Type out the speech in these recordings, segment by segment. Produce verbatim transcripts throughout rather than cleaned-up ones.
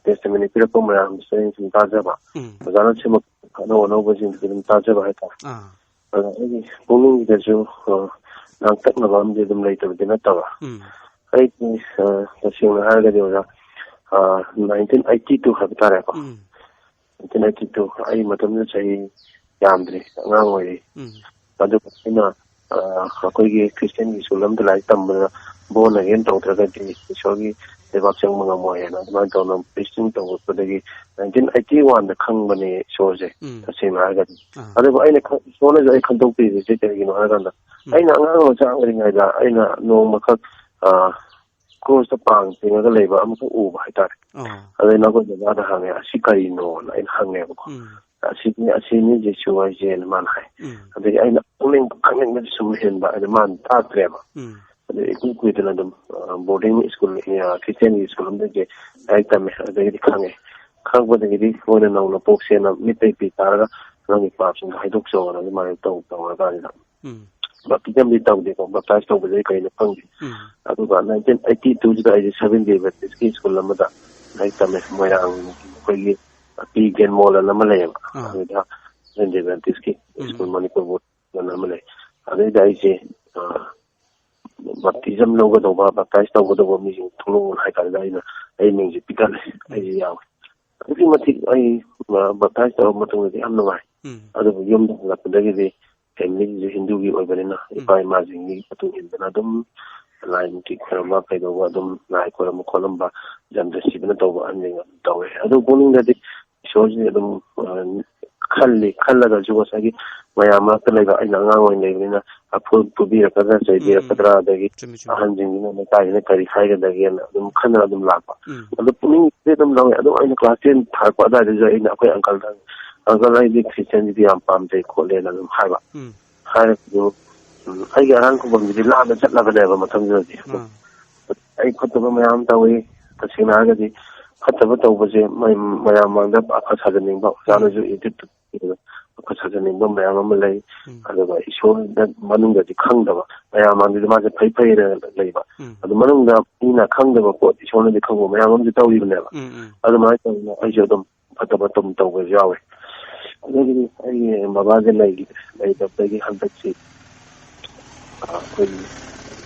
ꯇꯦꯁꯇꯤꯃꯣꯅꯤ ꯄꯤꯔꯛꯄ ꯃꯌꯥꯝꯁꯦ ꯑꯩꯅ ꯁꯨꯝ ꯇꯥꯖꯕ, ꯎꯝ꯫ ꯑꯣꯖꯥꯅ ꯁꯦꯝꯃꯛꯄ ꯑꯅꯧ ꯑꯅꯧꯕꯁꯤꯡꯁꯤꯗꯤ ꯑꯗꯨꯝ ꯇꯥꯖꯕ ꯍꯥꯏꯇꯥꯔꯦ꯫ ꯑꯥ꯫ ꯑꯗ ꯑꯩꯒꯤ ꯄꯨꯛꯅꯤꯡꯁꯤꯗꯁꯨ, ꯑ, ꯂꯥꯡꯇꯛꯅꯕ ꯑꯃꯗꯤ ꯑꯗꯨꯝ ꯂꯩꯇꯕꯗꯤ ꯅꯠꯇꯕ꯫ ꯎꯝ꯫ ꯑꯩꯗꯤ, ꯑ, ꯇꯁꯦꯡꯅ ꯍꯥꯏꯔꯒꯗꯤ ꯑꯣꯖꯥ, ꯑ, ꯅꯥꯏꯟꯇꯤꯟ ꯑꯩꯠꯇꯤ ꯇꯨ ꯍꯥꯏꯕ ꯇꯥꯔꯦꯀꯣ꯫ ꯎꯝ꯫ ꯅꯥꯏꯟꯇꯤꯟ ꯑꯩꯠꯇꯤ ꯇꯨ, ꯑꯩ ꯃꯇꯝꯗꯨꯗ ꯆꯍꯤ ꯌꯥꯝꯗ꯭ꯔꯤ, ꯑꯉꯥꯡ ꯑꯣꯏꯔꯤ꯫ ꯎꯝ꯫ ꯑꯗꯨꯕꯨ ꯑꯩꯅ, ꯑ, ꯑꯩꯈꯣꯏꯒꯤ ꯈ꯭ꯔꯤꯁꯇꯤꯌꯟꯒꯤ ꯁ꯭ꯀꯨꯜ ꯑꯃꯗ ꯂꯥꯏꯔꯤꯛ ꯇꯝꯕꯗ born again ꯇꯧꯗ꯭ꯔꯒꯗꯤ ꯏꯁꯣꯔꯒꯤ ꯂꯩꯕꯥꯛ ꯆꯪꯕ ꯉꯝꯃꯣꯏ ꯍꯥꯏꯅ ꯑꯗꯨꯃꯥꯏꯅ ꯇꯧꯅ preaching ꯇꯧꯔꯛꯄꯗꯒꯤ ꯅꯥꯏꯟꯇꯤꯟ ꯑꯩꯠꯇꯤ ꯋꯥꯟꯗ ꯈꯪꯕꯅꯦ ꯏꯁꯣꯔꯁꯦ, ꯎꯝ꯫ ꯇꯁꯦꯡꯅ ꯍꯥꯏꯔꯒꯗꯤ꯫ ꯑꯥ꯫ ꯑꯗꯨꯕꯨ ꯑꯩꯅ ꯈ-, ꯏꯁꯣꯔꯅꯁꯨ ꯑꯩ ꯈꯟꯗꯣꯛꯄꯤꯔꯤꯁꯦ ꯀꯩꯒꯤꯅꯣ ꯍꯥꯏꯔꯀꯥꯟꯗ, ꯎꯝ꯫ ꯑꯩꯅ ꯑꯉꯥꯡ ꯃꯆꯥ ꯑꯣꯏꯔꯤꯉꯩꯗ ꯑꯩꯅ ꯅꯣꯡꯃꯈꯛ, ꯑ, ꯀ꯭ꯔꯣꯁꯇ ꯄꯥꯡ ꯇꯤꯡꯉꯒ ꯂꯩꯕ ꯑꯃꯈꯛ ꯎꯕ ꯍꯥꯏꯇꯥꯔꯦ꯫ ꯑꯣ꯫ ꯑꯗꯩ ꯅꯈꯣꯏ ꯕꯕꯥꯗ ꯍꯪꯉꯦ, "ꯑꯁꯤ ꯀꯔꯤꯅꯣꯅ?" ꯑꯩꯅ ꯍꯪꯉꯦꯕꯀꯣ꯫ ꯎꯝ꯫ "ꯑꯁꯤꯅꯤ, ꯑꯁꯤꯅꯤ ꯖꯤꯁꯨ ꯍꯥꯏꯁꯦꯅ" ꯃꯥꯅ ꯍꯥꯏ꯫ ꯎꯝ꯫ ꯑꯗꯒꯤ ꯑꯩꯅ ꯈꯪꯅꯤꯡꯕ, ꯈꯪꯅꯤꯡꯕꯗꯤ ꯁꯨꯝ ꯍꯦꯟꯕ, ꯑꯗ ꯃꯥꯅ ꯇꯥꯛꯇ꯭ꯔꯦꯕ꯫ ꯎꯝ꯫ ꯑꯗꯩ ꯏꯀꯨꯏ ꯀꯨꯏꯗꯅ ꯑꯗꯨꯝ, ꯑ, boarding school, ꯑ, ꯈ꯭ꯔꯤꯁꯇꯤꯌꯟꯒꯤ ꯁ꯭ꯀꯨꯜ ꯑꯃꯗꯒꯤ ꯂꯥꯏꯔꯤꯛ ꯇꯝꯃꯦ, ꯑꯗꯒꯤꯗꯤ ꯈꯪꯉꯦ꯫ ꯈꯪꯉꯛꯄꯗꯒꯤꯗꯤ ꯃꯣꯏꯅ "ꯅꯧꯅ ꯄꯣꯛꯁꯦꯅ ꯃꯤꯠꯇꯩ ꯄꯤ ꯇꯥꯔꯒ ꯅꯪꯒꯤ ꯄꯥꯞꯁꯤꯡꯗꯣ ꯍꯥꯏꯗꯣꯛꯆꯧꯅ" ꯑꯗꯨꯃꯥꯏꯅ ꯇꯧ-, ꯇꯧꯔꯀꯥꯟꯁꯤꯗ ꯎꯝ꯫ ꯕꯥꯞꯇꯤꯖꯝꯗꯤ ꯇꯧꯗꯦꯀꯣ, baptize ꯇꯧꯕꯁꯦ ꯑꯩ ꯀꯩꯅꯣ ꯈꯪꯗꯦ꯫ ꯎꯝ꯫ ꯑꯗꯨꯒ ꯅꯥꯏꯟꯇꯤꯟ ꯑꯩꯠꯇꯤ ꯇꯨꯁꯤꯗ ꯑꯩꯁꯦ Seventh Day Baptistꯀꯤ ꯁ꯭ꯀꯨꯜ ꯑꯃꯗ ꯂꯥꯏꯔꯤꯛ ꯇꯝꯃꯦ, ꯃꯣꯏꯔꯥꯡ ꯑꯩꯈꯣꯏꯒꯤ ꯄꯤ ꯒꯦꯟꯃꯣꯜ ꯑꯅ ꯑꯃ ꯂꯩꯌꯦꯕ꯫ ꯑꯥ꯫ ꯑꯗꯨꯗ Seventh Day Baptistꯀꯤ ꯎꯝ꯫ ꯁ꯭ꯀꯨꯜ ꯃꯅꯤꯄꯨꯔ ꯕꯣꯔꯗ ꯑꯅ ꯑꯃ ꯂꯩ꯫ ꯑꯗꯩꯗ ꯑꯩꯁꯦ, ꯑ, ꯕꯥꯞꯇꯤꯖꯝ ꯂꯧꯒꯗꯧꯕ, baptize ꯇꯧꯒꯗꯧꯕ ꯃꯤꯁꯤꯡ ꯊꯣꯛꯂꯛꯑꯣꯅ ꯍꯥꯏ ꯀꯥꯟꯗ ꯑꯩꯅ, ꯑꯩ ꯃꯤꯡꯁꯦ ꯄꯤꯈꯠꯂꯦ, ꯎꯝ꯫ ꯑꯩꯁꯦ ꯌꯥꯎꯋꯦ꯫ ꯑꯗꯨꯛꯀꯤ ꯃꯇꯤꯛ ꯑꯩ, ꯑ, baptize ꯇꯧꯔꯕ ꯃꯇꯨꯡꯗꯗꯤ ꯌꯥꯝ ꯅꯨꯡꯉꯥꯏ꯫ ꯎꯝ꯫ ꯑꯗꯨꯕꯨ ꯌꯨꯝꯗ ꯍꯜꯂꯛꯄꯗꯒꯤꯗꯤ familyꯁꯤꯁꯨ ꯍꯤꯟꯗꯨꯒꯤ ꯑꯣꯏꯕꯅꯤꯅ, ꯎꯝ꯫ ꯏꯄꯥ ꯏꯃꯥꯁꯤꯡꯒꯤ ꯃꯇꯨꯡ ꯏꯟꯗꯅ ꯑꯗꯨꯝ ꯂꯥꯏ ꯃꯨꯔꯇꯤ ꯈꯣꯏꯔꯝꯕ ꯀꯩꯗꯧꯕ, ꯑꯗꯨꯝ ꯂꯥꯏ ꯈꯣꯏꯔꯝꯕ ꯈꯣꯠꯂꯝꯕ, ꯖꯟꯗ ꯁꯤꯕꯅ ꯇꯧꯕ ꯑꯍꯟꯁꯤꯡ ꯑꯗꯨꯝ ꯇꯧꯋꯦ꯫ ꯑꯗꯨ ꯄꯨꯛꯅꯤꯡꯗꯗꯤ ꯏꯁꯣꯔꯁꯤ ꯑꯗꯨꯝ, ꯑ, ꯈꯜꯂꯤ꯫ ꯈꯜꯂꯒꯁꯨ ꯉꯁꯥꯏꯒꯤ ꯃꯌꯥꯝ ꯃꯔꯛꯇ ꯂꯩꯕ, ꯑꯩꯅ ꯑꯉꯥꯡ ꯑꯣꯏꯅ ꯂꯩꯕꯅꯤꯅ, ꯑꯐꯨ-, ꯐꯨꯕꯤꯔꯛꯀꯗ꯭ꯔꯥ, ꯎꯝ, ꯎꯝ꯫ ꯆꯩꯕꯤꯔꯛꯀꯗ꯭ꯔꯥ, ꯑꯗꯒꯤ ꯆꯨꯝꯃꯤ, ꯆꯨꯝꯃꯤ꯫ ꯑꯍꯟꯁꯤꯡꯁꯤꯅ ꯂꯩꯀꯥꯏꯁꯤꯅ ꯀꯔꯤ ꯍꯥꯏꯒꯗꯒꯦꯅ ꯑꯗꯨꯝ ꯈꯟꯗꯅ ꯑꯗꯨꯝ ꯂꯥꯛꯄ꯫ ꯎꯝ꯫ ꯑꯗꯨ ꯄꯨꯛꯅꯤꯡꯗꯤ ꯑꯗꯨꯝ ꯂꯧꯋꯦ꯫ ꯑꯗꯨꯝ ꯑꯩꯅ class ten ꯊꯥꯔꯛꯄ ꯑꯗꯨꯋꯥꯏꯗꯁꯨ ꯑꯩꯅ ꯑꯩꯈꯣꯏ uncleꯗ, "Uncle, ꯑꯩꯗꯤ Christianꯁꯤꯗꯤ ꯌꯥꯝ ꯄꯥꯝꯖꯩ ꯈꯣꯠꯂꯦꯅ" ꯑꯗꯨꯝ ꯍꯥꯏꯕ꯫ ꯎꯝ꯫ ꯍꯥꯏꯔꯒꯁꯨ, ꯎꯝ, ꯑꯩꯒꯤ ꯑꯔꯥꯡ ꯈꯨꯕꯝꯁꯤꯗꯤ ꯂꯥꯞꯅ ꯆꯠꯂꯕꯅꯦꯕ ꯃꯇꯝꯗꯨꯗꯗꯤ꯫ ꯑꯥ꯫ ꯑꯩ ꯐꯠꯇꯕ ꯃꯌꯥꯝ ꯇꯧꯏ꯫ ꯇꯁꯦꯡꯅ ꯍꯥꯏꯔꯒꯗꯤ ꯐꯠꯇꯕ ꯇꯧꯕꯁꯦ ꯃ-, ꯃꯌꯥꯝ ꯃꯥꯡꯗ ꯑꯐ ꯁꯥꯖꯟꯅꯤꯡꯕ꯫ ꯑꯣꯖꯥꯅꯁꯨ ꯎꯝ꯫ YouTube ꯈꯨꯠ ꯁꯥꯖꯅꯤꯡꯕ ꯃꯌꯥꯝ ꯑꯃ ꯂꯩ꯫ ꯎꯝ꯫ ꯑꯗꯨꯒ ꯏꯁꯣꯔꯗ ꯃꯅꯨꯡꯗꯗꯤ ꯈꯪꯗꯕ, ꯃꯌꯥꯝ ꯃꯥꯡꯗꯗꯤ ꯃꯥꯁꯦ ꯐꯩ ꯐꯩꯅ ꯂꯩꯕ꯫ ꯎꯝ꯫ ꯑꯗꯨ ꯃꯅꯨꯡꯗ ꯃꯤꯅ ꯈꯪꯗꯕ ꯄꯣꯠ ꯏꯁꯣꯔꯅꯗꯤ ꯈꯪꯕ ꯃꯌꯥꯝ ꯑꯃꯁꯨ ꯇꯧꯔꯤꯕꯅꯦꯕ꯫ ꯎꯝ, ꯎꯝ꯫ ꯑꯗꯨꯃꯥꯏꯅ ꯇꯧꯗꯅ ꯑꯩꯁꯨ ꯑꯗꯨꯝ ꯐꯠꯇꯕ ꯑꯗꯨꯝ ꯇꯧꯕꯁꯨ ꯌꯥꯎꯋꯦ꯫ ꯑꯗꯒꯤꯗꯤ ꯑꯩꯒꯤ ꯕꯕꯥꯁꯦ ꯂꯩꯈꯤꯗ꯭ꯔꯦ꯫ ꯂꯩꯇꯕꯗꯒꯤ ꯍꯟꯗꯛꯁꯤ, ꯑ, ꯑꯩꯈꯣꯏꯒꯤ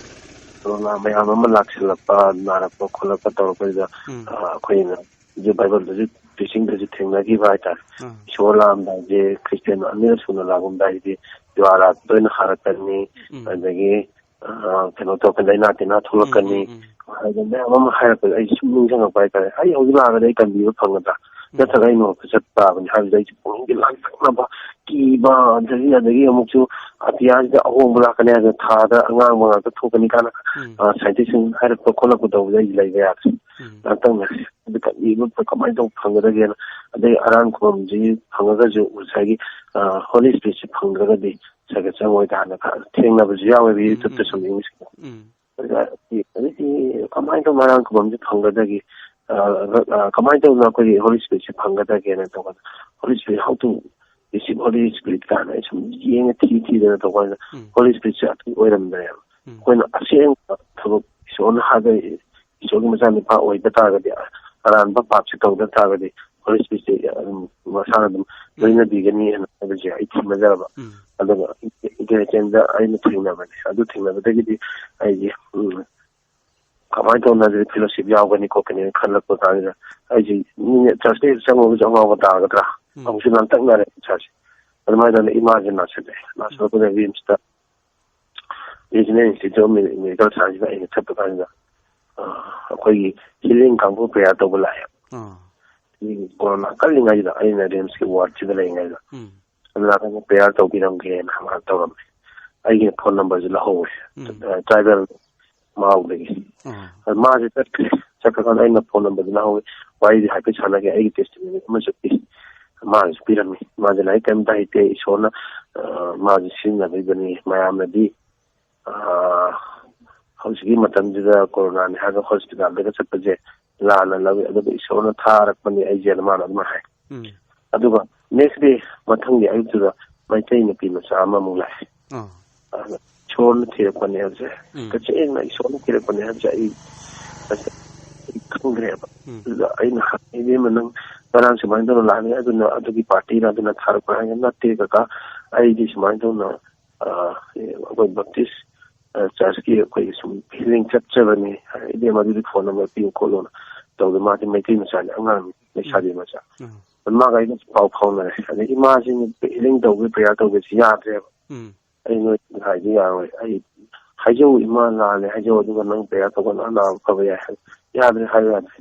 ꯀꯣꯔꯣꯅꯥ ꯃꯌꯥꯝ ꯑꯃ ꯂꯥꯛꯁꯤꯜꯂꯛꯄ, ꯅꯥꯔꯛꯄ ꯈꯣꯠꯂꯛꯄ ꯇꯧꯔꯛꯄꯁꯤꯗ, ꯎꯝ꯫ ꯑ, ꯑꯩꯈꯣꯏꯅ ꯍꯧꯖꯤꯛ ꯕꯥꯏꯕꯜꯗꯁꯨ ꯇꯤꯆꯤꯡꯗꯁꯨ ꯊꯦꯡꯅꯈꯤꯕ ꯍꯥꯏꯇꯥꯔꯦ꯫ ꯑꯥ꯫ ꯏꯁꯣꯔ ꯂꯥꯛꯑꯝꯗꯥꯏꯁꯦ ꯈ꯭ꯔꯤꯁꯇꯤꯌꯥꯟ ꯑꯅꯤꯔꯛ ꯁꯨꯅ ꯂꯥꯛꯑꯝꯗꯥꯏꯁꯤꯗꯤ ꯖꯨꯋꯥꯔ ꯂꯣꯏꯅ ꯍꯥꯔꯛꯀꯅꯤ, ꯎꯝ꯫ ꯑꯗꯒꯤ, ꯑ, ꯀꯩꯅꯣ ꯇꯧꯔꯛꯀꯅꯤ, ꯂꯥꯏꯅꯥ ꯇꯤꯟꯅꯥ ꯊꯣꯛꯂꯛꯀꯅꯤ, ꯎꯝ, ꯎꯝ, ꯎꯝ꯫ ꯍꯥꯏꯗꯅ ꯃꯌꯥꯝ ꯑꯃ ꯍꯥꯏꯔꯛꯄꯗ ꯑꯩ ꯁꯨꯝ ꯅꯤꯡꯁꯤꯡꯉꯛꯄ ꯍꯥꯏꯇꯥꯔꯦ꯫ ꯑꯩ ꯍꯧꯖꯤꯛ ꯂꯥꯛꯑꯒꯗꯤ ꯑꯩ ꯀꯟꯕꯤꯕ ꯐꯪꯒꯗ꯭ꯔꯥ? ꯎꯝ꯫ ꯅꯠꯇ꯭ꯔꯒ ꯑꯩ ꯅꯣꯡꯃ ꯆꯠꯄ ꯇꯥꯕꯅꯤ ꯍꯥꯏꯕꯗ ꯑꯩꯁꯦ ꯄꯨꯛꯅꯤꯡꯒꯤ ꯂꯥꯡꯇꯛꯅꯕ, ꯀꯤꯕ, ꯑꯗꯒꯤ, ꯑꯗꯒꯤ ꯑꯃꯨꯛꯁꯨ ꯑꯇꯤꯌꯥꯁꯤꯗ ꯑꯍꯣꯡꯕ ꯂꯥꯛꯀꯅꯤ ꯍꯥꯏꯕꯗ ꯊꯥꯗ ꯑꯉꯥꯡꯕ ꯉꯥꯛꯇ ꯊꯣꯛꯀꯅꯤ ꯀꯥꯏꯅ, ꯎꯝ꯫ ꯑ, ꯁꯥꯏꯟꯇꯤꯁꯁꯤꯡ ꯍꯥꯏꯔꯛꯄ ꯈꯣꯠꯂꯛꯄ ꯇꯧꯕꯗ ꯑꯩ ꯂꯩꯕ ꯌꯥꯗ꯭ꯔꯦ꯫ ꯎꯝ꯫ ꯉꯥꯛꯇꯪꯅꯦ꯫ ꯑꯗꯨ ꯀꯔꯤꯒꯨꯝꯕ ꯀꯃꯥꯏꯅ ꯇꯧꯕ ꯐꯪꯒꯗꯒꯦꯅ꯫ ꯑꯗꯩ ꯑꯔꯥꯟ ꯈꯨꯕꯝꯁꯤ ꯐꯪꯉꯒꯁꯨ ꯉꯁꯥꯏꯒꯤ, ꯑ, ꯍꯣꯂꯤ ꯁ꯭ꯄꯤꯔꯤꯠꯁꯤ ꯐꯪꯗ꯭ꯔꯒꯗꯤ ꯁꯔꯒ ꯆꯪꯉꯣꯏ ꯀꯥꯏꯅ ꯈꯔ ꯊꯦꯡꯅꯕꯁꯨ ꯌꯥꯎꯋꯦꯕ ꯎꯝ, ꯌꯨꯇ꯭ꯌꯨꯕꯇ ꯎꯝ, ꯁꯨꯝ ꯎꯝ꯫ ꯌꯦꯡꯕꯁꯤꯡꯗ꯫ ꯎꯝ꯫ ꯑꯗꯨꯗ ꯑꯗꯩꯗꯤ ꯀꯃꯥꯏꯅ ꯇꯧꯕ ꯑꯔꯥꯟ ꯈꯨꯕꯝꯁꯤ ꯐꯪꯒꯗꯒꯦ? ꯑ, ꯑ, ꯀꯃꯥꯏꯅ ꯇꯧꯗꯅ ꯑꯩꯈꯣꯏꯒꯤ ꯍꯣꯂꯤ ꯁ꯭ꯄꯤꯔꯤꯠꯁꯤ ꯐꯪꯒꯗꯒꯦꯅ ꯇꯧꯕꯗ, holy spirit how to receive holy spirit ꯀꯥꯏꯅ ꯑꯩ ꯁꯨꯝ ꯌꯦꯡꯉ ꯊꯤ ꯊꯤꯗꯅ ꯇꯧꯕ ꯀꯥꯟꯗ ꯎꯝ꯫ ꯍꯣꯂꯤ ꯁ꯭ꯄꯤꯔꯤꯠꯁꯦ ꯑꯗꯨ ꯑꯣꯏꯔꯝꯗ꯭ꯔꯦꯕ꯫ ꯎꯝ꯫ ꯑꯩꯈꯣꯏꯅ ꯑꯁꯦꯡꯕ ꯊꯕꯛ ꯏꯁꯣꯔꯅ ꯍꯥꯏꯕ ꯏꯁꯣꯔꯒꯤ ꯃꯆꯥꯅꯨꯄꯥ ꯑꯣꯏꯕ ꯇꯥꯔꯒꯗꯤ, ꯑꯔꯥꯟꯕ ꯄꯥꯞꯁꯦ ꯇꯧꯗ ꯇꯥꯔꯒꯗꯤ ꯍꯣꯂꯤ ꯁ꯭ꯄꯤꯔꯤꯠꯁꯦ ꯑꯗꯨꯝ ꯃꯁꯥꯅ ꯑꯗꯨꯝ ꯎꯝ꯫ ꯂꯣꯏꯅꯕꯤꯒꯅꯤ ꯍꯥꯏꯅ ꯍꯥꯏꯕꯁꯦ ꯑꯩ ꯊꯦꯡꯅꯖꯔꯕ꯫ ꯎꯝ꯫ ꯑꯗꯨꯒ ꯏꯟꯗꯤꯌꯥ ꯆꯦꯟꯗ ꯑꯩꯅ ꯊꯦꯡꯅꯕꯅꯦ꯫ ꯑꯗꯨ ꯊꯦꯡꯅꯕꯗꯒꯤꯗꯤ ꯑꯩꯁꯦ, ꯎꯝ, ꯀꯃꯥꯏꯅ ꯇꯧꯅ ꯐꯦꯂꯣꯁꯤꯞ ꯌꯥꯎꯒꯅꯤ ꯈꯣꯠꯀꯅꯤ ꯈꯜꯂꯛꯄ ꯀꯥꯟꯁꯤꯗ ꯑꯩꯁꯦ ꯃꯤꯅ ꯆꯔꯆꯇ ꯆꯪꯉꯨꯕꯁꯨ ꯑꯉꯥꯎꯕ ꯇꯥꯒꯗ꯭ꯔꯥ? ꯎꯝ꯫ ꯑꯃꯨꯛꯁꯨ ꯂꯥꯡꯇꯛꯅꯔꯦ ꯏꯁꯥꯁꯦ꯫ ꯑꯗꯨꯃꯥꯏꯅ ꯇꯧꯗꯅ ꯏꯃꯥꯁꯦ ꯅꯥꯁꯤꯜꯂꯛꯑꯦ꯫ ꯅꯥꯁꯤꯜꯂꯛꯄꯗ ꯔꯤꯝꯁꯇ ꯔꯤꯖꯅꯦꯜ ꯏꯟꯁꯇꯤꯇ꯭ꯌꯨꯠ ꯑꯣꯐ ꯃꯦꯗꯤꯀꯦꯜ ꯁꯥꯏꯟꯁꯇ ꯑꯩꯅ ꯆꯠꯄ ꯀꯥꯟꯁꯤꯗ, ꯑ, ꯑꯩꯈꯣꯏꯒꯤ ꯍꯤꯂꯤꯡ ꯀꯥꯡꯕꯨ ꯄ꯭ꯔꯦꯌꯔ ꯇꯧꯕ ꯂꯥꯛꯑꯦ꯫ ꯑꯥ꯫ ꯁꯤ ꯀꯣꯔꯣꯅꯥ ꯀꯜꯂꯤꯉꯩꯁꯤꯗ ꯑꯩꯅ ꯔꯤꯝꯁꯀꯤ ꯋꯥꯔꯗꯁꯤꯗ ꯂꯩꯔꯤꯉꯩꯗ꯫ ꯎꯝ꯫ ꯑꯗꯨ ꯂꯥꯛꯑꯒ ꯄ꯭ꯔꯦꯌꯔ ꯇꯧꯕꯤꯔꯝꯒꯦꯅ ꯃꯥꯅ ꯇꯧꯔꯝꯃꯦ꯫ ꯑꯩꯒꯤ ꯐꯣꯟ ꯅꯝꯕꯔꯁꯨ ꯂꯧꯍꯧꯋꯦ꯫ ꯎꯝ꯫ ꯑ, ꯇ꯭ꯔꯥꯏꯕꯦꯜ ꯃꯥꯎꯗꯒꯤ꯫ ꯑꯥ꯫ ꯑꯗ ꯃꯥꯁꯦ ꯆꯠꯈ꯭ꯔꯦ꯫ ꯆꯠꯈ꯭ꯔꯀꯥꯟꯗ ꯑꯩꯅ ꯐꯣꯟ ꯅꯝꯕꯔꯗꯨ ꯂꯧꯍꯧꯋꯤ꯫ ꯋꯥꯔꯤꯗꯤ ꯍꯥꯏꯐꯦꯠ ꯁꯥꯟꯅꯈꯤ꯫ ꯑꯩꯒꯤ ꯇꯦꯁꯇꯤꯃꯣꯅꯤ ꯑꯃꯁꯨ ꯄꯤ꯫ ꯃꯥꯅꯁꯨ ꯄꯤꯔꯝꯃꯤ꯫ ꯃꯥꯁꯦ ꯂꯥꯏꯔꯤꯛ ꯀꯔꯤꯝꯇ ꯍꯩꯇꯦ꯫ ꯏꯁꯣꯔꯅ, ꯑ, ꯃꯥꯁꯦ ꯁꯤꯖꯤꯟꯅꯕꯤꯕꯅꯤ꯫ ꯃꯌꯥꯝꯅꯗꯤ, ꯑ, ꯍꯧꯖꯤꯛꯀꯤ ꯃꯇꯝꯁꯤꯗ ꯀꯣꯔꯣꯅꯥꯅꯤ ꯍꯥꯏꯔꯒ ꯍꯣꯁꯄꯤꯇꯥꯜꯗꯒ ꯆꯠꯄꯁꯦ ꯂꯥꯟꯅ ꯂꯧꯏ꯫ ꯑꯗꯨꯕꯨ ꯏꯁꯣꯔꯅ ꯊꯥꯔꯛꯄꯅꯤ ꯑꯩꯁꯦꯅ ꯃꯥꯅ ꯑꯗꯨꯃꯥꯏꯅ ꯍꯥꯏ꯫ ꯎꯝ꯫ ꯑꯗꯨꯒ Next day, ꯃꯊꯪꯒꯤ ꯑꯌꯨꯛꯇꯨꯗ ꯃꯩꯇꯩ ꯅꯨꯄꯤ ꯃꯆꯥ ꯑꯃꯃꯨꯛ ꯂꯥꯛꯑꯦ꯫ ꯑꯥ꯫ ꯑꯗ ꯏꯁꯣꯔꯅ ꯊꯤꯔꯛꯄꯅꯦ ꯍꯥꯏꯕꯁꯦ, ꯎꯝ꯫ ꯇꯁꯦꯡꯅ ꯏꯁꯣꯔꯅ ꯊꯤꯔꯛꯄꯅꯦ ꯍꯥꯏꯕꯁꯦ ꯑꯩ, ꯑꯩ ꯈꯪꯗ꯭ꯔꯦꯕ꯫ ꯎꯝ꯫ ꯑꯗꯨꯗ ꯑꯩꯅ ꯍꯪꯉꯦ, "ꯏꯕꯦꯝꯃ, ꯅꯪ ꯉꯔꯥꯡ ꯁꯨꯃꯥꯏꯅ ꯇꯧꯅ ꯂꯥꯛꯑꯦ, ꯑꯗꯨꯅ ꯑꯗꯨꯒꯤ ꯄꯥꯔꯇꯤꯔ ꯑꯗꯨꯅ ꯊꯥꯔꯛꯄ꯭ꯔꯥ?" ꯍꯥꯏꯅ, "ꯅꯠꯇꯦ ꯀꯀꯥ, ꯑꯩꯗꯤ ꯁꯨꯃꯥꯏꯅ ꯇꯧꯅ, ꯑ, ꯑꯩꯈꯣꯏ ꯕꯞꯇꯤꯁ, ꯑ, ꯆꯔꯆꯀꯤ ꯑꯩꯈꯣꯏꯒꯤ ꯁꯨꯝ ꯍꯤꯂꯤꯡ ꯆꯠꯆꯕꯅꯤ꯫ ꯏꯕꯦꯝꯃ, ꯑꯗꯨꯗꯤ ꯐꯣꯟ ꯅꯝꯕꯔ ꯄꯤꯌꯨ ꯈꯣꯠꯂꯨꯅ ꯇꯧꯗꯦ꯫ ꯃꯥꯗꯤ ꯃꯩꯇꯩ ꯃꯆꯥꯅꯤ, ꯑꯉꯥꯡꯅꯤ, ꯂꯩꯁꯥꯕꯤ ꯃꯆꯥ꯫ ꯎꯝ꯫ ꯃꯥꯒ ꯑꯩꯒ ꯄꯥꯎ ꯐꯥꯎꯅꯔꯦ꯫ ꯑꯗꯩ ꯏꯃꯥꯁꯤꯅ ꯍꯤꯂꯤꯡ ꯇꯧꯒꯦ, ꯄ꯭ꯔꯦꯌꯔ ꯇꯧꯒꯦꯁꯤ ꯌꯥꯗ꯭ꯔꯦꯕ꯫ ꯎꯝ꯫ ꯑꯩ ꯅꯣꯏ ꯍꯥꯏꯗꯤ ꯌꯥꯔꯣꯏ꯫ ꯑꯩ ꯍꯥꯏꯖꯧ, ꯏꯃꯥ ꯂꯥꯜꯂꯦ ꯍꯥꯏꯖꯧ, ꯑꯗꯨꯒ ꯅꯪ ꯄ꯭ꯔꯦꯌꯔ ꯇꯧꯕ ꯅꯪ ꯅꯥꯕ ꯐꯕ ꯌꯥꯏ ꯍꯥꯏ꯫ ꯌꯥꯗ꯭ꯔꯦ ꯍꯥꯏꯕ ꯌꯥꯗ꯭ꯔꯦ꯫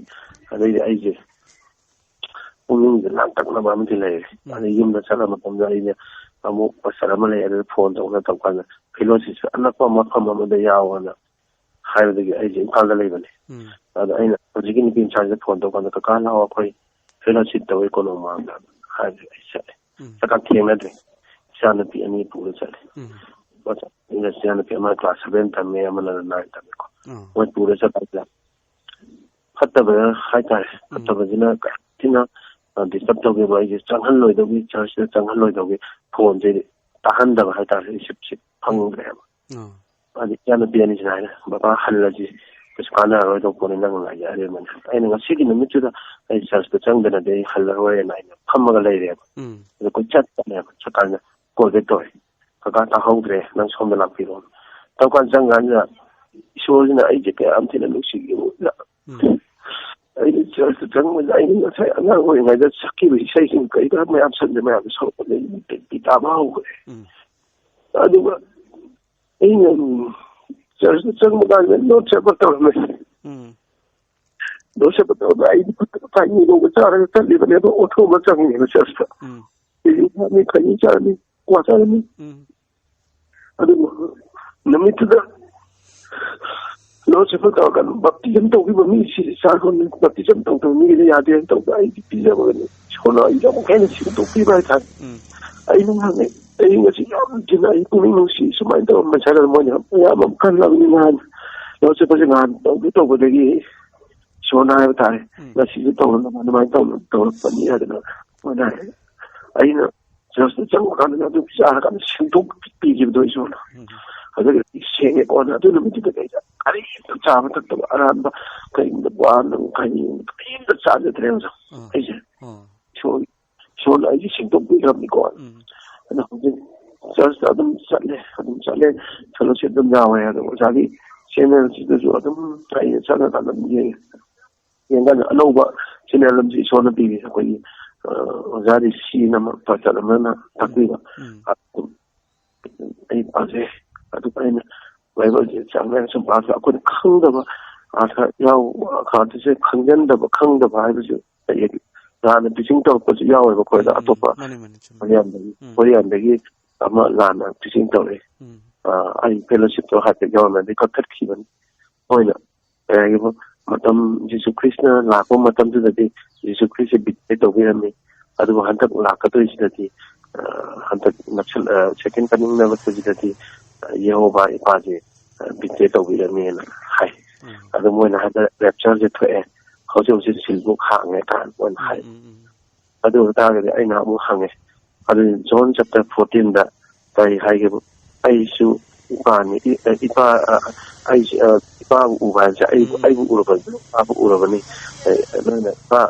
ꯑꯗꯩꯗꯤ ꯑꯩꯁꯦ ꯄꯨꯛꯅꯤꯡꯁꯦ ꯂꯥꯡꯇꯛꯅꯕ ꯑꯃꯗꯤ ꯂꯩꯔꯦ꯫ ꯎꯝ꯫ ꯑꯗꯩ ꯌꯨꯝꯗ ꯆꯠꯂ ꯃꯇꯝꯗ ꯑꯩꯁꯦ ꯑꯃꯨꯛ ꯄꯥꯁꯇꯔ ꯑꯃ ꯂꯩ, ꯑꯗꯨꯗ ꯐꯣꯟ ꯇꯧꯅ ꯇꯧꯀꯥꯟꯗ ꯐꯦꯂꯣꯁꯤꯞꯁꯦ ꯑꯅꯛꯄ ꯃꯐꯝ ꯑꯃꯗ ꯌꯥꯎꯑꯅ ꯍꯥꯏꯕꯗꯒꯤ ꯑꯩꯁꯦ ꯏꯝꯐꯥꯜꯗ ꯂꯩꯕꯅꯦ꯫ ꯎꯝ꯫ ꯑꯗ ꯑꯩꯅ ꯍꯧꯖꯤꯛꯀꯤ ꯅꯨꯄꯤ ꯃꯆꯥꯁꯤꯗ ꯐꯣꯟ ꯇꯧꯀꯥꯟꯗ, "ꯀꯀꯥ ꯂꯥꯛꯑꯣ, ꯑꯩꯈꯣꯏ ꯐꯦꯂꯣꯁꯤꯞ ꯇꯧꯋꯤ ꯀꯣꯅꯨꯡ ꯃꯥꯡꯗ" ꯍꯥꯏꯕꯗꯤ ꯑꯩ ꯆꯠꯂꯦ꯫ ꯎꯝ꯫ ꯆꯠꯀꯥꯟ ꯊꯦꯡꯅꯗ꯭ꯔꯦ꯫ ꯏꯆꯥꯅꯨꯄꯤ ꯑꯅꯤ ꯄꯨꯔ ꯆꯠꯂꯦ꯫ ꯎꯝ꯫ ꯏꯆꯥꯅꯨꯄꯤ ꯑꯃꯅ class seven ꯇꯝꯃꯦ, ꯑꯃꯅ nine ꯇꯝꯃꯦꯀꯣ꯫ ꯎꯝ꯫ ꯃꯣꯏ ꯄꯨꯔ ꯆꯠꯄꯁꯤꯗ ꯐꯠꯇꯕ ꯍꯥꯏꯇꯥꯔꯦ꯫ ꯎꯝ꯫ ꯐꯠꯇꯕꯁꯤꯅ ꯀꯌꯥꯝ ꯊꯤꯅ, ꯑ, disturb ꯇꯧꯒꯦꯕ, ꯑꯩꯁꯦ ꯆꯪꯍꯜꯂꯣꯏꯗꯧꯒꯤ, ꯆꯔꯆꯁꯤꯗ ꯆꯪꯍꯜꯂꯣꯏꯗꯧꯒꯤ ꯐꯣꯟꯁꯦ ꯇꯥꯍꯟꯗꯕ ꯍꯥꯏꯇꯥꯔꯦ, ꯔꯤꯁꯤꯞꯁꯦ ꯐꯪꯗ꯭ꯔꯦꯕ꯫ ꯑꯣ꯫ ꯑꯗꯩ ꯏꯆꯥꯅꯨꯄꯤ ꯑꯅꯤꯁꯤꯅ ꯍꯥꯏꯔꯦ, "ꯕꯕꯥ, ꯍꯜꯂꯁꯤ, ꯀꯩꯁꯨ ꯀꯥꯟꯅꯔꯔꯣꯏꯗꯧ ꯄꯣꯠꯅꯤ, ꯅꯪ ꯉꯥꯏꯖꯔꯤꯕꯅꯤ"꯫ ꯑꯩꯅ ꯉꯁꯤꯒꯤ ꯅꯨꯃꯤꯠꯇꯨꯗ ꯑꯩ ꯆꯔꯆꯇ ꯆꯪꯗꯅꯗꯤ ꯑꯩ ꯍꯜꯂꯔꯣꯏꯅ ꯑꯩꯅ ꯐꯝꯃꯒ ꯂꯩꯔꯦꯕ꯫ ꯎꯝ꯫ ꯑꯗ ꯑꯩꯈꯣꯏ ꯆꯠꯄꯅꯦꯕ, ꯆꯠꯀꯥꯟꯗ call back ꯇꯧꯔꯦ, "ꯀꯀꯥ, ꯇꯥꯍꯧꯗ꯭ꯔꯦ, ꯅꯪ ꯁꯣꯝꯗ ꯂꯥꯛꯄꯤꯔꯣ"꯫ ꯇꯧꯀꯥꯟ ꯆꯪꯀꯥꯟꯁꯤꯗ ꯏꯁꯣꯔꯁꯤꯅ ꯑꯩꯁꯦ ꯀꯌꯥꯝ ꯊꯤꯅ ꯅꯨꯡꯁꯤꯒꯦꯕꯨ꯫ ꯎꯝ꯫ ꯑꯩꯅ ꯆꯔꯆꯇ ꯆꯪꯕꯗ ꯑꯩꯅ ꯉꯁꯥꯏ ꯑꯉꯥꯡ ꯑꯣꯏꯔꯤꯉꯩꯗ ꯁꯛꯈꯤꯕ ꯏꯁꯩꯁꯤꯡ ꯀꯩꯀꯥ ꯃꯌꯥꯝ ꯁꯟꯗ ꯃꯌꯥꯝꯗꯣ ꯁꯛꯄꯗ ꯑꯩ ꯄꯤ ꯇꯥꯕ ꯍꯧꯈ꯭ꯔꯦ꯫ ꯎꯝ꯫ ꯑꯗꯨꯒ ꯑꯩꯅ, ꯎꯝ, ꯆꯔꯆꯇ ꯆꯪꯕ ꯀꯥꯟꯗ Lord Supper ꯇꯧꯔꯝꯃꯦ꯫ ꯎꯝ꯫ Lord Supper ꯇꯧꯔꯝꯃꯦ꯫ ꯑꯩꯗꯤ ꯐꯠꯇꯕ ꯀꯥꯏꯅꯤꯒꯨꯝꯕ ꯆꯥꯔꯒ ꯆꯠꯂꯤꯕꯅꯦ, ꯑꯗꯣ ꯑꯣꯟꯊꯣꯛꯑꯒ ꯆꯪꯉꯦꯕ ꯆꯔꯆꯇ꯫ ꯎꯝ꯫ ꯈꯩꯅꯤ ꯆꯥꯔꯝꯃꯤ, ꯈꯩꯅꯤ ꯆꯥꯔꯝꯃꯤ, ꯀ꯭ꯋꯥ ꯆꯥꯔꯝꯃꯤ꯫ ꯎꯝ꯫ ꯑꯗꯨꯕꯨ ꯅꯨꯃꯤꯠꯇꯨꯗ Lord Supper ꯇꯧꯔꯀꯥꯟꯗ baptism ꯇꯧꯈꯤꯕ ꯃꯤꯁꯤ ꯆꯥꯔ ꯈꯣꯠꯂꯦ, baptism ꯇꯧꯗꯕ ꯃꯤꯒꯤꯗꯤ ꯌꯥꯗꯦꯅ ꯇꯧꯕ, ꯑꯩꯗꯤ ꯄꯤꯖꯕꯒꯅꯤ꯫ ꯏꯁꯣꯔꯅ ꯑꯩꯁꯦ ꯑꯃꯨꯛ ꯍꯦꯟꯅ ꯁꯦꯡꯗꯣꯛꯄꯤꯕ ꯍꯥꯏꯇꯥꯔꯦ꯫ ꯎꯝ꯫ ꯑꯩꯅ ꯉꯥꯡꯉꯦ, ꯑꯩ ꯉꯁꯤ ꯌꯥꯝ ꯊꯤꯅ ꯑꯩ ꯄꯨꯛꯅꯤꯡ ꯅꯨꯡꯁꯤ, ꯁꯨꯃꯥꯏꯅ ꯇꯧꯔꯝꯕ ꯁꯥꯏꯗ ꯃꯣꯏꯅ ꯃꯌꯥꯝ ꯑꯃ ꯈꯜꯂꯕꯅꯤ ꯅꯍꯥꯟ Lord Supperꯁꯦ ꯅꯍꯥꯟ ꯇꯧꯗꯤ ꯇꯧꯕꯗꯒꯤ ꯏꯁꯣꯔꯅ ꯍꯥꯏꯕ ꯇꯥꯔꯦ, ꯎꯝ꯫ ꯉꯁꯤꯁꯨ ꯇꯧꯔꯝꯅꯕ ꯑꯗꯨꯃꯥꯏꯅ ꯇꯧꯅ ꯇꯧꯔꯛꯄꯅꯤ ꯍꯥꯏꯗꯅ ꯃꯣꯏꯅ ꯍꯥꯏ꯫ ꯑꯩꯅ ꯆꯔꯆꯇ ꯆꯪꯕ ꯀꯥꯟꯗ ꯑꯗꯨ ꯄꯤꯖꯔꯀꯥꯟꯗ ꯁꯦꯡꯗꯣꯛꯄꯤꯈꯤꯕꯗꯣ ꯏꯁꯣꯔꯅ꯫ ꯎꯝ꯫ ꯑꯗꯨꯒ ꯑꯩ ꯁꯦꯡꯉꯦꯀꯣ꯫ ꯑꯗꯨ ꯅꯨꯃꯤꯠꯇꯨꯗ ꯑꯩ ꯀꯔꯤꯝꯇ ꯆꯥꯕ ꯊꯛꯇꯕ, ꯑꯔꯥꯟꯕ ꯀꯩꯒꯨꯝꯕ ꯋꯥ ꯅꯨꯡ ꯀꯔꯤꯒꯨꯝꯕ ꯀꯔꯤꯝꯇ ꯆꯥꯖꯗ꯭ꯔꯦ ꯑꯣꯖꯥ꯫ ꯑꯥ꯫ ꯑꯩꯁꯦ ꯑꯥ꯫ ꯏꯁꯣꯔ, ꯏꯁꯣꯔꯅ ꯑꯩꯁꯦ ꯁꯦꯡꯗꯣꯛꯄꯤꯈ꯭ꯔꯕꯅꯤꯀꯣ꯫ ꯎꯝ꯫ ꯑꯗꯣ ꯍꯧꯖꯤꯛ ꯆꯔꯆꯇ ꯑꯗꯨꯝ ꯆꯠꯂꯦ, ꯑꯗꯨꯝ ꯆꯠꯂꯦ, ꯐꯦꯂꯣꯁꯤꯞ ꯑꯗꯨꯝ ꯌꯥꯎꯋꯦ꯫ ꯑꯗꯣ ꯑꯣꯖꯥꯒꯤ ꯆꯦꯅꯦꯜꯁꯤꯗꯁꯨ ꯑꯗꯨꯝ ꯑꯩꯅ ꯆꯪꯉꯀꯥꯟꯗ ꯑꯗꯨꯝ ꯌꯦꯡꯉꯦ꯫ ꯌꯦꯡꯀꯥꯟꯗ ꯑꯅꯧꯕ ꯆꯦꯅꯦꯜ ꯑꯃꯁꯨ ꯏꯁꯣꯔꯅ ꯄꯤꯔꯤ꯫ ꯑꯩꯈꯣꯏꯒꯤ, ꯑ, ꯑꯣꯖꯥ ꯔꯤꯁꯤꯅ ꯑꯃ, ꯄꯥꯁꯇꯔ ꯑꯃꯅ ꯇꯥꯛꯄꯤꯕ꯫ ꯎꯝ꯫ ꯑꯗꯨꯝ ꯑꯩ ꯄꯥꯖꯩ꯫ ꯑꯗꯨꯒ ꯑꯩꯅ ꯕꯥꯏꯕꯜꯁꯦ ꯆꯥꯡ ꯅꯥꯏꯅ ꯁꯨꯝ ꯄꯥꯕꯗ ꯑꯩꯈꯣꯏꯅ ꯈꯪꯗꯕ ꯑꯥꯔꯊ ꯌꯥꯎ-, ꯑꯥꯔꯊꯁꯦ ꯈꯪꯖꯟꯗꯕ, ꯈꯪꯗꯕ ꯍꯥꯏꯕꯁꯨ ꯂꯩꯌꯦ꯫ ꯂꯥꯟꯅ ꯇꯤꯆꯤꯡ ꯇꯧꯔꯛꯄꯁꯨ ꯌꯥꯎꯋꯦꯕꯀꯣ꯫ ꯎꯝ, ꯎꯝ꯫ ꯑꯇꯣꯞꯄ ꯃꯥꯅꯦ, ꯃꯥꯅꯦ, ꯆꯨꯝꯃꯦ꯫ ꯀꯣꯔꯤꯌꯥꯟꯗꯒꯤ, ꯎꯝ꯫ ꯀꯣꯔꯤꯌꯥꯟꯗꯒꯤ ꯑꯃ ꯂꯥꯟꯅ ꯇꯤꯆꯤꯡ ꯇꯧꯔꯛꯑꯦ꯫ ꯎꯝ꯫ ꯑ, ꯑꯩ ꯐꯦꯂꯣꯁꯤꯞꯇꯣ ꯍꯥꯏꯐꯦꯠ ꯌꯥꯎꯔꯝꯃꯦ, ꯑꯗꯩ ꯀꯛꯊꯠꯈꯤꯕꯅꯤ꯫ ꯃꯣꯏꯅ ꯀꯩ ꯍꯥꯏꯒꯦꯕꯨ, ꯃꯇꯝ ꯖꯤꯁꯨ ꯈ꯭ꯔꯤꯁꯅ ꯂꯥꯛꯄ ꯃꯇꯝꯗꯨꯗꯗꯤ ꯖꯤꯁꯨ ꯈ꯭ꯔꯤꯁꯁꯦ ꯕꯤꯇ꯭ꯔꯦ ꯇꯧꯕꯤꯔꯝꯃꯤ꯫ ꯑꯗꯨꯕꯨ ꯍꯟꯗꯛ ꯂꯥꯛꯀꯗꯣꯏꯁꯤꯗꯗꯤ, ꯑ, ꯍꯟꯗꯛ ꯅꯛꯁꯜ-, ꯑ, ꯁꯦꯀꯦꯟ ꯀꯃꯤꯡ ꯅꯛꯂꯛꯄꯁꯤꯗꯗꯤ, ꯑ, ꯌꯦꯍꯣꯚꯥ ꯏꯄꯥꯁꯦ, ꯑ, ꯕꯤꯇ꯭ꯔꯦ ꯇꯧꯕꯤꯔꯝꯃꯦꯅ ꯍꯥꯏ꯫ ꯎꯝ꯫ ꯑꯗꯨ ꯃꯣꯏꯅ ꯍꯟꯗꯛ ꯔꯦꯞꯆꯔꯁꯦ ꯊꯣꯛꯑꯦ, ꯍꯧꯖꯤꯛ ꯍꯧꯖꯤꯛ ꯁꯤꯜꯕꯨꯛ ꯍꯥꯡꯉꯦ ꯀꯥꯏꯅ ꯃꯣꯏꯅ ꯎꯝ, ꯍꯥꯏ꯫ ꯎꯝ, ꯎꯝ꯫ ꯑꯗꯨ ꯑꯣꯏꯇꯥꯔꯒꯗꯤ ꯑꯩꯅ ꯑꯃꯨꯛ ꯍꯪꯉꯦ, ꯑꯗꯨ ꯖꯣꯟ ꯆꯦꯞꯇꯔ ꯐꯣꯔꯇꯤꯟꯗ ꯀꯔꯤ ꯍꯥꯏꯒꯦꯕꯨ, "ꯑꯩꯁꯨ ꯏꯄꯥꯅꯤ, ꯏ-, ꯏꯄꯥ, ꯑ, ꯑꯩꯁꯨ, ꯑ, ꯏꯄꯥꯕꯨ ꯎꯕ ꯍꯥꯏꯕꯁꯦ ꯑꯩꯕꯨ, ꯎꯝ, ꯎꯝ꯫ ꯑꯩꯕꯨ ꯎꯔꯕꯅꯤ, ꯏꯄꯥꯕꯨ ꯎꯔꯕꯅꯤ꯫ ꯑꯦ, ꯅꯣꯏꯅ ꯏꯄꯥ,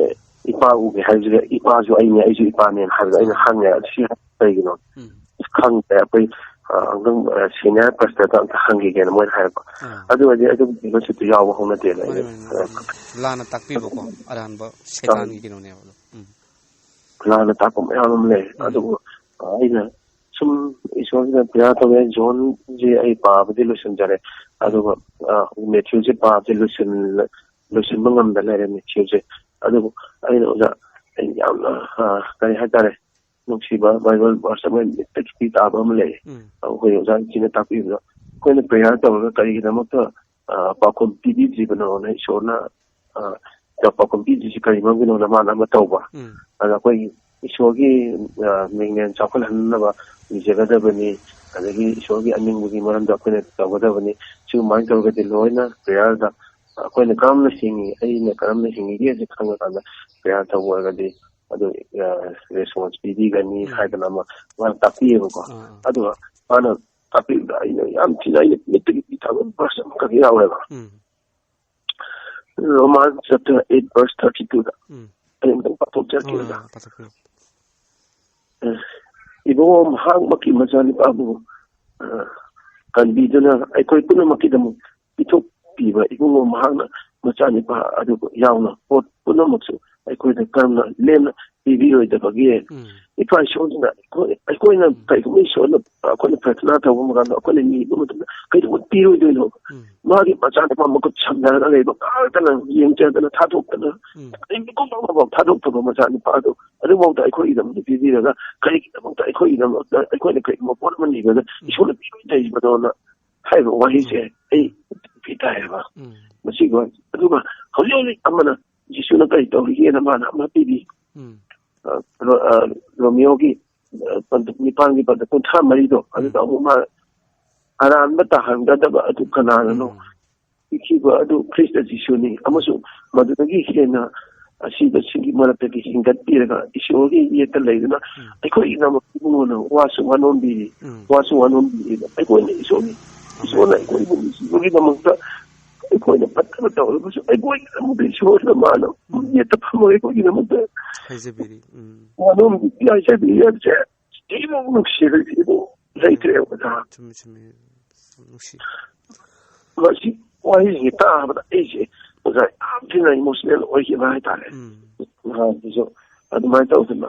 ꯑꯦ, ꯏꯄꯥ ꯎꯒꯦ ꯍꯥꯏꯕꯁꯤꯗ ꯏꯄꯥꯁꯨ ꯑꯩꯅꯤ, ꯑꯩꯁꯨ ꯏꯄꯥꯅꯦꯅ" ꯍꯥꯏꯕꯗꯣ ꯑꯩꯅ ꯑꯥ꯫ ꯍꯪꯉꯦ, "ꯑꯗꯨ ꯁꯤ ꯀꯩꯒꯤꯅꯣ?" ꯎꯝ꯫ "ꯑꯁ, ꯈꯪꯗ꯭ꯔꯦ, ꯑꯩꯈꯣꯏ, ꯑ, ꯑꯉꯥꯡ, ꯑ, ꯁꯦꯅꯤꯌꯔ ꯄꯥꯁꯇꯔꯗ ꯑꯝꯇ ꯍꯪꯈꯤꯒꯦꯅ" ꯃꯣꯏꯅ ꯍꯥꯏꯔꯛꯄ꯫ ꯑꯥ꯫ ꯑꯗꯨ ꯑꯣꯏꯔꯗꯤ ꯑꯗꯨꯝ ꯐꯦꯂꯣꯁꯤꯞꯇ ꯌꯥꯎꯕ ꯍꯧꯅꯗꯦꯅ ꯃꯥꯅꯦ, ꯑꯩꯅ, ꯃꯥꯅꯦ, ꯃꯥꯅꯦ, ꯑ, ꯃꯥꯅꯦ꯫ ꯂꯥꯟꯅ ꯇꯥꯛꯄꯤꯕꯀꯣ, ꯑꯔꯥꯟꯕ ꯁꯩꯇꯥꯟꯒꯤ ꯀꯩꯅꯣꯅꯦꯕ ꯑꯗꯣ꯫ ꯎꯝ꯫ ꯂꯥꯟꯅ ꯇꯥꯛꯄ ꯃꯌꯥꯝ ꯑꯃ ꯂꯩ꯫ ꯎꯝ꯫ ꯑꯗꯨꯕꯨ, ꯑ, ꯑꯩꯅ ꯁꯨꯝ ꯏꯁꯣꯔꯁꯤꯗ ꯄ꯭ꯔꯦꯌꯔ ꯇꯧꯋꯦ꯫ ꯖꯣꯟꯁꯦ ꯑꯩ ꯄꯥꯕꯗꯤ ꯂꯣꯏꯁꯤꯟꯖꯔꯦ꯫ ꯎꯝ꯫ ꯑꯗꯨꯒ, ꯑ, ꯃꯦꯊ꯭ꯌꯨꯁꯦ ꯄꯥꯕꯁꯦ ꯂꯣꯏꯁꯤꯜꯂ-, ꯂꯣꯏꯁꯤꯟꯕ ꯉꯝꯗ ꯂꯩꯔꯦ ꯃꯦꯊ꯭ꯌꯨꯁꯦ꯫ ꯑꯗꯨꯕꯨ ꯑꯩꯅ ꯑꯣꯖꯥ, ꯑꯩ ꯌꯥꯝꯅ, ꯑ, ꯀꯔꯤ ꯍꯥꯏꯇꯥꯔꯦ, ꯅꯨꯡꯁꯤꯕ ꯕꯥꯏꯕꯜ ꯚꯔꯁ ꯑꯃ ꯃꯤꯠꯇ ꯈꯤꯇꯪ ꯇꯥꯕ ꯑꯃ ꯂꯩꯌꯦ꯫ ꯎꯝ꯫ ꯑꯩꯈꯣꯏ ꯑꯣꯖꯥ ꯏꯆꯦꯅ ꯇꯥꯛꯄꯤꯕꯗ, ꯑꯩꯈꯣꯏꯅ ꯄ꯭ꯔꯦꯌꯔ ꯇꯧꯔꯒ ꯀꯔꯤꯒꯤꯗꯃꯛꯇ, ꯑ, ꯄꯥꯎꯈꯨꯝ ꯄꯤꯕꯤꯗ꯭ꯔꯤꯕꯅꯣꯅ ꯏꯁꯣꯔꯅ, ꯑ, ꯄꯥꯎꯈꯨꯝ ꯄꯤꯗ꯭ꯔꯤꯁꯤ ꯀꯔꯤ ꯃꯔꯝꯒꯤꯅꯣꯅ ꯃꯥꯅ ꯑꯃ ꯇꯧꯕ꯫ ꯎꯝ꯫ ꯑꯗ ꯑꯩꯈꯣꯏꯒꯤ ꯏꯁꯣꯔꯒꯤ, ꯑ, ꯃꯤꯡꯂꯦꯟ ꯆꯥꯎꯈꯠꯍꯟꯅꯕ ꯅꯤꯖꯒꯗꯕꯅꯤ, ꯑꯗꯒꯤ ꯏꯁꯣꯔꯒꯤ ꯑꯅꯤꯡꯕꯒꯤ ꯃꯔꯝꯗ ꯑꯩꯈꯣꯏꯅ ꯇꯧꯒꯗꯕꯅꯤ꯫ ꯁꯤꯒꯨꯃꯥꯏꯅ ꯇꯧꯔꯒꯗꯤ ꯂꯣꯏꯅ ꯄ꯭ꯔꯦꯌꯔꯗ ꯑꯩꯈꯣꯏꯅ ꯀꯔꯝꯅ ꯍꯤꯡꯉꯤ, ꯑꯩꯅ ꯀꯔꯝꯅ ꯍꯤꯡꯉꯤꯒꯦ ꯍꯥꯏꯁꯦ ꯈꯪꯉꯀꯥꯟꯗ ꯄ꯭ꯔꯦꯌꯔ ꯇꯧꯕ ꯑꯣꯏꯔꯒꯗꯤ ꯑꯗꯨ, ꯑ, response ꯄꯤꯕꯤꯒꯅꯤ ꯎꯝ꯫ ꯍꯥꯏꯗꯅ ꯑꯃ ꯃꯥꯅ ꯇꯥꯛꯄꯤꯌꯦꯕꯀꯣ꯫ ꯑꯥ, ꯑꯥ꯫ ꯑꯗꯨꯒ ꯃꯥꯅ ꯇꯥꯛꯄꯤꯕꯗ ꯑꯩꯅ ꯌꯥꯝ ꯊꯤꯅ ꯑꯩꯅ ꯃꯤꯠꯇꯒꯤ ꯄꯤ ꯊꯥꯕ verse ꯑꯃꯈꯛ ꯌꯥꯎꯋꯦꯕ꯫ ꯎꯝ꯫ Romans chapter eight verse thirty-two ꯗ꯫ ꯎꯝ꯫ ꯑꯩ ꯑꯃꯨꯛꯇꯪ ꯄꯥꯊꯣꯛꯆꯔꯛꯀꯦ, ꯍꯣꯏ, ꯑꯣꯖꯥ꯫ ꯍꯣꯏ, ꯄꯥꯊꯣꯛꯄꯤꯔꯣ꯫ ꯑ, ꯏꯕꯨꯡꯉꯣ, ꯃꯍꯥꯛꯃꯛꯀꯤ ꯃꯆꯥꯅꯨꯄꯥꯕꯨ, ꯑ, ꯀꯟꯕꯤꯗꯨꯅ ꯑꯩꯈꯣꯏ ꯄꯨꯝꯅꯃꯛꯀꯤꯗꯃꯛ ꯄꯤꯊꯣꯛꯄꯤꯕ ꯏꯕꯨꯡꯉꯣ, ꯃꯍꯥꯛꯅ ꯃꯆꯥꯅꯨꯄꯥ ꯑꯗꯨꯕꯨ ꯌꯥꯎꯅ ꯄꯣꯠ ꯄꯨꯝꯅꯃꯛꯁꯨ ꯑꯩꯈꯣꯏꯗ ꯀꯔꯝꯅ ꯂꯦꯝꯅ ꯄꯤꯕꯤꯔꯣꯏꯗꯕꯒꯦ? ꯎꯝ꯫ ꯏꯄꯥ ꯏꯁꯣꯔꯗꯨꯅ ꯑꯩꯈꯣꯏ, ꯑꯩꯈꯣꯏꯅ ꯎꯝ꯫ ꯀꯩꯒꯨꯝꯕ ꯏꯁꯣꯔꯅ ꯑꯩꯈꯣꯏꯅ ꯄ꯭ꯔꯊꯅꯥ ꯇꯧꯕ ꯃꯇꯝꯗ ꯑꯩꯈꯣꯏꯅ ꯅꯤꯕ ꯃꯇꯝꯗ ꯀꯩꯗꯧꯕ ꯄꯤꯔꯣꯏꯗꯣꯏꯅꯣ? ꯎꯝ꯫ ꯃꯥꯒꯤ ꯃꯆꯥꯅꯨꯄꯥ ꯃꯈꯨꯠ ꯁꯝꯅꯔꯒ ꯂꯩꯕ ꯉꯥꯛꯇꯅ ꯌꯦꯡꯖꯗꯅ ꯊꯥꯗꯣꯛꯇꯅ ꯎꯝ꯫ ꯀꯔꯤꯒꯨꯝꯕ ꯑꯃꯐꯥꯎ ꯊꯥꯗꯣꯛꯇꯕ ꯃꯆꯥꯅꯨꯄꯥ ꯑꯗꯨ ꯑꯗꯨꯐꯥꯎꯗ ꯑꯩꯈꯣꯏꯒꯤꯗꯃꯛꯇ ꯄꯤꯕꯤꯔꯒ ꯀꯔꯤꯒꯤꯗꯃꯛꯇ ꯑꯩꯈꯣꯏꯒꯤꯗꯃꯛꯇ ꯑꯩꯈꯣꯏꯅ ꯀꯔꯤꯒꯨꯝꯕ ꯄꯣꯠ ꯑꯃ ꯅꯤꯕꯗ ꯎꯝ꯫ ꯏꯁꯣꯔꯅ ꯄꯤꯔꯣꯏꯗꯧꯔꯤꯕꯅꯣꯅ ꯍꯥꯏꯔꯤꯕ ꯋꯥꯍꯩꯁꯦ ꯎꯝ꯫ ꯑꯩ ꯄꯤ ꯇꯥꯏꯌꯦꯕ꯫ ꯎꯝ꯫ ꯃꯁꯤꯒꯤ ꯋꯥꯍꯩ꯫ ꯑꯗꯨꯒ ꯍꯧꯖꯤꯛ ꯍꯧꯖꯤꯛ ꯑꯃꯅ ꯖꯤꯁꯨꯅ ꯀꯔꯤ ꯇꯧꯔꯤꯒꯦꯅ ꯃꯥꯅ ꯑꯃ ꯄꯤꯕꯤ꯫ ꯎꯝ꯫ ꯑ, ꯔꯣ-, ꯑ, ꯔꯣꯃꯤꯌꯣꯒꯤ, ꯑ, ꯄꯟ-, ꯅꯤꯄꯥꯟꯒꯤ ꯄꯟ-, ꯀꯨꯟꯊ꯭ꯔꯥ ꯃꯔꯤꯗꯣ, ꯑꯗꯨꯗ ꯎꯝ꯫ ꯑꯃꯨꯛ ꯃꯥ ꯑꯔꯥꯟꯕ ꯇꯥꯍꯟꯒꯗꯕ ꯑꯗꯨ ꯀꯅꯥꯅꯅꯣ? ꯎꯝ꯫ ꯄꯤꯈꯤꯕ ꯑꯗꯨ ꯈ꯭ꯔꯤꯁꯇ ꯖꯤꯁꯨꯅꯤ, ꯑꯃꯁꯨꯡ ꯃꯗꯨꯗꯒꯤ ꯍꯦꯟꯅ ꯑꯁꯤꯕꯁꯤꯡꯒꯤ ꯃꯔꯛꯇꯒꯤ ꯍꯤꯡꯒꯠꯄꯤꯔꯒ ꯏꯁꯣꯔꯒꯤ ꯌꯦꯠꯇ ꯂꯩꯗꯨꯅ ꯎꯝ꯫ ꯑꯩꯈꯣꯏꯒꯤꯗꯃꯛ ꯏꯕꯨꯡꯉꯣꯅ ꯋꯥꯁꯨ ꯋꯥꯅꯣꯝꯕꯤꯔꯤ, ꯎꯝ꯫ ꯋꯥꯁꯨ ꯋꯥꯅꯣꯝꯕꯤꯔꯤ꯫ ꯑꯩꯈꯣꯏꯅ ꯏꯁꯣꯔꯒꯤ, ꯑꯃꯦꯟ꯫ ꯏꯁꯣꯔꯅ ꯑꯩꯈꯣꯏꯕꯨ ꯅꯨꯡꯁꯤꯕꯒꯤꯗꯃꯛꯇ ꯑꯩꯈꯣꯏꯅ ꯐꯠꯇꯕ ꯇꯧꯔꯕꯁꯨ ꯑꯩꯈꯣꯏꯒꯤꯗꯃꯛꯇ ꯏꯁꯣꯔꯅ ꯃꯥꯅ ꯎꯝ꯫ ꯌꯦꯠꯇ ꯐꯝꯃꯒ ꯑꯩꯈꯣꯏꯒꯤꯗꯃꯛꯇ ꯍꯥꯏꯖꯕꯤꯔꯤ꯫ ꯎꯝ꯫ ꯋꯥꯅꯣꯝꯕꯤ ꯍꯥꯏꯖꯕꯤꯔꯤ ꯍꯥꯏꯕꯁꯦ ꯁꯤꯃꯨꯛ ꯅꯨꯡꯁꯤꯕ ꯁꯤꯕꯨ ꯂꯩꯇ꯭ꯔꯦ, ꯑꯣꯖꯥ꯫ ꯆꯨꯝꯃꯤ, ꯆꯨꯝꯃꯤ꯫ ꯌꯥꯝ ꯅꯨꯡꯁꯤ꯫ ꯃꯁꯤ ꯋꯥꯍꯩꯁꯤ ꯇꯥꯕꯗ ꯑꯩꯁꯦ, ꯑꯣꯖꯥ, ꯌꯥꯝ ꯊꯤꯅ emotional ꯑꯣꯏꯈꯤꯕ ꯍꯥꯏꯇꯥꯔꯦ꯫ ꯎꯝ꯫ ꯅꯍꯥꯟꯁꯤꯁꯨ ꯑꯗꯨꯃꯥꯏꯅ ꯇꯧꯗꯅ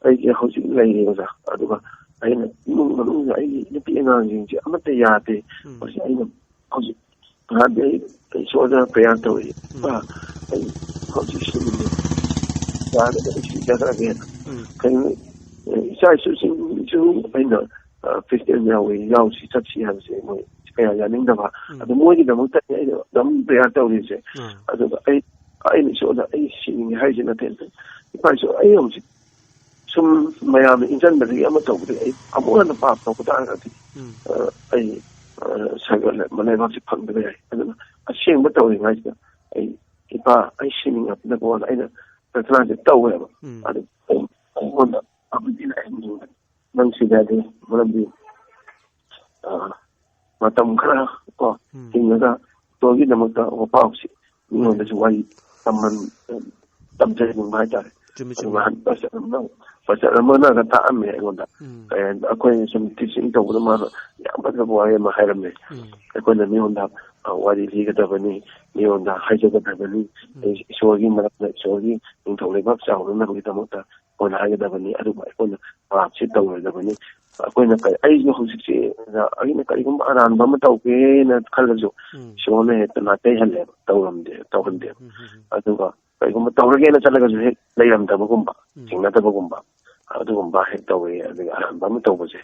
ꯑꯩꯁꯦ ꯍꯧꯖꯤꯛ ꯂꯩꯔꯤ, ꯑꯣꯖꯥ꯫ ꯑꯗꯨꯒ ꯑꯩꯅ ꯏꯃꯨꯡ ꯃꯅꯨꯡꯗ ꯑꯩꯒꯤ ꯅꯨꯄꯤ ꯑꯉꯥꯡꯁꯤꯡꯁꯦ ꯑꯃꯠꯇ ꯌꯥꯗꯦ꯫ ꯎꯝ꯫ ꯃꯁꯤ ꯑꯩꯅ ꯍꯧꯖꯤꯛ ꯅꯍꯥꯟꯗꯤ ꯑꯩ, ꯑꯩ ꯁꯣꯟꯗꯅ prayer ꯇꯧꯏ꯫ ꯎꯝ꯫ "ꯏꯄꯥ, ꯑꯩ ꯍꯧꯖꯤꯛ ꯁꯤꯅꯤꯡꯉꯦ꯫ ꯌꯥꯔꯒꯗꯤ ꯑꯩ ꯁꯤꯖꯈ꯭ꯔꯒꯦꯅ꯫" ꯎꯝ꯫ ꯀꯩꯅꯣ, ꯏꯆꯥ ꯏꯁꯨꯁꯤꯡꯁꯨ ꯑꯩꯅ, ꯑ, Christian ꯌꯥꯎꯏ, ꯌꯥꯎꯁꯤ, ꯆꯠꯁꯤ ꯍꯥꯏꯕꯁꯦ ꯃꯣꯏ ꯀꯌꯥ ꯌꯥꯅꯤꯡꯗꯕ꯫ ꯎꯝ꯫ ꯑꯗꯨ ꯃꯣꯏꯒꯤꯗꯃꯛꯇ ꯑꯩꯅ ꯑꯗꯨꯝ prayer ꯇꯧꯔꯤꯁꯦ꯫ ꯎꯝ꯫ ꯑꯗꯨꯒ ꯑꯩ, ꯑꯩꯅ ꯏꯁꯣꯔꯗ ꯑꯩ ꯁꯤꯅꯤꯡꯉꯦ ꯍꯥꯏꯁꯦ ꯅꯠꯇꯦ꯫ ꯏꯄꯥ ꯏꯁꯣꯔ, ꯑꯩ ꯍꯧꯖꯤꯛ ꯁꯨꯝ ꯃꯌꯥꯝꯅ ꯏꯟꯁꯤꯟꯕꯗꯒꯤ ꯑꯃ ꯇꯧꯕꯗꯒꯤ ꯑꯩ ꯑꯃꯨꯛ ꯍꯟꯅ ꯄꯥꯞ ꯇꯧꯕ ꯇꯥꯔꯒꯗꯤ, ꯎꯝ꯫ ꯑ, ꯑꯩ, ꯑ, ꯁꯥꯒꯠꯂꯦ, ꯂꯩꯕꯥꯛꯁꯦ ꯐꯪꯗꯕ ꯌꯥꯏ꯫ ꯑꯗꯨꯅ ꯑꯁꯦꯡꯕ ꯇꯧꯔꯤꯉꯩꯁꯤꯗ ꯑꯩ, "ꯏꯄꯥ, ꯑꯩ ꯁꯤꯅꯤꯡꯉꯕꯅꯤꯀꯣꯅ" ꯑꯩꯅ ꯄ꯭ꯔꯊꯅꯥꯁꯦ ꯇꯧꯋꯦꯕ꯫ ꯎꯝ꯫ ꯑꯗꯨ ꯑꯩꯉꯣꯟꯗ ꯑꯃꯗꯤ ꯂꯥꯛꯍꯟꯅꯤꯡꯕ ꯅꯪ ꯁꯤꯗꯗꯤ, ꯃꯔꯝꯗꯤ, ꯑ, ꯃꯇꯝ ꯈꯔ ꯀꯣ ꯎꯝ꯫ ꯍꯤꯡꯉꯒ ꯏꯁꯣꯔꯒꯤꯗꯃꯛꯇ ꯋꯥꯄꯥꯎꯁꯤ ꯃꯤꯉꯣꯟꯗꯁꯨ ꯋꯥꯔꯤ ꯇꯝꯍꯟ-, ꯇꯝꯖꯅꯤꯡꯕ ꯍꯥꯏꯇꯥꯔꯦ꯫ ꯆꯨꯝꯃꯤ, ꯑꯗꯨ ꯆꯨꯝꯃꯤ꯫ ꯅꯍꯥꯟ ꯄꯥꯁꯇꯔ ꯑꯃꯅ, ꯄꯥꯁꯇꯔ ꯑꯃꯅꯒ ꯇꯥꯛꯑꯝꯃꯦ ꯑꯩꯉꯣꯟꯗ꯫ ꯎꯝ꯫ ꯑꯦ, ꯑꯩꯈꯣꯏꯅ ꯁꯨꯝ ꯇꯤꯆꯤꯡ ꯇꯧꯕꯗ ꯃꯥꯅ ꯌꯥꯝ ꯐꯖꯕ ꯋꯥꯍꯩ ꯑꯃ ꯍꯥꯏꯔꯝꯃꯦ꯫ ꯎꯝ꯫ ꯑꯩꯈꯣꯏꯅ ꯃꯤꯉꯣꯟꯗ, ꯑ, ꯋꯥꯔꯤ ꯂꯤꯒꯗꯕꯅꯤ, ꯃꯤꯉꯣꯟꯗ ꯍꯥꯏꯖꯒꯗꯕꯅꯤ, ꯎꯝ꯫ ꯏꯁꯣꯔꯒꯤ ꯃꯔꯝꯗ, ꯏꯁꯣꯔꯒꯤ ꯅꯤꯡꯊꯧ ꯂꯩꯕꯥꯛ ꯆꯥꯎꯅꯅꯕꯒꯤꯗꯃꯛꯇ ꯑꯩꯈꯣꯏꯅ ꯍꯥꯏꯒꯗꯕꯅꯤ, ꯑꯗꯨꯕꯨ ꯑꯩꯈꯣꯏꯅ ꯄꯥꯞꯁꯤ ꯇꯧꯔꯣꯏꯗꯕꯅꯤ꯫ ꯑꯩꯈꯣꯏꯅ ꯀꯔꯤ, ꯑꯩꯁꯨ ꯍꯧꯖꯤꯛꯁꯦ ꯑꯩꯅ ꯀꯔꯤꯒꯨꯝꯕ ꯑꯔꯥꯟꯕ ꯑꯃ ꯇꯧꯒꯦꯅ ꯈꯜꯂꯁꯨ, ꯎꯝ꯫ ꯏꯁꯣꯔꯅ ꯍꯦꯛꯇ ꯅꯥꯇꯩꯍꯜꯂꯦꯕ, ꯇꯧꯔꯝꯗꯦ, ꯇꯧꯍꯟꯗꯦꯕ꯫ ꯎꯝ, ꯎꯝ, ꯎꯝ, ꯎꯝ꯫ ꯑꯗꯨꯒ ꯀꯔꯤꯒꯨꯝꯕ ꯇꯧꯔꯒꯦꯅ ꯆꯠꯂꯒꯁꯨ ꯍꯦꯛ ꯂꯩꯔꯝꯗꯕꯒꯨꯝꯕ, ꯎꯝ꯫ ꯊꯦꯡꯅꯗꯕꯒꯨꯝꯕ, ꯑꯗꯨꯒꯨꯝꯕ ꯍꯦꯛ ꯇꯧꯋꯦ꯫ ꯑꯗꯨꯒ ꯑꯔꯥꯟꯕ ꯑꯃ ꯇꯧꯕꯁꯦ,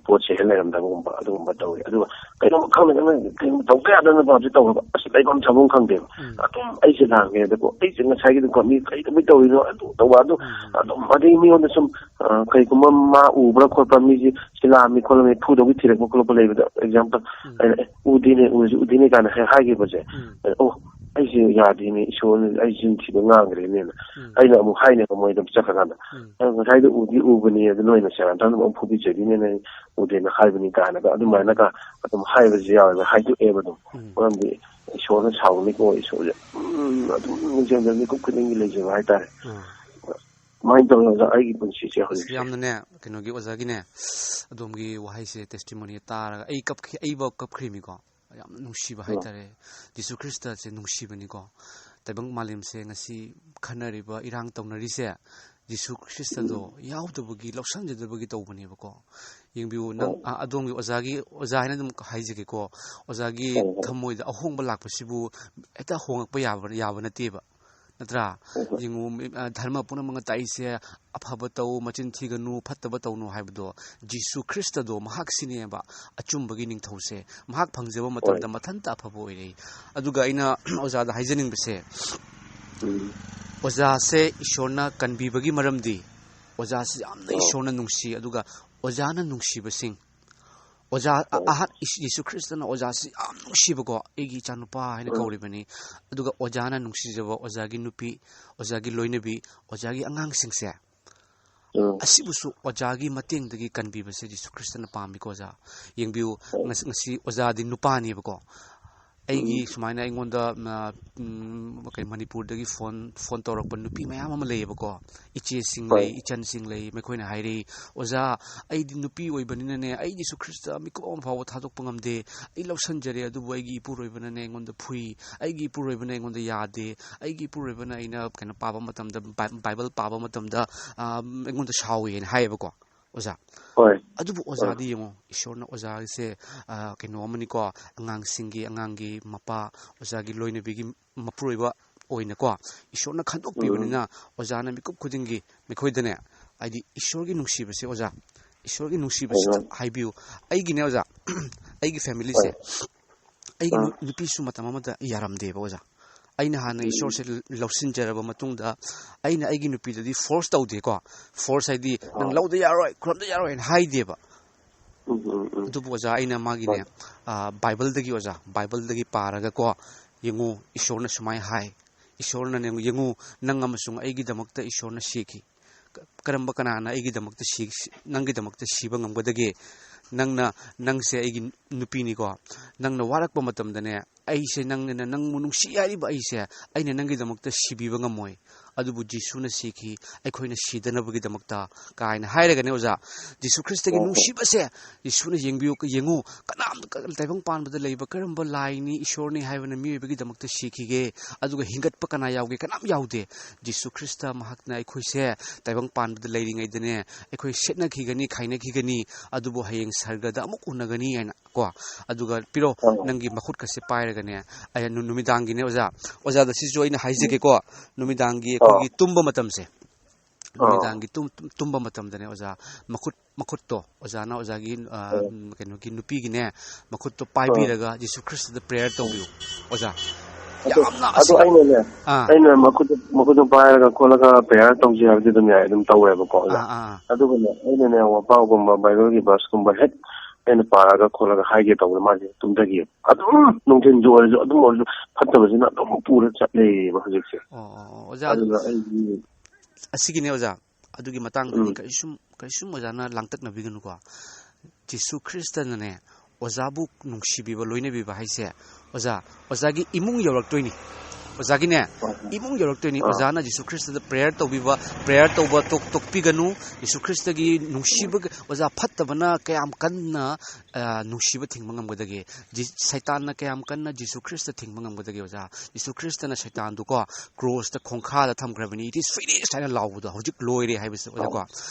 ꯄꯣꯠꯁꯦ ꯍꯦꯛ ꯂꯩꯔꯝꯗꯕꯒꯨꯝꯕ, ꯑꯗꯨꯒꯨꯝꯕ ꯇꯧꯋꯦ꯫ ꯑꯗꯨꯒ ꯀꯩꯅꯣꯝ ꯈꯪꯗꯦ, ꯀꯩꯅꯣꯝ ꯇꯧꯕ ꯌꯥꯗꯅ ꯄꯥꯞꯁꯦ ꯇꯧꯔꯕ, ꯑꯁ, ꯂꯩꯐꯝ ꯆꯥꯐꯝ ꯈꯪꯗꯦꯕ꯫ ꯎꯝ꯫ ꯑꯗꯨꯝ ꯑꯩꯁꯦ ꯂꯥꯡꯉꯦ, ꯑꯗꯨꯕꯨ ꯑꯩꯁꯦ ꯉꯁꯥꯏꯒꯤꯗꯨꯀꯣ, ꯃꯤ ꯀꯩꯗꯧꯕꯩ ꯇꯧꯔꯤꯅꯣ, ꯑꯗꯨ ꯇꯧꯕ, ꯑꯗꯨ ꯎꯝ꯫ ꯑꯗꯨꯝ, ꯑꯗꯩ ꯃꯤꯉꯣꯟꯗ ꯁꯨꯝ, ꯑ, ꯀꯩꯒꯨꯝꯕ ꯃꯥ ꯎꯕ꯭ꯔꯥ ꯈꯣꯠꯄ꯭ꯔꯥ, ꯃꯤꯁꯦ ꯁꯤ ꯂꯥꯛꯑꯝꯃꯤ ꯈꯣꯠꯂꯝꯃꯤ, ꯐꯨꯗꯧꯒꯤ ꯊꯤꯔꯛꯄ ꯈꯣꯠꯂꯛꯄ ꯂꯩꯕꯗ, ꯑꯦꯛꯖꯥꯝꯄꯜ, ꯎꯝ꯫ ꯑꯩꯅ, "ꯑꯦ, ꯎꯗꯦꯅꯦ, ꯎꯔꯁꯨ ꯎꯗꯦꯅꯦ" ꯀꯥꯏꯅ ꯍꯦꯛ ꯍꯥꯏꯈꯤꯕꯁꯦ, ꯎꯝ꯫ ꯑꯩꯅ, "ꯑꯣ, ꯑꯩꯁꯦ ꯌꯥꯗꯦꯅꯦ, ꯏꯁꯣꯔꯅ ꯑꯩ ꯆꯤꯟ ꯊꯤꯕ ꯉꯥꯡꯈ꯭ꯔꯦꯅꯦꯅ", ꯎꯝ꯫ ꯑꯩꯅ ꯑꯃꯨꯛ ꯍꯥꯏꯅꯦꯕ ꯃꯣꯏꯗ ꯆꯠꯈ꯭ꯔꯀꯥꯟꯗ꯫ ꯎꯝ꯫ "ꯑ, ꯉꯁꯥꯏꯗꯣ ꯎꯗꯤ ꯎꯕꯅꯤ, ꯑꯗꯨ ꯅꯣꯏꯅ ꯁꯦꯔꯥꯟ ꯇꯨꯔꯥꯟ ꯑꯃꯨꯛ ꯐꯨꯕꯤꯖꯔꯤꯅꯦꯅ, ꯑꯩ ꯎꯗꯦꯅ ꯍꯥꯏꯕꯅꯤ" ꯀꯥꯏꯅꯒ ꯑꯗꯨꯃꯥꯏꯅꯒ ꯑꯗꯨꯝ ꯍꯥꯏꯕꯁꯨ ꯌꯥꯎꯋꯦꯕ, ꯍꯥꯏꯗꯣꯛꯑꯦꯕ ꯑꯗꯨꯝ꯫ ꯎꯝ꯫ ꯃꯔꯝꯗꯤ ꯏꯁꯣꯔꯅ ꯁꯥꯎꯒꯅꯤꯀꯣ, ꯏꯁꯣꯔꯁꯦ, ꯎꯝ, ꯑꯗꯨꯝ ꯅꯤꯡꯁꯤꯡꯕ ꯃꯤꯀꯨꯞ ꯈꯨꯗꯤꯡꯒꯤ ꯂꯩꯖꯕ ꯍꯥꯏꯇꯥꯔꯦ꯫ ꯎꯝ꯫ ꯀꯃꯥꯏꯅ ꯇꯧꯔꯒ ꯑꯩꯒꯤ ꯄꯨꯟꯁꯤꯁꯦ ꯑꯁ, ꯍꯧꯖꯤꯛꯁꯦ? ꯌꯥꯝꯅꯅꯦ, ꯀꯩꯅꯣꯒꯤ ꯑꯣꯖꯥꯒꯤꯅꯦ, ꯑꯗꯣꯝꯒꯤ ꯋꯥꯍꯩꯁꯦ, testimony ꯇꯥꯔꯒ ꯑꯩ ꯀꯞꯈꯤ-, ꯑꯩꯐꯥꯎ ꯀꯞꯈ꯭ꯔꯤꯃꯤꯀꯣ꯫ ꯌꯥꯝꯅ ꯅꯨꯡꯁꯤꯕ ꯎꯝ꯫ ꯍꯥꯏꯇꯥꯔꯦ꯫ ꯖꯤꯁꯨ ꯈ꯭ꯔꯤꯁꯇꯁꯦ ꯅꯨꯡꯁꯤꯕꯅꯤꯀꯣ꯫ ꯇꯥꯏꯕꯪ ꯃꯥꯂꯦꯝꯁꯦ ꯉꯁꯤ ꯈꯟꯅꯔꯤꯕ, ꯏꯔꯥꯡ ꯇꯧꯅꯔꯤꯁꯦ, ꯖꯤꯁꯨ ꯈ꯭ꯔꯤꯁꯇꯗꯣ ꯎꯝ꯫ ꯌꯥꯎꯗꯕꯒꯤ, ꯂꯧꯁꯟꯖꯗꯕꯒꯤ ꯇꯧꯕꯅꯦꯕꯀꯣ꯫ ꯌꯦꯡꯕꯤꯌꯨ, ꯅꯪ, ꯍꯣꯏ꯫ ꯑ, ꯑꯗꯣꯝꯒꯤ ꯑꯣꯖꯥꯒꯤ, ꯑꯣꯖꯥ ꯍꯥꯏꯅ ꯑꯗꯨꯝ ꯍꯥꯏꯖꯒꯦꯀꯣ꯫ ꯑꯣꯖꯥꯒꯤ ꯍꯣꯏ, ꯍꯣꯏ꯫ ꯊꯃꯣꯏꯗ ꯑꯍꯣꯡꯕ ꯂꯥꯛꯄꯁꯤꯕꯨ ꯍꯦꯛꯇ ꯍꯣꯡꯉꯛꯄ ꯌꯥꯕ, ꯌꯥꯕ ꯅꯠꯇꯦꯕ꯫ ꯅꯠꯇ꯭ꯔꯥ? ꯍꯣꯏ, ꯍꯣꯏ꯫ ꯌꯦꯡꯉꯨ, ꯃꯤ, ꯑ, ꯙꯔꯃ ꯄꯨꯝꯅꯃꯛꯅ ꯇꯥꯛꯏꯁꯦ, "ꯑꯐꯕ ꯇꯧ, ꯃꯆꯤꯟ ꯊꯤꯒꯅꯨ, ꯐꯠꯇꯕ ꯇꯧꯅꯨ" ꯍꯥꯏꯕꯗꯣ, ꯖꯤꯁꯨ ꯈ꯭ꯔꯤꯁꯇꯗꯣ ꯃꯍꯥꯛꯁꯤꯅꯦꯕ ꯑꯆꯨꯝꯕꯒꯤ ꯅꯤꯡꯊꯧꯁꯦ꯫ ꯃꯍꯥꯛ ꯐꯪꯖꯕ ꯃꯇꯝꯗ ꯍꯣꯏ꯫ ꯃꯊꯟꯇ ꯑꯐꯕ ꯑꯣꯏꯔꯛꯏ꯫ ꯑꯗꯨꯒ ꯑꯩꯅ ꯑꯣꯖꯥꯗ ꯍꯥꯏꯖꯅꯤꯡꯕꯁꯦ, ꯎꯝ꯫ ꯑꯣꯖꯥꯁꯦ ꯏꯁꯣꯔꯅ ꯀꯟꯕꯤꯕꯒꯤ ꯃꯔꯝꯗꯤ, ꯑꯣꯖꯥꯁꯦ ꯌꯥꯝꯅ ꯑꯣ꯫ ꯏꯁꯣꯔꯅ ꯅꯨꯡꯁꯤ, ꯑꯗꯨꯒ ꯑꯣꯖꯥꯅ ꯅꯨꯡꯁꯤꯕꯁꯤꯡ, ꯑꯣꯖꯥ ꯑꯍꯟ ꯏꯁ- ꯌꯦꯁꯨ ꯈ꯭ꯔꯤꯁꯇꯅ ꯑꯣꯖꯥꯁꯤ ꯌꯥꯝ ꯅꯨꯡꯁꯤꯕꯀꯣ, "ꯑꯩꯒꯤ ꯏꯆꯥꯅꯨꯄꯥ" ꯍꯥꯏꯅ ꯎꯝ꯫ ꯀꯧꯔꯤꯕꯅꯤ꯫ ꯑꯗꯨꯒ ꯑꯣꯖꯥꯅ ꯅꯨꯡꯁꯤꯖꯕ ꯑꯣꯖꯥꯒꯤ ꯅꯨꯄꯤ, ꯑꯣꯖꯥꯒꯤ ꯂꯣꯏꯅꯕꯤ, ꯑꯣꯖꯥꯒꯤ ꯑꯉꯥꯡꯁꯤꯡꯁꯦ, ꯎꯝ꯫ ꯑꯁꯤꯕꯨꯁꯨ ꯑꯣꯖꯥꯒꯤ ꯃꯇꯦꯡꯗꯒꯤ ꯀꯟꯕꯤꯕꯁꯦ ꯖꯤꯁꯨ ꯈ꯭ꯔꯤꯁꯇꯅ ꯄꯥꯝꯃꯤꯀꯣ ꯑꯣꯖꯥ꯫ ꯌꯦꯡꯕꯤꯌꯨ, ꯎꯝ꯫ ꯉꯁ-, ꯉꯁꯤ ꯑꯣꯖꯥꯗꯤ ꯅꯨꯄꯥꯅꯦꯕꯀꯣ꯫ ꯑꯩꯒꯤ ꯎꯝ꯫ ꯁꯨꯃꯥꯏꯅ ꯑꯩꯉꯣꯟꯗ, ꯃ-, ꯎꯝ, ꯀꯩ, ꯃꯅꯤꯄꯨꯔꯗꯒꯤ ꯐꯣꯟ, ꯐꯣꯟ ꯇꯧꯔꯛꯄ ꯅꯨꯄꯤ ꯃꯌꯥꯝ ꯑꯃ ꯂꯩꯌꯦꯕꯀꯣ꯫ ꯏꯆꯦꯁꯤꯡ ꯍꯣꯏ꯫ ꯂꯩ, ꯏꯆꯟꯁꯤꯡ ꯂꯩ, ꯃꯈꯣꯏꯅ ꯍꯥꯏꯔꯤ, "ꯑꯣꯖꯥ, ꯑꯩꯗꯤ ꯅꯨꯄꯤ ꯑꯣꯏꯕꯅꯤꯅꯅꯦ, ꯑꯩ ꯖꯤꯁꯨ ꯈ꯭ꯔꯤꯁꯇ ꯃꯤꯀꯨꯞ ꯑꯃ ꯐꯥꯎꯕ ꯊꯥꯗꯣꯛꯄ ꯉꯝꯗꯦ꯫ ꯑꯩ ꯂꯧꯁꯟꯖꯔꯦ, ꯑꯗꯨꯕꯨ ꯑꯩꯒꯤ ꯏꯄꯨꯔꯣꯏꯕꯅꯅꯦ ꯑꯩꯉꯣꯟꯗ ꯐꯨꯏ꯫ ꯑꯩꯒꯤ ꯏꯄꯨꯔꯣꯏꯕꯅ ꯑꯩꯉꯣꯟꯗ ꯌꯥꯗꯦ꯫ ꯑꯩꯒꯤ ꯏꯄꯨꯔꯣꯏꯕꯅ ꯑꯩꯅ ꯀꯩꯅꯣ ꯄꯥꯕ ꯃꯇꯝꯗ, ꯕꯥꯏ-, ꯕꯥꯏꯕꯜ ꯄꯥꯕ ꯃꯇꯝꯗ, ꯑ, ꯑꯩꯉꯣꯟꯗ ꯁꯥꯎꯏ" ꯍꯥꯏꯅ ꯍꯥꯏꯌꯦꯕꯀꯣ꯫ ꯑꯣꯖꯥ꯫ ꯍꯣꯏ꯫ ꯑꯗꯨꯕꯨ ꯍꯣꯏ꯫ ꯑꯣꯖꯥꯗꯤ ꯌꯦꯡꯉꯣ, ꯏꯁꯣꯔꯅ ꯑꯣꯖꯥꯁꯦ, ꯑ, ꯀꯩꯅꯣ ꯑꯃꯅꯤꯀꯣ, ꯑꯉꯥꯡꯁꯤꯡꯒꯤ, ꯑꯉꯥꯡꯒꯤ ꯃꯄꯥ, ꯑꯣꯖꯥꯒꯤ ꯂꯣꯏꯅꯕꯤꯒꯤ ꯃꯄꯨꯔꯣꯏꯕ ꯑꯣꯏꯅꯀꯣ, ꯏꯁꯣꯔꯅ ꯎꯝ꯫ ꯈꯟꯗꯣꯛꯄꯤꯕꯅꯤꯅ, ꯑꯣꯖꯥꯅ ꯃꯤꯀꯨꯞ ꯈꯨꯗꯤꯡꯒꯤ ꯃꯈꯣꯏꯗꯅꯦ, ꯍꯥꯏꯗꯤ ꯏꯁꯣꯔꯒꯤ ꯅꯨꯡꯁꯤꯕꯁꯦ, ꯑꯣꯖꯥ, ꯏꯁꯣꯔꯒꯤ ꯅꯨꯡꯁꯤꯕꯁꯦ ꯍꯣꯏ, ꯍꯣꯏ꯫ ꯍꯥꯏꯕꯤꯌꯨ꯫ ꯑꯩꯒꯤꯅꯦ, ꯑꯣꯖꯥ, ꯑꯩꯒꯤ ꯐꯦꯃꯤꯂꯤꯁꯦ, ꯍꯣꯏ꯫ ꯑꯩꯒꯤ ꯅꯨ-, ꯑꯥ꯫ ꯅꯨꯄꯤꯁꯨ ꯃꯇꯝ ꯑꯃꯗ ꯌꯥꯔꯝꯗꯦꯕ, ꯑꯣꯖꯥ꯫ ꯑꯩꯅ ꯍꯥꯟꯅ ꯎꯝ꯫ ꯏꯁꯣꯔꯁꯦ ꯂꯧꯁꯤꯟꯖꯔꯕ ꯃꯇꯨꯡꯗ, ꯑꯩꯅ ꯑꯩꯒꯤ ꯅꯨꯄꯤꯗꯗꯤ ꯐꯣꯔꯁ ꯇꯧꯗꯦꯀꯣ꯫ ꯐꯣꯔꯁ ꯍꯥꯏꯗꯤ, "ꯅꯪ ꯑꯥ꯫ ꯂꯧꯗ ꯌꯥꯔꯣꯏ, ꯈꯨꯔꯨꯝꯗ ꯌꯥꯔꯣꯏ" ꯍꯥꯏꯅ ꯍꯥꯏꯗꯦꯕ꯫ ꯎꯝ, ꯎꯝ, ꯎꯝ꯫ ꯑꯗꯨꯕꯨ ꯑꯣꯖꯥ, ꯑꯩꯅ ꯃꯥꯒꯤꯅꯦ, ꯍꯣꯏ꯫ ꯑ, ꯕꯥꯏꯕꯜꯗꯒꯤ, ꯑꯣꯖꯥ, ꯕꯥꯏꯕꯜꯗꯒꯤ ꯄꯥꯔꯒꯀꯣ, "ꯌꯦꯡꯉꯨ, ꯏꯁꯣꯔꯅ ꯁꯨꯃꯥꯏꯅ ꯍꯥꯏ꯫ ꯏꯁꯣꯔꯅꯅꯦ, ꯌꯦꯡꯉꯨ, ꯅꯪ ꯑꯃꯁꯨꯡ ꯑꯩꯒꯤꯗꯃꯛꯇ ꯏꯁꯣꯔꯅ ꯁꯤꯈꯤ꯫ ꯀ-, ꯀꯔꯝꯕ ꯀꯅꯥꯅ ꯑꯩꯒꯤꯗꯃꯛꯇ ꯁꯤ-, ꯁꯤ-, ꯅꯪꯒꯤꯗꯃꯛꯇ ꯁꯤꯕ ꯉꯝꯒꯗꯒꯦ? ꯅꯪꯅ, ꯅꯪꯁꯦ ꯑꯩꯒꯤ ꯅꯨꯄꯤꯅꯤꯀꯣ꯫ ꯅꯪꯅ ꯋꯥꯔꯛꯄ ꯃꯇꯝꯗꯅꯦ, ꯑꯩꯁꯦ, ꯅꯪꯅ, ꯅꯪꯕꯨ ꯅꯨꯡꯁꯤ ꯍꯥꯏꯔꯤꯕ ꯑꯩꯁꯦ, ꯑꯩꯅ ꯅꯪꯒꯤꯗꯃꯛꯇ ꯁꯤꯕꯤꯕ ꯉꯝꯃꯣꯏ꯫ ꯑꯗꯨꯕꯨ ꯖꯤꯁꯨꯅ ꯁꯤꯈꯤ, ꯑꯩꯈꯣꯏꯅ ꯁꯤꯗꯅꯕꯒꯤꯗꯃꯛꯇ" ꯀꯥꯏꯅ ꯍꯥꯏꯔꯒꯅꯦ, ꯑꯣꯖꯥ, ꯖꯤꯁꯨ ꯈ꯭ꯔꯤꯁꯇꯒꯤ ꯍꯣꯏ, ꯍꯣꯏ꯫ ꯅꯨꯡꯁꯤꯕꯁꯦ, ꯖꯤꯁꯨꯅ ꯌꯦꯡꯕꯤꯌꯨ, ꯌꯦꯡꯉꯨ, ꯀꯅꯥꯝꯇ ꯀ-, ꯇꯥꯏꯕꯪ ꯄꯥꯟꯕꯗ ꯂꯩꯕ ꯀꯔꯝꯕ ꯂꯥꯏꯅꯤ, ꯏꯁꯣꯔꯅꯤ ꯍꯥꯏꯕꯅ ꯃꯤꯑꯣꯏꯕꯒꯤꯗꯃꯛꯇ ꯁꯤꯈꯤꯒꯦ? ꯑꯗꯨꯒ ꯍꯤꯡꯒꯠꯄ ꯀꯅꯥ ꯌꯥꯎꯒꯦ? ꯀꯅꯥꯝ ꯌꯥꯎꯗꯦ꯫ ꯖꯤꯁꯨ ꯈ꯭ꯔꯤꯁꯇ ꯃꯍꯥꯛꯅ ꯑꯩꯈꯣꯏꯁꯦ ꯇꯥꯏꯕꯪ ꯄꯥꯟꯕꯗ ꯂꯩꯔꯤꯉꯩꯗꯅꯦ, ꯑꯩꯈꯣꯏ ꯁꯦꯠꯅꯈꯤꯒꯅꯤ, ꯈꯥꯏꯅꯈꯤꯒꯅꯤ, ꯑꯗꯨꯕꯨ ꯍꯌꯦꯡ ꯁꯔꯒꯗ ꯑꯃꯨꯛ ꯎꯅꯒꯅꯤ ꯍꯥꯏꯅ ꯀꯣ꯫ ꯑꯗꯨꯒ ꯄꯤꯔꯣ, ꯑꯥ꯫ ꯅꯪꯒꯤ ꯃꯈꯨꯠꯀꯁꯦ ꯄꯥꯏꯔꯒꯅꯦ, ꯑꯩ ꯅꯨ-, ꯅꯨꯃꯤꯗꯥꯡꯒꯤꯅꯦ, ꯑꯣꯖꯥ, ꯑꯣꯖꯥꯗ ꯁꯤꯁꯨ ꯑꯩꯅ ꯍꯥꯏꯖꯒꯦꯀꯣ, ꯅꯨꯃꯤꯗꯥꯡꯒꯤ ꯑꯥ꯫ ꯑꯩꯈꯣꯏꯒꯤ ꯇꯨꯝꯕ ꯃꯇꯝꯁꯦ, ꯑꯥ꯫ ꯅꯨꯃꯤꯗꯥꯡꯒꯤ ꯇꯨꯝ-, ꯇꯨꯝ-, ꯇꯨꯝꯕ ꯃꯇꯝꯗꯅꯦ, ꯑꯣꯖꯥ, ꯃꯈꯨꯠ, ꯃꯈꯨꯠꯇꯣ, ꯑꯣꯖꯥꯅ ꯑꯣꯖꯥꯒꯤ, ꯑ, ꯑꯥ꯫ ꯎꯝ, ꯀꯩꯅꯣꯒꯤ ꯅꯨꯄꯤꯒꯤꯅꯦ, ꯃꯈꯨꯠꯇꯣ ꯑꯥ꯫ ꯄꯥꯏꯕꯤꯔꯒ ꯖꯤꯁꯨ ꯈ꯭ꯔꯤꯁꯇꯗ ꯄ꯭ꯔꯦꯌꯔ ꯇꯧꯕꯤꯌꯨ, ꯑꯣꯖꯥ꯫ ꯑꯗꯨ, ꯌꯥꯝꯅ ꯑꯗꯨ ꯑꯁꯤꯒ-, ꯑꯩꯅꯅꯦ, ꯑꯥ꯫ ꯑꯩꯅ ꯃꯈꯨꯠꯇ, ꯃꯈꯨꯠꯇꯣ ꯄꯥꯏꯔꯒ ꯈꯣꯠꯂꯒ ꯄ꯭ꯔꯦꯌꯔ ꯇꯧꯁꯤ ꯍꯥꯏꯕꯗꯤ ꯑꯗꯨꯝ ꯌꯥꯏ, ꯑꯗꯨꯝ ꯇꯧꯋꯦꯕꯀꯣ, ꯑꯣꯖꯥ꯫ ꯑꯥ, ꯑꯥ, ꯑꯥ꯫ ꯑꯗꯨꯒꯅꯦ, ꯑꯩꯅꯅꯦ, ꯋꯥꯄꯥꯎꯒꯨꯝꯕ, ꯕꯥꯏꯕꯜꯒꯤ ꯚꯔꯁꯀꯨꯝꯕ ꯍꯦꯛ ꯑꯩꯅ ꯄꯥꯔꯒ ꯈꯣꯠꯂꯒ ꯍꯥꯏꯒꯦ ꯇꯧꯕꯗ ꯃꯥꯁꯦ ꯇꯨꯝꯊꯈꯤꯑꯕ꯫ ꯑꯗꯨꯝ ꯅꯨꯡꯊꯤꯟꯁꯨ ꯑꯣꯏꯔꯁꯨ, ꯑꯗꯨꯝ ꯑꯣꯏꯔꯁꯨ ꯐꯠꯇꯕꯁꯤꯅ ꯑꯗꯨꯝ ꯄꯨꯔ ꯆꯠꯂꯦꯕ ꯍꯧꯖꯤꯛꯁꯦ꯫ ꯑꯣ, ꯑꯣ, ꯑꯣ, ꯑꯣꯖꯥ, ꯑꯗꯨꯅ ꯑꯩꯒꯤ ꯑꯁꯤꯒꯤꯅꯦ ꯑꯣꯖꯥ, ꯑꯗꯨꯒꯤ ꯃꯇꯥꯡꯗꯗꯤ ꯎꯝ꯫ ꯀꯔꯤꯁꯨꯝ, ꯀꯔꯤꯁꯨꯝ ꯑꯣꯖꯥꯅ ꯂꯥꯡꯇꯛꯅꯕꯤꯒꯅꯨꯀꯣ꯫ ꯖꯤꯁꯨ ꯈ꯭ꯔꯤꯁꯇꯅꯅꯦ ꯑꯣꯖꯥꯕꯨ ꯅꯨꯡꯁꯤꯕꯤꯕ, ꯂꯣꯏꯅꯕꯤꯕ ꯍꯥꯏꯁꯦ, ꯑꯣꯖꯥ, ꯑꯣꯖꯥꯒꯤ ꯏꯃꯨꯡ ꯌꯧꯔꯛꯇꯣꯏꯅꯤ꯫ ꯑꯣꯖꯥꯒꯤꯅꯦ, ꯍꯣꯏ, ꯍꯣꯏ꯫ ꯏꯃꯨꯡ ꯌꯧꯔꯛꯇꯣꯏꯅꯤ꯫ ꯑꯥ꯫ ꯑꯣꯖꯥꯅ ꯖꯤꯁꯨ ꯈ꯭ꯔꯤꯁꯇꯗ prayer ꯇꯧꯕꯤꯕ, prayer ꯇꯧꯕ ꯇꯣꯛ-, ꯇꯣꯛꯄꯤꯒꯅꯨ꯫ ꯖꯤꯁꯨ ꯈ꯭ꯔꯤꯁꯇꯒꯤ ꯅꯨꯡꯁꯤꯕ, ꯑꯣꯖꯥ, ꯐꯠꯇꯕꯅ ꯀꯌꯥꯝ ꯀꯟꯅ, ꯑ, ꯅꯨꯡꯁꯤꯕ ꯊꯤꯡꯕ ꯉꯝꯒꯗꯒꯦ? ꯖꯤ-, ꯁꯩꯇꯥꯟꯅ ꯀꯌꯥꯝ ꯀꯟꯅ ꯖꯤꯁꯨ ꯈ꯭ꯔꯤꯁꯇ ꯊꯤꯡꯕ ꯉꯝꯒꯗꯒꯦ, ꯑꯣꯖꯥ? ꯖꯤꯁꯨ ꯈ꯭ꯔꯤꯁꯇꯅ ꯁꯩꯇꯥꯟꯗꯨꯀꯣ, ꯀ꯭ꯔꯣꯁꯇ ꯈꯣꯡꯈꯥꯗ ꯊꯝꯈ꯭ꯔꯕꯅꯤ, "It is finished" ꯍꯥꯏꯅ ꯂꯥꯎꯕꯗꯣ, ꯍꯧꯖꯤꯛ ꯂꯣꯏꯔꯦ ꯍꯥꯏꯕꯁꯦ, ꯑꯣꯖꯥꯀꯣ꯫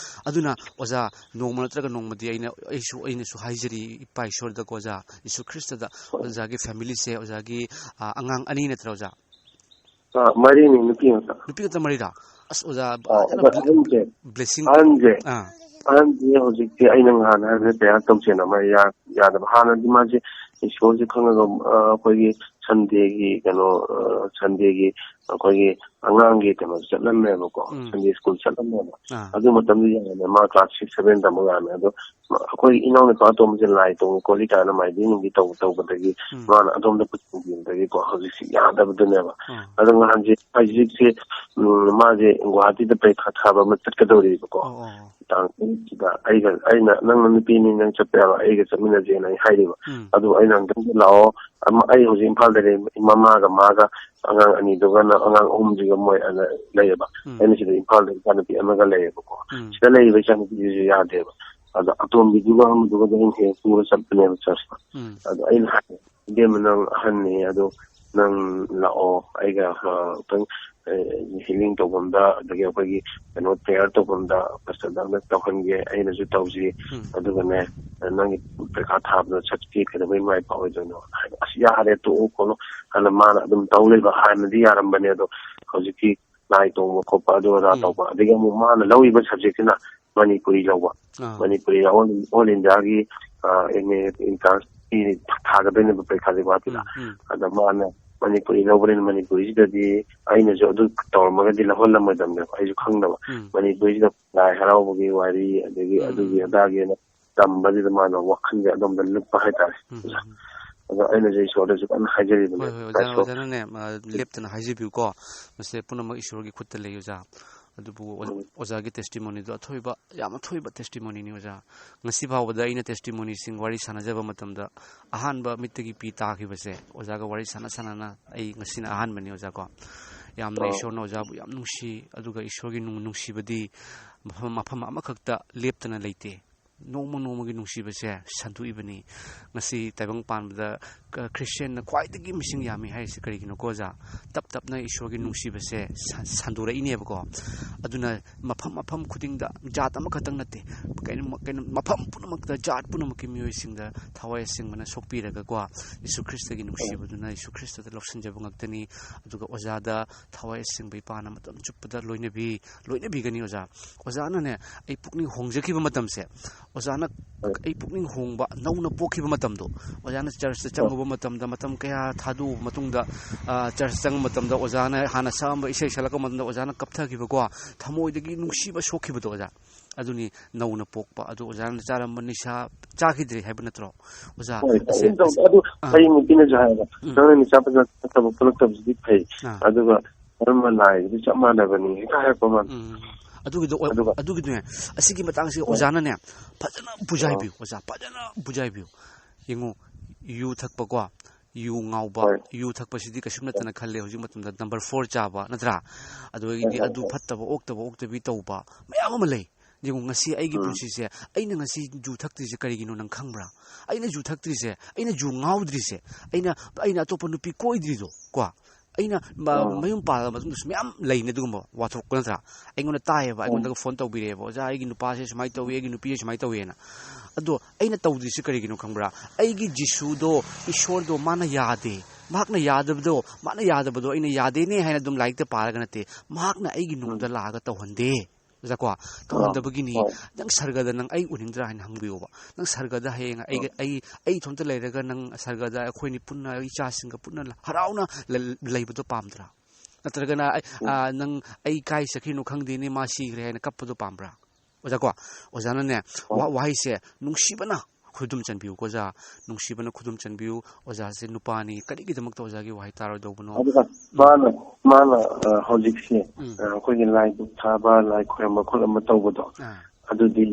ꯑꯗꯨꯅ, ꯑꯣꯖꯥ, ꯅꯣꯡꯃ ꯅꯠꯇ꯭ꯔꯒ ꯅꯣꯡꯃꯗꯤ ꯑꯩꯅ, ꯑꯩꯁꯨ, ꯑꯩꯅꯁꯨ ꯍꯥꯏꯖꯔꯤ ꯏꯄꯥ ꯏꯁꯣꯔꯗꯀꯣ, ꯑꯣꯖꯥ, ꯖꯤꯁꯨ ꯈ꯭ꯔꯤꯁꯇꯗ, ꯍꯣꯏ꯫ ꯑꯣꯖꯥꯒꯤ ꯐꯦꯃꯤꯂꯤꯁꯦ, ꯑꯣꯖꯥꯒꯤ, ꯑ, ꯑꯉꯥꯡ ꯑꯅꯤ ꯅꯠꯇ꯭ꯔꯥ, ꯑꯣꯖꯥ? ꯑ, ꯃꯔꯤꯅꯤ, ꯅꯨꯄꯤ ꯉꯥꯛꯇ꯫ ꯅꯨꯄꯤ ꯉꯥꯛꯇ ꯃꯔꯤꯔꯥ? ꯑꯁ, ꯑꯣꯖꯥ, ꯑ, ꯐꯖꯅ ꯑꯗ ꯕ꯭ꯂꯦ-, ꯑꯍꯟꯁꯦ, blessing꯫ ꯑꯍꯟꯁꯦ, ꯑꯥ꯫ ꯑꯍꯟꯁꯦ ꯍꯧꯖꯤꯛꯇꯤ ꯑꯩꯅ ꯉꯍꯥꯟ ꯍꯥꯏꯕꯗ ꯇꯌꯥꯔ ꯇꯧꯁꯦꯅ ꯑꯃ ꯌꯥ-, ꯌꯥꯗꯕ꯫ ꯍꯥꯟꯅꯗꯤ ꯃꯥꯁꯦ ꯏꯁꯣꯔꯁꯦ ꯈꯪꯉꯒ, ꯑ, ꯑꯩꯈꯣꯏꯒꯤ ꯁꯟꯗꯦꯒꯤ ꯀꯩꯅꯣ, ꯑ, ꯁꯟꯗꯦꯒꯤ ꯑꯩꯈꯣꯏꯒꯤ ꯑꯉꯥꯡꯒꯤ ꯀꯩꯅꯣ ꯆꯠꯂꯝꯃꯦꯕꯀꯣ, ꯎꯝ꯫ ꯁꯟꯗꯦ ꯁ꯭ꯀꯨꯜ ꯆꯠꯂꯝꯃꯦꯕ꯫ ꯑꯥ꯫ ꯑꯗꯨ ꯃꯇꯝꯗꯨ ꯌꯥꯔꯝꯃꯦ, ꯃꯥ class six, seven ꯇꯝꯕ ꯀꯥꯟꯗ꯫ ꯑꯗꯣ ꯑꯩꯈꯣꯏ ꯏꯅꯥꯎ ꯅꯨꯄꯥ ꯑꯇꯣꯝꯕꯁꯦ ꯂꯥꯏ ꯇꯣꯡꯕ ꯈꯣꯠꯂꯤ ꯀꯥꯏꯅ ꯃꯥꯏꯕꯤ ꯅꯨꯡꯕꯤ ꯇꯧꯕ, ꯇꯧꯕꯗꯒꯤ ꯎꯝ꯫ ꯃꯥꯅ ꯑꯗꯣꯝꯗ ꯄꯨꯁꯤꯟꯈꯤꯕꯗꯒꯤꯀꯣ ꯍꯧꯖꯤꯛꯁꯤ ꯌꯥꯗꯕꯗꯨꯅꯦꯕ꯫ ꯑꯥ꯫ ꯑꯗꯣ ꯉꯍꯥꯟꯁꯦ ꯍꯧꯖꯤꯛꯁꯦ, ꯎꯝ, ꯃꯥꯁꯦ ꯒꯨꯋꯥꯍꯥꯇꯤꯗ ꯄꯔꯤꯈꯥ ꯊꯥꯕ ꯑꯃ ꯆꯠꯀꯗꯧꯔꯤꯕꯀꯣ꯫ ꯑꯣ, ꯑꯣ꯫ ꯇꯥꯡ ꯇꯔꯨꯛꯁꯤꯗ ꯑꯩꯒ, ꯑꯩꯅ, "ꯅꯪꯅ ꯅꯨꯄꯤꯅꯤ, ꯅꯪ ꯆꯠꯄ ꯌꯥꯔꯣꯏ, ꯑꯩꯒ ꯆꯠꯃꯤꯟꯅꯁꯦꯅ" ꯑꯩ ꯍꯥꯏꯔꯤꯕ꯫ ꯎꯝ꯫ ꯑꯗꯨ ꯑꯩꯅ ꯑꯝꯇꯪ ꯂꯥꯛꯑꯣ, ꯑꯃ, ꯑꯩ ꯍꯧꯖꯤꯛ ꯏꯝꯐꯥꯜꯗ ꯂꯩ, ꯃꯃꯥꯒ ꯃꯥꯒ ꯑꯉꯥꯡ ꯑꯅꯤꯗꯨꯒꯅ, ꯑꯉꯥꯡ ꯑꯍꯨꯝꯁꯤꯒ ꯃꯣꯏ ꯑꯅ ꯂꯩꯌꯦꯕ꯫ ꯎꯝ꯫ ꯑꯩꯅ ꯁꯤꯗ ꯏꯝꯐꯥꯜꯗ ꯏꯆꯥꯅꯨꯄꯤ ꯑꯃꯒ ꯂꯩꯌꯦꯕꯀꯣ꯫ ꯎꯝ꯫ ꯁꯤꯗ ꯂꯩꯔꯤꯕ ꯏꯆꯥꯅꯨꯄꯤꯁꯤꯁꯨ ꯌꯥꯗꯦꯕ꯫ ꯑꯗꯣ ꯑꯇꯣꯝꯕꯤꯗꯨꯒ ꯑꯃꯗꯨꯒꯗꯤ ꯑꯩꯅ ꯍꯦꯛ ꯄꯨꯔ ꯆꯠꯄꯅꯦꯕ ꯆꯔꯆꯇ꯫ ꯎꯝ꯫ ꯑꯗꯣ ꯑꯩꯅ ꯍꯥꯏ, "ꯏꯕꯦꯝꯃ, ꯅꯪ ꯑꯍꯟꯅꯤ, ꯑꯗꯣ ꯅꯪ ꯂꯥꯛꯑꯣ, ꯑꯩꯒ, ꯑ, ꯑꯝꯇꯪ, ꯑ, healing ꯇꯧꯐꯝꯗ, ꯑꯗꯒꯤ ꯑꯩꯈꯣꯏꯒꯤ ꯀꯩꯅꯣ prayer ꯇꯧꯐꯝꯗ ꯄꯥꯁꯇꯔꯗ ꯑꯝꯇ ꯇꯧꯍꯟꯒꯦ, ꯑꯩꯅꯁꯨ ꯇꯧꯁꯤ꯫ ꯎꯝ꯫ ꯑꯗꯨꯒꯅꯦ, ꯅꯪꯒꯤ ꯄꯔꯤꯈꯥ ꯊꯥꯕꯗ ꯆꯠꯀꯦ, ꯀꯩꯗꯧꯕꯩ ꯃꯥꯏ ꯄꯥꯛꯑꯣꯏꯗꯣꯏꯅꯣ?" ꯍꯥꯏꯕ, "ꯑꯁ, ꯌꯥꯔꯦ, ꯇꯣꯛꯑꯣ ꯈꯣꯠꯂꯣ" ꯍꯥꯏꯅ ꯃꯥꯅ ꯑꯗꯨꯝ ꯇꯧ ꯂꯩꯕ꯫ ꯍꯥꯟꯅꯗꯤ ꯌꯥꯔꯝꯕꯅꯦ, ꯑꯗꯣ ꯍꯧꯖꯤꯛꯇꯤ ꯂꯥꯏ ꯇꯣꯡꯕ ꯈꯣꯠꯄ ꯑꯗꯨ ꯑꯗꯥ ꯎꯝ꯫ ꯇꯧꯕ, ꯑꯗꯒꯤ ꯑꯃꯨꯛ ꯃꯥꯅ ꯂꯧꯔꯤꯕ subjectꯁꯤꯅ ꯃꯅꯤꯄꯨꯔꯤ ꯂꯧꯕ꯫ ꯑꯥ꯫ ꯃꯅꯤꯄꯨꯔꯤ all, all Indiaꯒꯤ, ꯑ, ꯑꯦꯝ ꯑꯦ entrance ꯊꯥꯒꯗꯣꯏꯅꯦꯕ ꯄꯔꯤꯈꯥꯁꯦ ꯒꯨꯋꯥꯍꯥꯇꯤꯗ꯫ ꯎꯝ, ꯎꯝ꯫ ꯑꯗ ꯃꯥꯅ ꯃꯅꯤꯄꯨꯔꯤ ꯂꯧꯕꯅꯤꯅ ꯃꯅꯤꯄꯨꯔꯤꯁꯤꯗꯗꯤ ꯑꯩꯅꯁꯨ ꯑꯗꯨ ꯇꯧꯔꯝꯃꯒꯗꯤ ꯂꯧꯍꯜꯂꯝꯃꯣꯏꯗꯕꯅꯦꯕ, ꯑꯩꯁꯨ ꯈꯪꯗꯕ꯫ ꯎꯝ꯫ ꯃꯅꯤꯄꯨꯔꯤꯁꯤꯗ ꯂꯥꯏ ꯍꯔꯥꯎꯕꯒꯤ ꯋꯥꯔꯤ, ꯑꯗꯒꯤ ꯎꯝ, ꯑꯗꯨꯒꯤ ꯎꯝ, ꯎꯝ꯫ ꯑꯗꯥꯒꯤꯅ ꯇꯝꯕꯁꯤꯗ ꯃꯥꯅ ꯋꯥꯈꯜꯁꯦ ꯑꯗꯣꯝꯗ ꯂꯨꯞꯄ ꯍꯥꯏꯇꯥꯔꯦ꯫ ꯎꯝ, ꯎꯝ, ꯎꯝ꯫ ꯑꯗꯣ ꯑꯩꯅꯁꯨ ꯏꯁꯣꯔꯗꯁꯨ ꯀꯟꯅ ꯍꯥꯏꯖꯔꯤꯕꯅꯦ꯫ ꯍꯣꯏ, ꯍꯣꯏ, ꯑꯣꯖꯥ, ꯇꯥꯏꯁꯣ꯫ ꯑꯣꯖꯥꯅꯅꯦ, ꯑ, ꯂꯦꯞꯇꯅ ꯍꯥꯏꯖꯕꯤꯌꯨꯀꯣ꯫ ꯃꯁꯦ ꯄꯨꯝꯅꯃꯛ ꯏꯁꯣꯔꯒꯤ ꯈꯨꯠꯇ ꯂꯩ, ꯑꯣꯖꯥ꯫ ꯑꯗꯨꯕꯨ ꯑꯣ-, ꯎꯝ꯫ ꯑꯣꯖꯥꯒꯤ testimony ꯗꯣ ꯑꯊꯣꯏꯕ, ꯌꯥꯝ ꯑꯊꯣꯏꯕ testimony ꯅꯤ, ꯑꯣꯖꯥ꯫ ꯉꯁꯤ ꯐꯥꯎꯕꯗ ꯑꯩꯅ testimony ꯁꯤꯡ ꯋꯥꯔꯤ ꯁꯥꯟꯅꯖꯕ ꯃꯇꯝꯗ ꯑꯍꯥꯟꯕ ꯃꯤꯠꯇꯒꯤ ꯄꯤ ꯇꯥꯈꯤꯕꯁꯦ, ꯑꯣꯖꯥꯒ ꯋꯥꯔꯤ ꯁꯥꯟꯅ ꯁꯥꯟꯅꯅ ꯑꯩ ꯉꯁꯤꯅ ꯑꯍꯥꯟꯕꯅꯤ, ꯑꯣꯖꯥ ꯀꯣ꯫ ꯌꯥꯝꯅ ꯑꯣ꯫ ꯏꯁꯣꯔꯅ ꯑꯣꯖꯥꯕꯨ ꯌꯥꯝ ꯅꯨꯡꯁꯤ, ꯑꯗꯨꯒ ꯏꯁꯣꯔꯒꯤ ꯅꯨꯡ-, ꯅꯨꯡꯁꯤꯕꯗꯤ ꯃꯐꯝ, ꯃꯐꯝ ꯑꯃꯈꯛꯇ ꯂꯦꯞꯇꯅ ꯂꯩꯇꯦ꯫ ꯅꯣꯡꯃ ꯅꯣꯡꯃꯒꯤ ꯅꯨꯡꯁꯤꯕꯁꯦ ꯁꯟꯗꯣꯛꯏꯕꯅꯤ꯫ ꯉꯁꯤ ꯇꯥꯏꯕꯪ ꯄꯥꯟꯕꯗ ꯀ-, ꯈ꯭ꯔꯤꯁꯇꯤꯌꯥꯟꯅ ꯈ꯭ꯋꯥꯏꯗꯒꯤ ꯃꯁꯤꯡ ꯌꯥꯝꯃꯤ ꯍꯥꯏꯔꯤꯁꯦ ꯀꯔꯤꯒꯤꯅꯣꯀꯣ, ꯑꯣꯖꯥ? ꯇꯞ ꯇꯞꯅ ꯏꯁꯣꯔꯒꯤ ꯎꯝ꯫ ꯅꯨꯡꯁꯤꯕꯁꯦ ꯁꯟ-, ꯁꯟꯗꯣꯔꯛꯏꯅꯦꯕꯀꯣ꯫ ꯑꯗꯨꯅ ꯃꯐꯝ, ꯃꯐꯝ ꯈꯨꯗꯤꯡꯗ, ꯖꯥꯠ ꯑꯃꯈꯛꯇꯪ ꯅꯠꯇꯦ, ꯀꯩꯅꯣ, ꯀꯩꯅꯣ, ꯃꯐꯝ ꯄꯨꯝꯅꯃꯛꯇ, ꯖꯥꯠ ꯄꯨꯝꯅꯃꯛꯀꯤ ꯃꯤꯑꯣꯏꯁꯤꯡꯗ ꯊꯋꯥꯏ ꯑꯁꯦꯡꯕꯅ ꯁꯣꯛꯄꯤꯔꯒꯀꯣ, ꯌꯤꯁꯨ ꯈ꯭ꯔꯤꯁꯇꯒꯤ ꯅꯨꯡꯁꯤꯕꯗꯨꯅ ꯌꯤꯁꯨ ꯈ꯭ꯔꯤꯁꯇꯗ ꯂꯧꯁꯤꯟꯖꯕ ꯉꯥꯛꯇꯅꯤ꯫ ꯑꯗꯨꯒ ꯑꯣꯖꯥꯗ ꯊꯋꯥꯏ ꯑꯁꯦꯡꯕ ꯏꯄꯥꯅ ꯃꯇꯝ ꯆꯨꯞꯄꯗ ꯂꯣꯏꯅꯕꯤ-, ꯂꯣꯏꯅꯕꯤꯒꯅꯤ, ꯑꯣꯖꯥ꯫ ꯑꯣꯖꯥꯅꯅꯦ, ꯑꯩ ꯄꯨꯛꯅꯤꯡ ꯍꯣꯡꯖꯈꯤꯕ ꯃꯇꯝꯁꯦ, ꯑꯣꯖꯥꯅ, ꯍꯣꯏ꯫ ꯑꯩ ꯄꯨꯛꯅꯤꯡ ꯍꯣꯡꯕ, ꯅꯧꯅ ꯄꯣꯛꯈꯤꯕ ꯃꯇꯝꯗꯣ, ꯑꯣꯖꯥꯅ ꯆꯔꯆꯇ ꯍꯣꯏ꯫ ꯆꯪꯉꯨꯕ ꯃꯇꯝꯗ, ꯃꯇꯝ ꯀꯌꯥ ꯊꯥꯗꯣꯛꯎꯕ ꯃꯇꯨꯡꯗ, ꯑ, ꯆꯔꯆ ꯆꯪꯕ ꯃꯇꯝꯗ, ꯑꯣꯖꯥꯅ ꯍꯥꯟꯅ ꯁꯛꯑꯝꯕ ꯏꯁꯩ ꯁꯛꯂꯛꯄ ꯃꯇꯝꯗ, ꯑꯣꯖꯥꯅ ꯀꯞꯊꯈꯤꯕꯀꯣ, ꯊꯃꯣꯏꯗꯒꯤ ꯅꯨꯡꯁꯤꯕ ꯁꯣꯛꯈꯤꯕꯗꯣ, ꯑꯣꯖꯥ꯫ ꯑꯗꯨꯅꯤ ꯅꯧꯅ ꯄꯣꯛꯄ꯫ ꯑꯗꯨ ꯑꯣꯖꯥꯅ ꯆꯥꯔꯝꯕ ꯅꯤꯁꯥ ꯆꯥꯈꯤꯗ꯭ꯔꯦ ꯍꯥꯏꯕ ꯅꯠꯇ꯭ꯔꯣ, ꯑꯣꯖꯥ? ꯍꯣꯏ, ꯑꯁꯦ-, ꯀꯔꯤꯝ ꯇꯧꯗꯦ꯫ ꯑꯁꯦ-, ꯑꯗꯨ ꯑꯥ꯫ ꯍꯌꯦꯡ ꯅꯨꯄꯤꯅꯁꯨ ꯍꯥꯏꯌꯦꯕ, ꯎꯝ꯫ "ꯅꯪꯅ ꯅꯤꯁꯥ ꯄꯩꯁꯥ ꯊꯛꯇꯕ ꯈꯣꯠꯂꯛꯇꯕꯁꯤꯗꯤ ꯐꯩ, ꯑꯥ꯫ ꯑꯗꯨꯒ ꯙꯔꯃ ꯅꯥꯏꯕꯗꯤ ꯆꯞ ꯃꯥꯟꯅꯕꯅꯤ" ꯍꯦꯛꯇ ꯍꯥꯏꯔꯛꯄ ꯃꯥꯅ꯫ ꯎꯝ꯫ ꯑꯗꯨꯒꯤꯗꯣ, ꯑꯗꯨꯒ ꯑꯗꯨꯒꯤꯗꯨꯅꯦ, ꯑꯁꯤꯒꯤ ꯃꯇꯥꯡꯁꯦ ꯍꯣꯏ꯫ ꯑꯣꯖꯥꯅꯅꯦ ꯐꯖꯅ ꯑꯥ꯫ ꯕꯨꯖꯥꯏꯕꯤꯌꯨ, ꯑꯣꯖꯥ, ꯐꯖꯅ ꯕꯨꯖꯥꯏꯕꯤꯌꯨ꯫ ꯌꯦꯡꯉꯨ, ꯌꯨ ꯊꯛꯄꯀꯣ, ꯌꯨ ꯉꯥꯎꯕ, ꯍꯣꯏ꯫ ꯌꯨ ꯊꯛꯄꯁꯤꯗꯤ ꯀꯩꯁꯨ ꯍꯣꯏ꯫ ꯅꯠꯇꯅ ꯈꯜꯂꯦ ꯍꯧꯖꯤꯛ ꯃꯇꯝꯗ number four ꯆꯥꯕ, ꯅꯠꯇ꯭ꯔꯥ? ꯑꯗꯨꯗꯒꯤꯗꯤ ꯍꯣꯏ, ꯍꯣꯏ, ꯑꯗꯨ ꯍꯣꯏ꯫ ꯐꯠꯇꯕ, ꯑꯣꯛꯇꯕ, ꯑꯣꯛꯇꯕꯤ ꯇꯧꯕ ꯃꯌꯥꯝ ꯑꯃ ꯂꯩ꯫ ꯌꯦꯡꯉꯨ, ꯉꯁꯤ ꯑꯩꯒꯤ ꯎꯝ꯫ ꯄꯨꯟꯁꯤꯁꯦ, ꯑꯩꯅ ꯉꯁꯤ ꯌꯨ ꯊꯛꯇ꯭ꯔꯤꯁꯦ ꯀꯔꯤꯒꯤꯅꯣ ꯅꯪ ꯈꯪꯕ꯭ꯔꯥ? ꯑꯩꯅ ꯌꯨ ꯊꯛꯇ꯭ꯔꯤꯁꯦ, ꯑꯩꯅ ꯌꯨ ꯉꯥꯎꯗ꯭ꯔꯤꯁꯦ, ꯑꯩꯅ, ꯑꯩꯅ ꯑꯇꯣꯞꯄ ꯅꯨꯄꯤ ꯀꯣꯏꯗ꯭ꯔꯤꯗꯣ, ꯀꯣ? ꯑꯩꯅ ꯃ-, ꯑꯥ꯫ ꯃꯌꯨꯝ ꯄꯥꯜꯂꯕ ꯃꯇꯨꯡꯗꯁꯨ ꯃꯌꯥꯝ ꯂꯩꯅꯦ ꯑꯗꯨꯒꯨꯝꯕ ꯋꯥꯊꯣꯛ, ꯅꯠꯇ꯭ꯔꯥ? ꯑꯩꯉꯣꯟꯗ ꯇꯥꯏꯌꯦꯕ, ꯑꯥ꯫ ꯑꯩꯉꯣꯟꯗꯒ phone ꯇꯧꯕꯤꯔꯛꯑꯦꯕ, "ꯑꯣꯖꯥ, ꯑꯩꯒꯤ ꯅꯨꯄꯥꯁꯦ ꯁꯨꯃꯥꯏꯅ ꯇꯧꯏ, ꯑꯩꯒꯤ ꯅꯨꯄꯤꯁꯦ ꯁꯨꯃꯥꯏꯅ ꯇꯧꯏꯅ"꯫ ꯑꯗꯣ ꯑꯩꯅ ꯇꯧꯗ꯭ꯔꯤꯁꯦ ꯀꯔꯤꯒꯤꯅꯣ ꯈꯪꯕ꯭ꯔꯥ? ꯑꯩꯒꯤ ꯖꯤꯁꯨꯗꯣ, ꯏꯁꯣꯔꯗꯣ ꯃꯥꯅ ꯌꯥꯗꯦ꯫ ꯃꯍꯥꯛꯅ ꯌꯥꯗꯕꯗꯣ, ꯃꯥꯅ ꯌꯥꯗꯕꯗꯣ ꯑꯩꯅ ꯌꯥꯗꯦꯅꯦ ꯍꯥꯏꯅ ꯑꯗꯨꯝ ꯂꯥꯏꯔꯤꯛꯇ ꯄꯥꯔꯒ ꯅꯠꯇꯦ꯫ ꯃꯍꯥꯛꯅ ꯑꯩꯒꯤ ꯎꯝ꯫ ꯅꯨꯡꯗ ꯂꯥꯛꯑꯒ ꯇꯧꯍꯟꯗꯦ꯫ ꯑꯣꯖꯥꯀꯣ, ꯑꯥ, ꯇꯧꯍꯟꯗꯕꯒꯤꯅꯤ꯫ ꯍꯣꯏ꯫ "ꯅꯪ ꯁꯔꯒꯗ ꯅꯪ ꯑꯩ ꯎꯅꯤꯡꯗ꯭ꯔꯥ?" ꯍꯥꯏꯅ ꯍꯪꯕꯤꯌꯣꯕ꯫ "ꯅꯪ ꯁꯔꯒꯗ ꯍꯌꯦꯡ ꯑꯩꯒ, ꯑꯥ꯫ ꯑꯩ, ꯑꯩ ꯏꯊꯣꯝꯇ ꯂꯩꯔꯒ ꯅꯪ ꯁꯔꯒꯗ ꯑꯩꯈꯣꯏꯅꯤ ꯄꯨꯟꯅ, ꯑꯩ ꯏꯆꯥꯁꯤꯡꯒ ꯄꯨꯟꯅ ꯍꯔꯥꯎꯅ ꯂ-, ꯂꯩꯕꯗꯣ ꯄꯥꯝꯗ꯭ꯔꯥ? ꯅꯠꯇ꯭ꯔꯒꯅ ꯑꯩ, ꯎꯝ꯫ ꯑꯥ, ꯅꯪ ꯑꯩ ꯀꯥꯏ ꯆꯠꯈ꯭ꯔꯤꯅꯣ ꯈꯪꯗꯦꯅꯦ, ꯃꯥ ꯁꯤꯈ꯭ꯔꯦ" ꯍꯥꯏꯅ ꯀꯞꯄꯗꯣ ꯄꯥꯝꯕ꯭ꯔꯥ? ꯑꯣꯖꯥ ꯀꯣ, ꯑꯣꯖꯥꯅꯅꯦ, ꯍꯣꯏ꯫ ꯋꯥ-, ꯋꯥꯍꯩꯁꯦ ꯅꯨꯡꯁꯤꯕꯅ ꯈꯨꯗꯨꯝ ꯆꯟꯕꯤꯌꯨꯀꯣ ꯑꯣꯖꯥ, ꯅꯨꯡꯁꯤꯕꯅ ꯈꯨꯗꯨꯝ ꯆꯟꯕꯤꯌꯨ꯫ ꯑꯣꯖꯥꯁꯦ ꯅꯨꯄꯥꯅꯤ, ꯀꯔꯤꯒꯤꯗꯃꯛꯇ ꯑꯣꯖꯥꯒꯤ ꯋꯥꯍꯩ ꯇꯥꯔꯣꯏꯗꯧꯕꯅꯣ? ꯑꯗꯨꯒ ꯎꯝ꯫ ꯃꯥꯅ, ꯃꯥꯅ, ꯑ, ꯍꯧꯖꯤꯛꯁꯦ, ꯎꯝ꯫ ꯑ, ꯑꯩꯈꯣꯏꯒꯤ ꯂꯥꯏ ꯙꯨꯞ ꯊꯥꯕ, ꯂꯥꯏ ꯈꯣꯏꯔꯝꯕ ꯈꯣꯠꯂꯝꯕ ꯇꯧꯕꯗꯣ, ꯑꯥ꯫ ꯑꯗꯨꯗꯤ,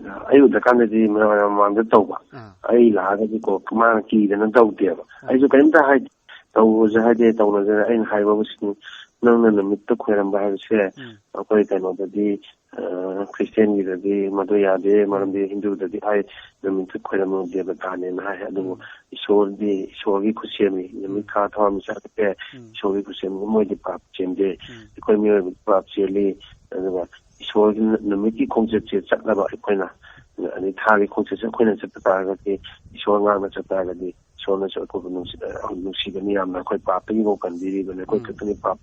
ꯑ, ꯑꯩ ꯎꯗ꯭ꯔꯀꯥꯟꯗꯗꯤ ꯃꯌꯥꯝ ꯃꯌꯥꯝ ꯃꯃꯥꯡꯗ ꯇꯧꯕ꯫ ꯑꯥ꯫ ꯑꯩ ꯂꯥꯛꯑꯒꯗꯤꯀꯣ ꯃꯥꯅ ꯀꯤꯗꯅ ꯇꯧꯗꯦꯕ꯫ ꯑꯥ꯫ ꯑꯩꯁꯨ ꯀꯔꯤꯝꯇ ꯍꯥꯏꯗꯦ꯫ ꯇꯧꯕꯁꯦ ꯍꯥꯏꯗꯦ, ꯇꯧꯅꯁꯦ꯫ ꯑꯩꯅ ꯍꯥꯏꯕꯕꯨ ꯁꯤꯅꯤ, ꯅꯪꯅ ꯅꯨꯃꯤꯠꯇ ꯈꯣꯏꯔꯝꯕ ꯍꯥꯏꯕꯁꯦ ꯎꯝ꯫ ꯑꯩꯈꯣꯏ ꯀꯩꯅꯣꯗꯗꯤ, ꯑ, ꯈ꯭ꯔꯤꯁꯇꯦꯟꯒꯤꯗꯗꯤ ꯃꯗꯨ ꯌꯥꯗꯦ, ꯃꯔꯝꯗꯤ ꯍꯤꯟꯗꯨꯗꯗꯤ ꯍꯥꯏ, ꯅꯨꯃꯤꯠꯇ ꯈꯣꯏꯔꯝꯕ ꯗꯦꯕꯇꯥꯅꯦꯅ ꯍꯥꯏ꯫ ꯑꯗꯨꯕꯨ ꯎꯝ꯫ ꯏꯁꯣꯔꯗꯤ ꯏꯁꯣꯔꯒꯤ ꯈꯨꯠꯁꯦꯝꯅꯤ, ꯅꯨꯃꯤꯠ ꯎꯝ꯫ ꯊꯥ ꯊꯋꯥꯟꯃꯤꯆꯥꯛꯁꯦ ꯎꯝ꯫ ꯏꯁꯣꯔꯒꯤ ꯈꯨꯠꯁꯦꯝꯅꯤ, ꯃꯣꯏꯗꯤ ꯄꯥꯞ ꯆꯦꯟꯗꯦ꯫ ꯎꯝ꯫ ꯑꯩꯈꯣꯏ ꯃꯤꯑꯣꯏꯕꯗꯤ ꯄꯥꯞ ꯆꯦꯜꯂꯤ꯫ ꯑꯗꯨꯒ ꯏꯁꯣꯔꯒꯤ ꯅꯨꯃꯤꯠꯀꯤ ꯈꯣꯡꯆꯠꯁꯦ ꯆꯠꯂꯕ ꯑꯩꯈꯣꯏꯅ, ꯑꯗꯩ ꯊꯥꯒꯤ ꯈꯣꯡꯆꯠꯁꯦ ꯑꯩꯈꯣꯏꯅ ꯆꯠꯄ ꯇꯥꯔꯒꯗꯤ, ꯏꯁꯣꯔ ꯉꯥꯛꯅ ꯆꯠꯄ ꯇꯥꯔꯒꯗꯤ, ꯏꯁꯣꯔꯅꯁꯨ ꯑꯩꯈꯣꯏꯕꯨ ꯅꯨꯡꯁꯤ-, ꯑ, ꯅꯨꯡꯁꯤꯒꯅꯤ ꯌꯥꯝꯅ꯫ ꯑꯩꯈꯣꯏ ꯄꯥꯞꯇꯒꯤꯐꯥꯎ ꯀꯟꯕꯤꯔꯤꯕꯅꯤ, ꯑꯩꯈꯣꯏ ꯎꯝ꯫ ꯈꯛꯇꯅꯤ ꯄꯥꯞ꯫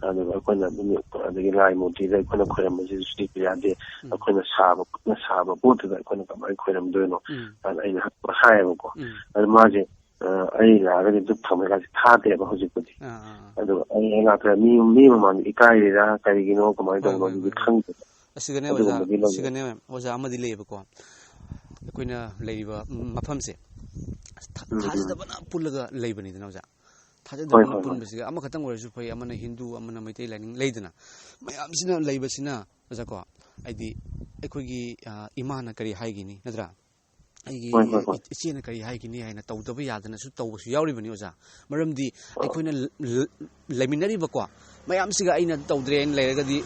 ꯑꯗꯨꯒ ꯑꯩꯈꯣꯏꯅ ꯑꯗꯨꯝ, ꯑꯗꯒꯤ ꯂꯥꯏ ꯃꯨꯔꯇꯤꯗ ꯑꯩꯈꯣꯏꯅ ꯈꯣꯏꯔꯝꯕꯁꯤꯁꯨ ꯁꯤꯕ ꯌꯥꯗꯦ꯫ ꯎꯝ꯫ ꯑꯩꯈꯣꯏꯅ ꯁꯥꯕ, ꯈꯨꯠꯅ ꯁꯥꯕ ꯄꯣꯠꯇꯨꯗ ꯑꯩꯈꯣꯏꯅ ꯀꯃꯥꯏꯅ ꯈꯣꯏꯔꯝꯗꯣꯏꯅꯣ? ꯎꯝ꯫ ꯑꯗ ꯑꯩꯅ ꯍꯥꯏꯕꯀꯣ꯫ ꯎꯝ꯫ ꯑꯗ ꯃꯥꯁꯦ, ꯑ, ꯑꯩ ꯂꯥꯛꯑꯒꯗꯤ ꯙꯨꯞ ꯊꯝꯃꯦ ꯀꯥꯏꯁꯦ ꯊꯥꯗꯦꯕ ꯍꯧꯖꯤꯛꯄꯨꯗꯤ꯫ ꯑꯥ, ꯑꯥ, ꯑꯥ꯫ ꯑꯗꯨꯒ ꯑꯩ ꯍꯦꯛ ꯂꯥꯛꯄꯗ ꯃꯤ, ꯃꯤ ꯃꯃꯥꯡꯗ ꯏꯀꯥꯏꯔꯤꯔꯥ ꯀꯔꯤꯒꯤꯅꯣ, ꯀꯃꯥꯏꯅ ꯍꯣꯏ, ꯇꯧꯕꯅꯣ ꯍꯣꯏ, ꯑꯗꯨꯗꯤ ꯍꯣꯏ, ꯍꯣꯏ꯫ ꯈꯪꯗꯦ꯫ ꯑꯁꯤꯒꯅꯦ ꯑꯣꯖꯥ, ꯑꯗꯨꯒꯨꯝꯕꯗꯤ ꯂꯩꯌꯦ꯫ ꯑꯁꯤꯒꯅꯦ ꯑꯣꯖꯥ ꯑꯃꯗꯤ ꯂꯩꯌꯦꯕꯀꯣ꯫ ꯑꯩꯈꯣꯏꯅ ꯂꯩꯔꯤꯕ ꯃꯐꯝꯁꯦ ꯊꯥ-, ꯎꯝ, ꯎꯝ꯫ ꯊꯥꯖꯗꯕꯅ ꯄꯨꯜꯂꯒ ꯂꯩꯕꯅꯤꯗꯅ ꯑꯣꯖꯥ꯫ ꯍꯣꯏ, ꯊꯥꯖꯗꯕꯅ ꯍꯣꯏ, ꯍꯣꯏ꯫ ꯄꯨꯟꯕꯁꯤꯒ ꯑꯃꯈꯛꯇꯪ ꯑꯣꯏꯔꯁꯨ ꯐꯩ, ꯑꯃꯅ ꯍꯤꯟꯗꯨ, ꯑꯃꯅ ꯃꯩꯇꯩ ꯂꯥꯏꯅꯤꯡ ꯂꯩꯗꯅ꯫ ꯃꯌꯥꯝꯁꯤꯅ ꯂꯩꯕꯁꯤꯅ ꯑꯣꯖꯥꯀꯣ, ꯍꯥꯏꯗꯤ ꯑꯩꯈꯣꯏꯒꯤ, ꯑ, ꯏꯃꯥꯅ ꯀꯔꯤ ꯍꯥꯏꯒꯅꯤ, ꯅꯠꯇ꯭ꯔꯥ? ꯑꯩꯒꯤ ꯍꯣꯏ, ꯍꯣꯏ, ꯍꯣꯏ꯫ ꯏ-, ꯏꯆꯦꯅ ꯀꯔꯤ ꯍꯥꯏꯒꯅꯤ ꯍꯥꯏꯅ ꯇꯧꯗꯕ ꯌꯥꯗꯅꯁꯨ ꯇꯧꯕꯁꯨ ꯌꯥꯎꯔꯤꯕꯅꯤ ꯑꯣꯖꯥ꯫ ꯃꯔꯝꯗꯤ ꯑꯥ꯫ ꯑꯩꯈꯣꯏꯅ ꯂ-, ꯂ-, ꯂꯩꯃꯤꯟꯅꯔꯤꯕꯀꯣ ꯃꯌꯥꯝꯁꯤꯒ ꯑꯩꯅ ꯇꯧꯗ꯭ꯔꯦ ꯍꯥꯏꯅ ꯂꯩꯔꯒꯗꯤ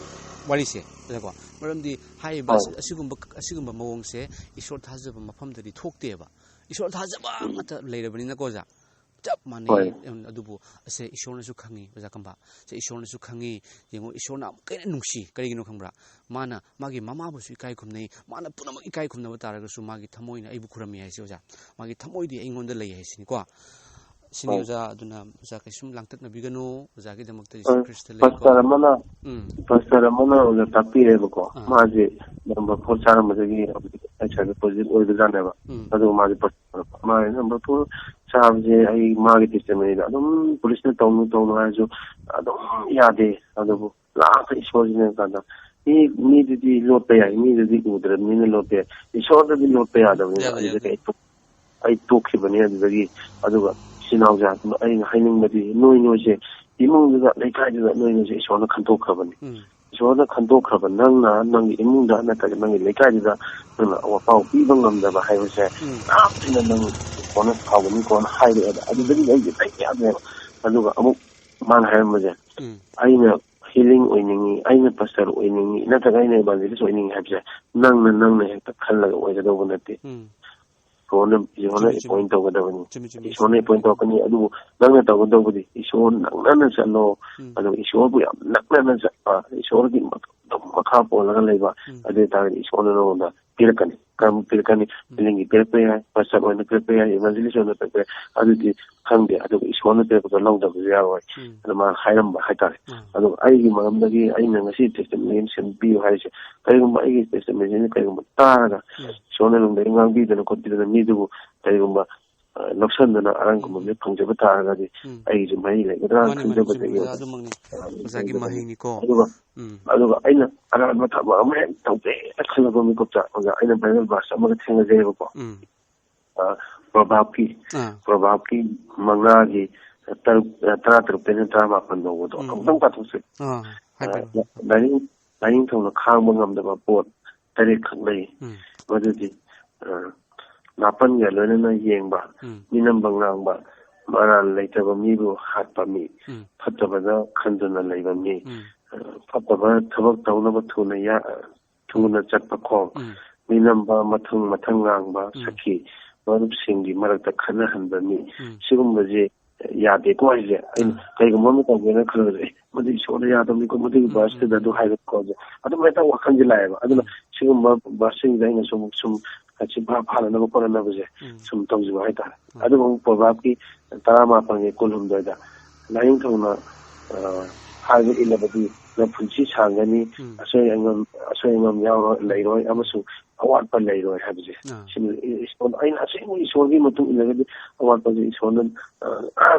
ꯋꯥꯔꯤꯁꯦ, ꯑꯣꯖꯥꯀꯣ, ꯃꯔꯝꯗꯤ ꯍꯥꯏꯔꯤꯕ ꯍꯣꯏ꯫ ꯑꯁꯤ-, ꯑꯁꯤꯒꯨꯝꯕ, ꯑꯁꯤꯒꯨꯝꯕ ꯃꯑꯣꯡꯁꯦ ꯏꯁꯣꯔ ꯊꯥꯖꯕ ꯃꯐꯝꯗꯗꯤ ꯊꯣꯛꯇꯦꯕ꯫ ꯏꯁꯣꯔ ꯊꯥꯖꯕ ꯎꯝ꯫ ꯉꯥꯛꯇ ꯂꯩꯔꯕꯅꯤꯅꯀꯣ ꯑꯣꯖꯥ, ꯆꯞ ꯃꯥꯟꯅꯩ꯫ ꯍꯣꯏ꯫ ꯑꯗꯨꯕꯨ ꯑꯁꯦ ꯏꯁꯣꯔꯅꯁꯨ ꯈꯪꯉꯤ ꯑꯣꯖꯥ ꯀꯝꯕ꯫ ꯁꯦ ꯏꯁꯣꯔꯅꯁꯨ ꯈꯪꯉꯤ꯫ ꯌꯦꯡꯉꯣ, ꯏꯁꯣꯔꯅ ꯑꯃꯨꯛꯀ ꯍꯦꯟꯅ ꯅꯨꯡꯁꯤ꯫ ꯀꯔꯤꯒꯤꯅꯣ ꯈꯪꯕ꯭ꯔꯥ? ꯃꯥꯅ ꯃꯥꯒꯤ ꯃꯃꯥꯕꯨꯁꯨ ꯏꯀꯥꯏ ꯈꯨꯝꯅꯩ, ꯃꯥꯅ ꯄꯨꯝꯅꯃꯛ ꯏꯀꯥꯏ ꯈꯨꯝꯅꯕ ꯇꯥꯔꯒꯁꯨ ꯃꯥꯒꯤ ꯊꯃꯣꯏꯅ ꯑꯩꯕꯨ ꯈꯨꯔꯝꯃꯤ ꯍꯥꯏꯁꯦ ꯑꯣꯖꯥ꯫ ꯃꯥꯒꯤ ꯊꯃꯣꯏꯗꯤ ꯑꯩꯉꯣꯟꯗ ꯂꯩ ꯍꯥꯏꯁꯤꯅꯤꯀꯣ꯫ ꯁꯤꯅꯤ ꯍꯣꯏ꯫ ꯑꯣꯖꯥ, ꯑꯗꯨꯅ ꯑꯣꯖꯥ ꯀꯩꯁꯨꯝ ꯂꯥꯡꯇꯛꯅꯕꯤꯒꯅꯨ, ꯑꯣꯖꯥꯒꯤꯗꯃꯛꯇ ꯖꯤꯁꯨ ꯍꯣꯏ꯫ ꯈ꯭ꯔꯤꯁꯇ ꯂꯩꯀꯣ꯫ ꯄꯥꯁꯇꯔ ꯑꯃꯅ, ꯎꯝ꯫ ꯄꯥꯁꯇꯔ ꯑꯃꯅ ꯑꯣꯖꯥ ꯇꯥꯛꯄꯤꯔꯦꯕꯀꯣ꯫ ꯑꯥ꯫ ꯃꯥꯁꯦ ꯅꯝꯕꯔ ꯐꯣꯔ ꯆꯥꯔꯝꯕꯗꯒꯤ ꯍꯧꯖꯤꯛ ꯍꯩꯁ ꯑꯥꯏ ꯚꯤ ꯄꯣꯖꯤꯇꯤꯚ ꯑꯣꯏꯕꯖꯥꯠꯅꯦꯕ꯫ ꯎꯝ꯫ ꯑꯗꯨꯒ ꯃꯥꯁꯦ ꯄꯥꯁꯇꯔ, ꯃꯥꯁꯦ ꯅꯝꯕꯔ ꯐꯣꯔ ꯆꯥꯕꯁꯦ ꯑꯩ ꯃꯥꯒꯤ ꯇꯦꯁꯇꯤꯃꯣꯅꯤꯗ ꯑꯗꯨꯝ ꯄꯨꯂꯤꯁꯅ ꯇꯧꯅꯨ ꯇꯧꯅꯨ ꯍꯥꯏꯔꯁꯨ ꯑꯗꯨꯝ ꯌꯥꯗꯦ꯫ ꯑꯗꯨꯕꯨ ꯂꯥꯁꯇ ꯏꯁꯣꯔꯁꯤꯅ ꯀꯥꯟꯗ ꯃꯤ, ꯃꯤꯗꯨꯗꯤ ꯂꯣꯠꯄ ꯌꯥꯏ, ꯃꯤꯗꯨꯗꯤ ꯎꯗ꯭ꯔꯕꯅꯤꯅ ꯂꯣꯠꯄ ꯌꯥꯏ, ꯏꯁꯣꯔꯗꯗꯤ ꯂꯣꯠꯄ ꯌꯥꯗꯕꯅꯤꯅ ꯌꯥꯗꯦ, ꯑꯗꯨꯗꯒꯤ ꯌꯥꯗꯦ꯫ ꯑꯩ ꯇꯣꯛ-, ꯑꯩ ꯇꯣꯛꯈꯤꯕꯅꯤ꯫ ꯑꯗꯨꯗꯒꯤ, ꯑꯗꯨꯒ ꯏꯆꯤꯟ ꯏꯅꯥꯎꯁꯦ ꯑꯩꯅ ꯍꯥꯏꯅꯤꯡꯕꯗꯤ ꯅꯣꯏ ꯅꯣꯏꯁꯦ ꯏꯃꯨꯡꯗꯨꯗ, ꯂꯩꯀꯥꯏꯗꯨꯗ ꯅꯣꯏ ꯅꯣꯏꯁꯦ ꯏꯁꯣꯔꯅ ꯈꯟꯗꯣꯛꯈ꯭ꯔꯕꯅꯤ꯫ ꯎꯝ꯫ ꯏꯁꯣꯔꯅ ꯈꯟꯗꯣꯛꯈ꯭ꯔꯕ ꯅꯪꯅ ꯅꯪꯒꯤ ꯏꯃꯨꯡꯗ ꯅꯠꯇ꯭ꯔꯒ ꯅꯪꯒꯤ ꯂꯩꯀꯥꯏꯗꯨꯗ ꯅꯪꯅ ꯋꯥꯄꯥꯎ ꯄꯤꯕ ꯉꯝꯗꯕ ꯍꯥꯏꯕꯁꯦ ꯎꯝ꯫ ꯌꯥꯝ ꯊꯤꯅ ꯅꯪ ꯀꯣꯟꯅ ꯁꯥꯎꯒꯅꯤꯀꯣꯅ ꯍꯥꯏꯔꯛꯑꯦꯕ꯫ ꯑꯗꯨꯗꯒꯤ ꯑꯩꯁꯦ ꯂꯩꯕ ꯌꯥꯗ꯭ꯔꯦꯕ꯫ ꯑꯗꯨꯒ ꯑꯃꯨꯛ ꯃꯥꯅ ꯍꯥꯏꯔꯝꯕꯁꯦ, ꯎꯝ꯫ "ꯑꯩꯅ ꯍꯤꯂꯤꯡ ꯑꯣꯏꯅꯤꯡꯉꯤ, ꯑꯩꯅ ꯄꯥꯁꯇꯔ ꯑꯣꯏꯅꯤꯡꯉꯤ, ꯅꯠꯇ꯭ꯔꯒ ꯑꯩꯅ ꯏꯚꯥꯟꯖꯦꯂꯤꯁ ꯑꯣꯏꯅꯤꯡꯉꯤ" ꯍꯥꯏꯕꯁꯦ ꯅꯪꯅ, ꯅꯪꯅ ꯍꯦꯛꯇ ꯈꯜꯂꯒ ꯑꯣꯏꯒꯗꯧꯕ ꯅꯠꯇꯦ꯫ ꯎꯝ꯫ ꯏꯁꯣꯔꯅ, ꯏꯁꯣꯔꯅ ꯆꯨꯝꯃꯤ, ꯆꯨꯝꯃꯤ꯫ ꯑꯦꯄꯣꯏꯟ ꯇꯧꯒꯗꯕꯅꯤ꯫ ꯆꯨꯝꯃꯤ, ꯆꯨꯝꯃꯤ, ꯏꯁꯣꯔꯅ ꯆꯨꯝꯃꯤ꯫ ꯑꯦꯄꯣꯏꯟ ꯇꯧꯔꯛꯀꯅꯤ꯫ ꯑꯗꯨꯕꯨ ꯅꯪꯅ ꯇꯧꯒꯗꯧꯕꯗꯤ ꯏꯁꯣꯔ ꯅꯛꯅꯅ ꯆꯠꯂꯣ꯫ ꯎꯝ꯫ ꯑꯗꯨꯒ ꯏꯁꯣꯔꯕꯨ ꯌꯥꯝ ꯅꯛꯅꯅ ꯆꯠꯄ, ꯏꯁꯣꯔꯒꯤ ꯃꯈ-, ꯃꯈꯥ ꯄꯣꯜꯂꯒ ꯂꯩꯕ, ꯎꯝ꯫ ꯑꯗꯨ ꯑꯣꯏꯇꯥꯔꯒꯗꯤ ꯏꯁꯣꯔꯅ ꯅꯉꯣꯟꯗ ꯄꯤꯔꯛꯀꯅꯤ꯫ ꯀꯔꯝꯕ ꯄꯤꯔꯛꯀꯅꯤ? ꯎꯝ꯫ ꯍꯤꯂꯤꯡꯒꯤ ꯄꯤꯔꯛꯄ ꯌꯥꯏ, ꯄꯥꯁꯇꯔ ꯑꯣꯏꯅ ꯄꯤꯔꯛꯄ ꯌꯥꯏ, ꯏꯚꯥꯟꯖꯦꯂꯤꯁ ꯑꯣꯏꯅ ꯄꯤꯔꯛꯄ ꯌꯥꯏ, ꯑꯗꯨꯗꯤ ꯈꯪꯗꯦ꯫ ꯑꯗꯨꯒ ꯏꯁꯣꯔꯅ ꯄꯤꯔꯛꯄꯗꯣ ꯂꯧꯗꯕꯁꯨ ꯌꯥꯔꯣꯏ꯫ ꯎꯝ꯫ ꯑꯗꯨ ꯃꯥꯅ ꯍꯥꯏꯔꯝꯕ ꯍꯥꯏꯇꯥꯔꯦ꯫ ꯎꯝ꯫ ꯑꯗꯨꯒ ꯑꯩꯒꯤ ꯃꯔꯝꯗꯒꯤ ꯑꯩꯅ ꯉꯁꯤ ꯇꯦꯁꯇꯤꯃꯣꯅꯤ ꯑꯃ ꯁꯦꯝꯕꯤꯌꯨ ꯍꯥꯏꯔꯤꯁꯦ, ꯀꯔꯤꯒꯨꯝꯕ ꯑꯩꯒꯤ ꯇꯦꯁꯇꯤꯃꯣꯅꯤꯁꯤꯅ ꯀꯔꯤꯒꯨꯝꯕ ꯇꯥꯔꯒ ꯎꯝ꯫ ꯏꯁꯣꯔꯅ ꯅꯨꯡꯗ ꯉꯥꯡꯕꯤꯗꯅ ꯈꯣꯠꯄꯤꯗꯅ ꯃꯤꯗꯨꯕꯨ ꯀꯔꯤꯒꯨꯝꯕ, ꯑ, ꯂꯧꯁꯟꯗꯅ ꯑꯔꯥꯡ ꯎꯝ꯫ ꯈꯨꯕꯝꯁꯦ ꯐꯪꯖꯕ ꯇꯥꯔꯒꯗꯤ ꯎꯝ꯫ ꯑꯩꯒꯤꯁꯨ ꯃꯍꯩ ꯂꯩꯒꯗ꯭ꯔꯥꯅ ꯃꯥꯅꯤ, ꯃꯥꯅꯤ, ꯈꯟꯖꯕꯗꯒꯤ ꯆꯨꯝꯃꯤ꯫ ꯑꯣꯖꯥ, ꯑꯣꯏꯅ ꯑꯗꯨꯃꯛꯅꯤ꯫ ꯑ, ꯑꯣꯖꯥꯒꯤ ꯂꯩꯒꯗꯕꯅꯤ꯫ ꯃꯍꯩꯅꯤꯀꯣ꯫ ꯑꯗꯨꯒ, ꯎꯝ꯫ ꯑꯗꯨꯒ ꯑꯩꯅ ꯑꯔꯥꯟꯕ ꯊꯕꯛ ꯑꯃ ꯍꯦꯛ ꯇꯧꯒꯦꯅ ꯈꯜꯂꯕ ꯃꯤꯀꯨꯞꯇ, ꯑꯣꯖꯥ, ꯑꯩꯅ ꯕꯥꯏꯕꯜ ꯚꯔꯁ ꯑꯃꯒ ꯊꯦꯡꯅꯖꯩꯑꯕꯀꯣ꯫ ꯎꯝ꯫ ꯑ, ꯄ꯭ꯔꯣꯚꯥꯕꯀꯤ, ꯑꯥ꯫ ꯄ꯭ꯔꯣꯚꯥꯕꯀꯤ ꯃꯉꯥꯒꯤ ꯇꯔꯨꯛ, ꯑ, ꯇꯔꯥꯇꯔꯨꯛꯇꯩꯅ ꯇꯔꯥꯃꯥꯄꯟ ꯐꯥꯎꯕꯗꯣ ꯎꯝ, ꯑꯃꯨꯛꯇꯪ ꯎꯝ꯫ ꯄꯥꯊꯣꯛꯁꯦ꯫ ꯑꯥ, ꯍꯥꯏꯕꯤꯔꯣ꯫ ꯑ, ꯂꯥꯏꯅꯤꯡ-, ꯂꯥꯏꯅꯤꯡꯊꯧꯅ ꯈꯥꯡꯕ ꯉꯝꯗꯕ ꯄꯣꯠ ꯇꯔꯦꯠꯈꯛ ꯂꯩ꯫ ꯎꯝ꯫ ꯃꯗꯨꯗꯤ, ꯑ, ꯅꯥꯄꯟꯒ ꯂꯣꯏꯅꯅ ꯌꯦꯡꯕ, ꯎꯝ꯫ ꯃꯤꯅꯝꯕ ꯉꯥꯡꯕ, ꯃꯔꯥꯜ ꯂꯩꯇꯕ ꯃꯤꯕꯨ ꯍꯥꯠꯄ ꯃꯤ, ꯎꯝ꯫ ꯐꯠꯇꯕꯗ ꯈꯟꯗꯨꯅ ꯂꯩꯕ ꯃꯤ, ꯎꯝ꯫ ꯑ, ꯐꯠꯇꯕ ꯊꯕꯛ ꯇꯧꯅꯕ ꯊꯨꯅ ꯌꯥ-, ꯊꯨꯅ ꯆꯠꯄ ꯈꯣꯡ, ꯎꯝ꯫ ꯃꯤꯅꯝꯕ ꯃꯊꯪ ꯃꯊꯪ ꯉꯥꯡꯕ ꯎꯝ꯫ ꯁꯈꯤ, ꯃꯔꯨꯞꯁꯤꯡꯒꯤ ꯃꯔꯛꯇ ꯈꯠꯅꯍꯟꯕ ꯃꯤ, ꯎꯝ꯫ ꯁꯤꯒꯨꯝꯕꯁꯦ ꯌꯥꯗꯦꯀꯣ ꯍꯥꯏꯁꯦ꯫ ꯑꯩꯅ ꯎꯝ꯫ ꯀꯩꯒꯨꯝꯕ ꯑꯃ ꯇꯧꯒꯦꯅ ꯈꯜꯂꯁꯨ, "ꯑꯦ, ꯃꯗꯨ ꯏꯁꯣꯔꯅ ꯌꯥꯗꯕꯅꯤꯀꯣ, ꯃꯗꯨꯒꯤ ꯎꯝ, ꯎꯝ, ꯚꯔꯁꯇꯨꯗ ꯑꯗꯨ ꯎꯝ꯫ ꯍꯥꯏꯕꯅꯤꯀꯣ" ꯍꯥꯏꯁꯦ꯫ ꯑꯗꯨꯝ ꯍꯦꯛꯇ ꯋꯥꯈꯜꯁꯦ ꯂꯥꯛꯑꯦꯕ꯫ ꯑꯗꯨꯅ ꯎꯝ꯫ ꯁꯤꯒꯨꯝꯕ ꯚꯔꯁꯁꯤꯡꯁꯦ ꯑꯩꯅ ꯁꯨꯝ, ꯁꯨꯝ ꯆꯤꯟꯐꯥ ꯐꯥꯅꯅꯕ ꯈꯣꯠꯅꯅꯕꯁꯦ ꯎꯝ꯫ ꯁꯨꯝ ꯇꯧꯖꯕ ꯍꯥꯏꯇꯥꯔꯦ꯫ ꯎꯝ꯫ ꯑꯗꯨꯒ ꯑꯃꯨꯛ ꯄ꯭ꯔꯣꯚꯥꯕꯀꯤ ꯇꯔꯥꯃꯥꯄꯜꯒꯤ ꯀꯨꯟꯍꯨꯝꯗꯣꯏꯗ, "ꯂꯥꯏꯅꯤꯡꯊꯧꯅ, ꯑ, ꯍꯥꯏꯕ ꯏꯜꯂꯕꯗꯤ ꯅꯄꯨꯟꯁꯤ ꯁꯥꯡꯒꯅꯤ, ꯎꯝ꯫ ꯑꯁꯣꯏ ꯑꯉꯥꯝ, ꯑꯁꯣꯏ ꯑꯉꯥꯝ ꯌꯥꯎꯔꯣꯏ, ꯂꯩꯔꯣꯏ, ꯑꯃꯁꯨꯡ ꯑꯋꯥꯠꯄ ꯂꯩꯔꯣꯏ" ꯍꯥꯏꯕꯁꯦ꯫ ꯑꯥ꯫ ꯁꯤꯅ ꯏ-, ꯏꯁꯣꯔ, ꯑꯩꯅ ꯑꯁꯦꯡꯕ ꯏꯁꯣꯔꯒꯤ ꯃꯇꯨꯡ ꯏꯜꯂꯒꯗꯤ ꯑꯋꯥꯠꯄꯁꯦ ꯏꯁꯣꯔꯅ, ꯑ,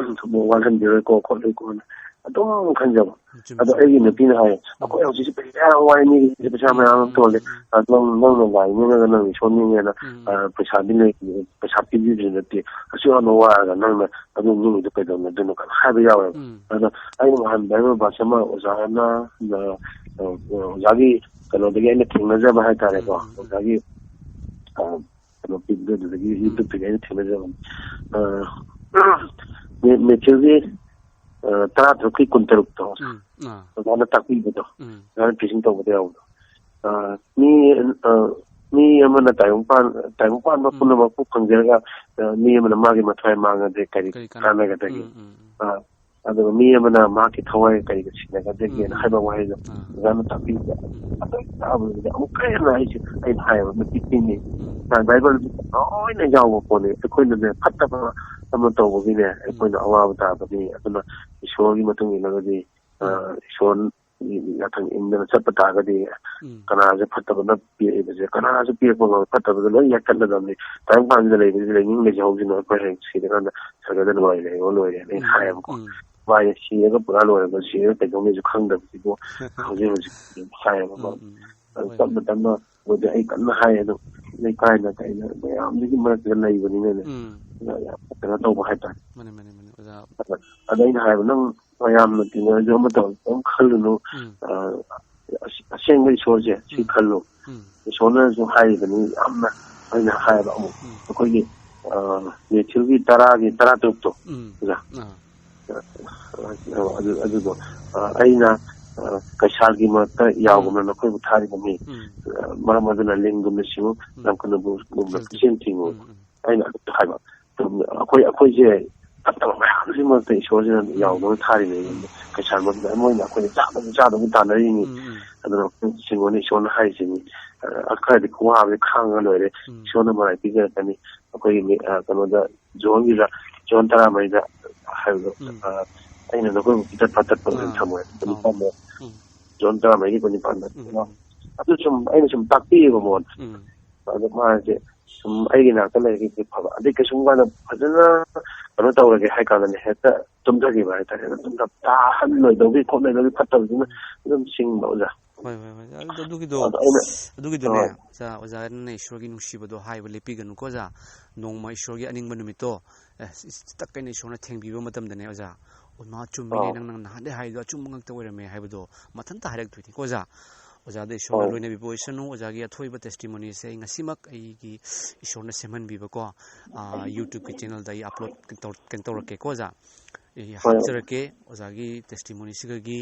ꯋꯥꯠꯍꯟꯕꯤꯔꯣꯏꯀꯣ, ꯈꯣꯠꯂꯣꯏꯀꯣꯅ ꯑꯗꯨꯝ ꯈꯟꯖꯕ꯫ ꯆꯨꯝꯃꯤ, ꯑꯗꯣ ꯆꯨꯝꯃꯤ꯫ ꯑꯩꯒꯤ ꯅꯨꯄꯤꯅ ꯍꯥꯏꯌꯦ, "ꯑꯩꯈꯣꯏ ꯍꯧꯖꯤꯛꯁꯦ ꯄꯩꯁꯥ ꯌꯥꯝ ꯋꯥꯏ, ꯃꯤꯒꯤ ꯄꯩꯁꯥ ꯃꯌꯥꯝ ꯑꯃ ꯇꯣꯜꯂꯦ꯫ ꯎꯝ꯫ ꯑ, ꯅꯪ, ꯅꯪꯅ ꯂꯥꯏ ꯅꯤꯡꯉꯒ ꯅꯪ ꯏꯁꯣꯔ ꯅꯤꯡꯉꯦꯅ, ꯎꯝ꯫ ꯑ, ꯄꯩꯁꯥꯗꯤ ꯂꯩ, ꯄꯩꯁꯥ ꯄꯤꯕꯤꯕꯁꯨ ꯅꯠꯇꯦ꯫ ꯑꯁꯨꯛ ꯌꯥꯝꯅ ꯋꯥꯔꯒ ꯅꯪꯅ ꯑꯗꯨ ꯅꯤꯡꯉꯤꯗꯣ ꯀꯩꯗꯧꯅꯕꯗꯅꯣ?" ꯀꯥꯏꯅ ꯍꯥꯏꯕ ꯌꯥꯎꯋꯦꯕ꯫ ꯎꯝ꯫ ꯑꯗꯣ ꯑꯩꯅ ꯅꯍꯥꯟ ꯕꯥꯏꯕꯜ ꯚꯥꯔꯁ ꯑꯃ ꯑꯣꯖꯥꯅ, ꯑ, ꯑ, ꯑꯣꯖꯥꯒꯤ ꯀꯩꯅꯣꯗꯒꯤ ꯑꯩꯅ ꯊꯦꯡꯅꯖꯕ ꯍꯥꯏꯇꯥꯔꯦꯀꯣ꯫ ꯎꯝ, ꯎꯝ, ꯎꯝ꯫ ꯑꯣꯖꯥꯒꯤ, ꯑ, ꯀꯩꯅꯣ ꯄꯤꯕꯗꯣ ꯑꯗꯨꯗꯒꯤ ꯎꯝ꯫ YouTube-ꯇꯒꯤ ꯑꯩꯅ ꯊꯦꯡꯅꯖꯕꯅꯤ꯫ ꯑ, ꯃꯦ-, ꯃꯦꯊ꯭ꯌꯨꯒꯤ, ꯑ, ꯇꯔꯥ ꯇꯔꯨꯛꯀꯤ ꯀꯨꯟ ꯇꯔꯨꯛꯇꯣ, ꯎꯝ, ꯑꯥ꯫ ꯑꯣꯖꯥꯅ ꯇꯥꯛꯄꯤꯕꯗꯣ, ꯎꯝ꯫ ꯑꯣꯖꯥꯅ preaching ꯇꯧꯕꯗ ꯌꯥꯎꯕꯗꯣ꯫ ꯑ, ꯃꯤ, ꯑ, ꯃꯤ ꯑꯃꯅ ꯇꯥꯏꯕꯪ ꯄꯥꯟ-, ꯇꯥꯏꯕꯪ ꯄꯥꯟꯕ ꯎꯝ꯫ ꯄꯨꯝꯅꯃꯛꯄꯨ ꯐꯪꯖꯔꯒ, ꯑ, ꯃꯤ ꯑꯃꯅ ꯃꯥꯒꯤ ꯃꯊ꯭ꯋꯥꯏ ꯃꯥꯡꯉꯗꯤ ꯀꯔꯤ ꯀꯔꯤ ꯀꯥꯟꯅꯕ? ꯀꯥꯟꯅꯒꯗꯒꯦ? ꯎꯝ, ꯎꯝ, ꯎꯝ꯫ ꯑ, ꯑꯗꯨꯒ ꯃꯤ ꯑꯃꯅ ꯃꯍꯥꯛꯀꯤ ꯊꯋꯥꯏ ꯀꯔꯤꯒ ꯁꯤꯟꯅꯒꯗꯒꯦꯅ ꯎꯝ, ꯎꯝ꯫ ꯍꯥꯏꯕ ꯋꯥꯍꯩꯗꯣ ꯑꯥ꯫ ꯑꯣꯖꯥꯅ ꯇꯥꯛꯄꯤꯕꯗ, ꯎꯝ꯫ ꯑꯗꯨ ꯇꯥꯕꯗꯨꯗꯤ ꯑꯃꯨꯛꯀ ꯍꯦꯟꯅ ꯑꯩꯁꯦ, ꯑꯩꯅ ꯍꯥꯏꯌꯦꯕ, ꯅꯨꯄꯤ ꯄꯤꯛꯏ꯫ ꯎꯝ꯫ ꯕꯥꯏꯕꯜꯗ ꯂꯣꯏꯅ ꯌꯥꯎꯕ ꯄꯣꯠꯅꯤ꯫ ꯑꯩꯈꯣꯏꯅꯅꯦ, ꯐꯠꯇꯕ ꯑꯃ ꯇꯧꯕꯒꯤꯅꯦ, ꯎꯝ꯫ ꯑꯩꯈꯣꯏꯅ ꯑꯋꯥꯕ ꯇꯥꯕꯅꯤ꯫ ꯑꯗꯨꯅ ꯏꯁꯣꯔꯒꯤ ꯃꯇꯨꯡ ꯏꯜꯂꯒꯗꯤ, ꯑ, ꯎꯝ꯫ ꯏꯁꯣꯔ ꯌꯥꯊꯪ ꯏꯟꯗꯅ ꯆꯠꯄ ꯇꯥꯔꯒꯗꯤ, ꯎꯝ꯫ ꯀꯅꯥꯁꯨ ꯐꯠꯇꯕꯅ ꯄꯤꯔꯛꯏꯕꯁꯦ, ꯀꯅꯥꯁꯨ ꯄꯤꯔꯛꯄ ꯉꯝꯃꯣꯏ, ꯐꯠꯇꯕꯗ ꯂꯣꯏ ꯌꯥꯟꯊꯠꯂꯗꯕꯅꯤ꯫ ꯇꯥꯏꯕꯪ ꯄꯥꯟꯁꯤꯗ ꯂꯩꯕꯁꯤꯗꯤ ꯂꯩꯅꯤꯡ ꯂꯩꯖꯍꯧꯁꯤꯅ, ꯑꯩꯈꯣꯏ ꯍꯌꯦꯡ ꯁꯤꯔꯀꯥꯟꯗ ꯁꯔꯒꯗ ꯅꯨꯡꯉꯥꯏ ꯂꯩꯔꯣ ꯂꯣꯏꯔꯦꯅ ꯑꯩꯅ ꯎꯝ, ꯍꯥꯏꯌꯦꯕꯀꯣ꯫ ꯎꯝ꯫ ꯃꯥꯁꯦ ꯁꯤꯔꯒ ꯄꯨꯔꯥ ꯂꯣꯏꯔꯒ ꯁꯤꯔꯒ ꯀꯩꯗꯧꯅꯤꯁꯨ ꯈꯪꯗꯕꯁꯤꯕꯨ ꯍꯧꯖꯤꯛ ꯍꯧꯖꯤꯛ ꯍꯥꯏꯌꯦꯕꯀꯣ꯫ ꯎꯝ, ꯎꯝ, ꯎꯝ꯫ ꯑꯗꯨ ꯍꯣꯏꯅꯦ꯫ ꯇꯞꯅ ꯇꯞꯅ ꯃꯣꯏꯗꯤ ꯑꯩ ꯀꯟꯅ ꯍꯥꯏ, ꯑꯗꯨꯝ ꯂꯩꯀꯥꯏꯅ ꯀꯩꯅ ꯃꯌꯥꯝꯗꯨꯒꯤ ꯃꯔꯛꯇ ꯂꯩꯕꯅꯤꯅꯅꯦ, ꯎꯝ꯫ ꯑꯗ ꯌꯥꯝ ꯀꯩꯅꯣ ꯇꯧꯕ ꯍꯥꯏꯇꯥꯔꯦ꯫ ꯃꯥꯅꯦ, ꯃꯥꯅꯦ, ꯃꯥꯅꯦ, ꯑꯣꯖꯥ꯫ ꯑꯗ, ꯑꯗ ꯑꯩꯅ ꯍꯥꯏꯕ, "ꯅꯪ ꯃꯌꯥꯝꯅ ꯇꯤꯟꯅꯔꯁꯨ ꯑꯃ ꯇꯧꯔꯁꯨ ꯀꯔꯤꯝ ꯈꯜꯂꯨꯅꯨ꯫ ꯎꯝ꯫ ꯑ, ꯑꯁ-, ꯑꯁꯦꯡꯕ ꯏꯁꯣꯔꯁꯦ ꯁꯤ ꯎꯝ꯫ ꯈꯜꯂꯨ꯫ ꯎꯝ꯫ ꯏꯁꯣꯔꯅꯁꯨ ꯍꯥꯏꯔꯤꯕꯅꯤ ꯌꯥꯝꯅ", ꯑꯩꯅ ꯍꯥꯏꯕ ꯑꯃꯨꯛ꯫ ꯎꯝ꯫ ꯑꯩꯈꯣꯏꯒꯤ, ꯑ, ꯃꯦꯊ꯭ꯌꯨꯒꯤ ꯇꯔꯥꯒꯤ ꯇꯔꯥ ꯇꯔꯨꯛꯇꯣ, ꯎꯝ꯫ ꯑꯣꯖꯥ꯫ ꯑꯥ꯫ ꯑ, ꯑꯗꯨ, ꯑꯗꯨꯗꯣ, ꯑ, ꯑꯩꯅ, ꯑ, ꯀꯩꯁꯥꯜꯒꯤ ꯃꯔꯛꯇ ꯌꯥꯎꯒꯨꯝꯅ ꯎꯝ꯫ ꯅꯈꯣꯏꯕꯨ ꯊꯥꯔꯤꯕꯅꯤ꯫ ꯎꯝ꯫ ꯑ, ꯃꯔꯝ ꯑꯗꯨꯅ ꯂꯤꯟꯒꯨꯝꯅ ꯁꯤꯡꯉꯨ, ꯎꯝ꯫ ꯂꯝ ꯀꯅꯥꯕꯨꯒꯨꯝꯅ ꯆꯦꯜ ꯄꯨꯛꯆꯦꯜ ꯊꯤꯡꯉꯨ꯫ ꯎꯝ, ꯎꯝ꯫ ꯑꯩꯅ ꯑꯗꯨ ꯍꯥꯏꯕ꯫ ꯑꯩꯈꯣꯏ, ꯑꯩꯈꯣꯏꯁꯦ ꯐꯠꯇꯕ ꯃꯌꯥꯝꯁꯤ ꯃꯔꯛꯇ ꯏꯁꯣꯔꯁꯤꯅ ꯎꯝ꯫ ꯌꯥꯎꯗꯨꯅ ꯊꯥꯔꯤꯅꯦ꯫ ꯎꯝ꯫ ꯀꯩꯁꯥꯜ ꯃꯔꯛꯇ ꯃꯣꯏꯅ ꯑꯩꯈꯣꯏꯅ ꯆꯥꯗꯕ ꯆꯥꯗꯕ ꯇꯥꯟꯅꯔꯤꯅꯤ꯫ ꯎꯝ, ꯎꯝ꯫ ꯑꯗꯨꯅ ꯑꯩꯈꯣꯏ ꯁꯤꯡꯉꯣꯅ ꯏꯁꯣꯔꯅ ꯍꯥꯏꯔꯤꯁꯤꯅꯤ꯫ ꯑ, ꯈꯔꯗꯤ ꯈꯨꯋꯥꯕꯗꯤ ꯈꯥꯡꯉ ꯂꯣꯏꯔꯦ꯫ ꯎꯝ꯫ ꯏꯁꯣꯔꯅ ꯃꯔꯥꯏ ꯄꯤꯖꯔꯛꯀꯅꯤ꯫ ꯑꯩꯈꯣꯏꯒꯤ ꯃꯤ-, ꯑ, ꯀꯩꯅꯣꯗ, ꯖꯣꯟꯒꯤꯗ, ꯖꯣꯟ ꯇꯔꯥꯃꯔꯤꯗ ꯍꯥꯏꯕꯗꯣ, ꯎꯝ꯫ ꯑ, "ꯑꯩꯅ ꯅꯈꯣꯏꯕꯨ ꯄꯤꯇꯠ ꯄꯥꯇꯠꯄ ꯑꯥ꯫ ꯅꯤꯡꯊꯝꯃꯣꯏ", ꯑꯥ꯫ ꯅꯤꯄꯥꯟꯗ, ꯎꯝ꯫ ꯖꯣꯟ ꯇꯔꯥꯃꯔꯤꯒꯤ ꯀꯨꯟꯅꯤꯄꯥꯟꯗ꯫ ꯎꯝ, ꯎꯝ꯫ ꯑꯗꯨ ꯁꯨꯝ ꯑꯩꯅ ꯁꯨꯝ ꯇꯥꯛꯄꯤꯌꯦꯕ ꯃꯉꯣꯟꯗ꯫ ꯎꯝ꯫ ꯑꯗꯣ ꯃꯥꯁꯦ ꯁꯨꯝ ꯑꯩꯒꯤ ꯅꯥꯛꯇ ꯂꯩꯔꯒꯗꯤ ꯐꯕ꯫ ꯑꯗꯩ ꯀꯩꯁꯨꯝ ꯀꯥꯟꯗ ꯐꯖꯅ ꯀꯩꯅꯣ ꯇꯧꯔꯒꯦ ꯍꯥꯏ ꯀꯥꯟꯗꯅꯦ ꯍꯦꯛꯇ ꯇꯨꯝꯊꯈꯤꯕ ꯍꯥꯏꯇꯥꯔꯦ꯫ ꯑꯗꯨꯝ ꯇꯥꯍꯜꯂꯣꯏꯗꯧꯒꯤ ꯈꯣꯠꯂꯣꯏꯗꯧꯒꯤ ꯐꯠꯇꯕꯗꯨꯅ ꯑꯗꯨꯝ ꯆꯤꯡꯕ ꯑꯣꯖꯥ꯫ ꯍꯣꯏ, ꯍꯣꯏ, ꯍꯣꯏ꯫ ꯑꯗꯨ, ꯑꯗꯨꯒꯤꯗꯣ, ꯑꯗꯣ ꯑꯩꯅ ꯑꯗꯨꯒꯤꯗꯣꯅꯦ, ꯍꯣꯏ꯫ ꯑꯣꯖꯥ, ꯑꯣꯖꯥꯅ ꯏꯁꯣꯔꯒꯤ ꯅꯨꯡꯁꯤꯕꯗꯣ ꯍꯥꯏꯕ ꯂꯦꯞꯄꯤꯒꯅꯨꯀꯣ ꯑꯣꯖꯥ꯫ ꯅꯣꯡꯃ ꯏꯁꯣꯔꯒꯤ ꯑꯅꯤꯡꯕ ꯅꯨꯃꯤꯠꯇꯣ, ꯑꯦ, ꯇꯛ ꯍꯥꯏꯅ ꯏꯁꯣꯔꯅ ꯊꯦꯡꯕꯤꯕ ꯃꯇꯝꯗꯅꯦ ꯑꯣꯖꯥ, "ꯑꯣ, ꯃꯥ ꯆꯨꯝꯃꯤꯅꯦ, ꯑꯥ꯫ ꯅꯪ, ꯅꯪ ꯅꯍꯥꯟꯗꯩ ꯍꯥꯏꯗꯣ ꯑꯆꯨꯝꯕ ꯉꯥꯛꯇ ꯑꯣꯏꯔꯝꯃꯦ" ꯍꯥꯏꯕꯗꯣ ꯃꯊꯟꯇ ꯍꯥꯏꯔꯛꯇꯣꯏꯅꯤꯀꯣ ꯑꯣꯖꯥ꯫ ꯑꯣꯖꯥꯗ ꯏꯁꯣꯔꯅ ꯑꯥ꯫ ꯂꯣꯏꯅꯕꯤꯕ ꯑꯣꯏꯁꯅꯨ꯫ ꯑꯣꯖꯥꯒꯤ ꯑꯊꯣꯏꯕ testimonyꯁꯦ ꯑꯩ ꯉꯁꯤꯃꯛ ꯑꯩꯒꯤ ꯏꯁꯣꯔꯅ ꯁꯦꯝꯍꯟꯕꯤꯕꯀꯣ, ꯑꯥ, YouTubeꯀꯤ channelꯗ ꯑꯩ upload ꯀꯩꯅꯣ ꯇꯧꯔꯛꯀꯦꯀꯣ ꯑꯣꯖꯥ꯫ ꯑꯩ ꯍꯣꯏ꯫ ꯍꯥꯞꯆꯔꯛꯀꯦ꯫ ꯑꯣꯖꯥꯒꯤ testimonyꯁꯤꯒꯒꯤ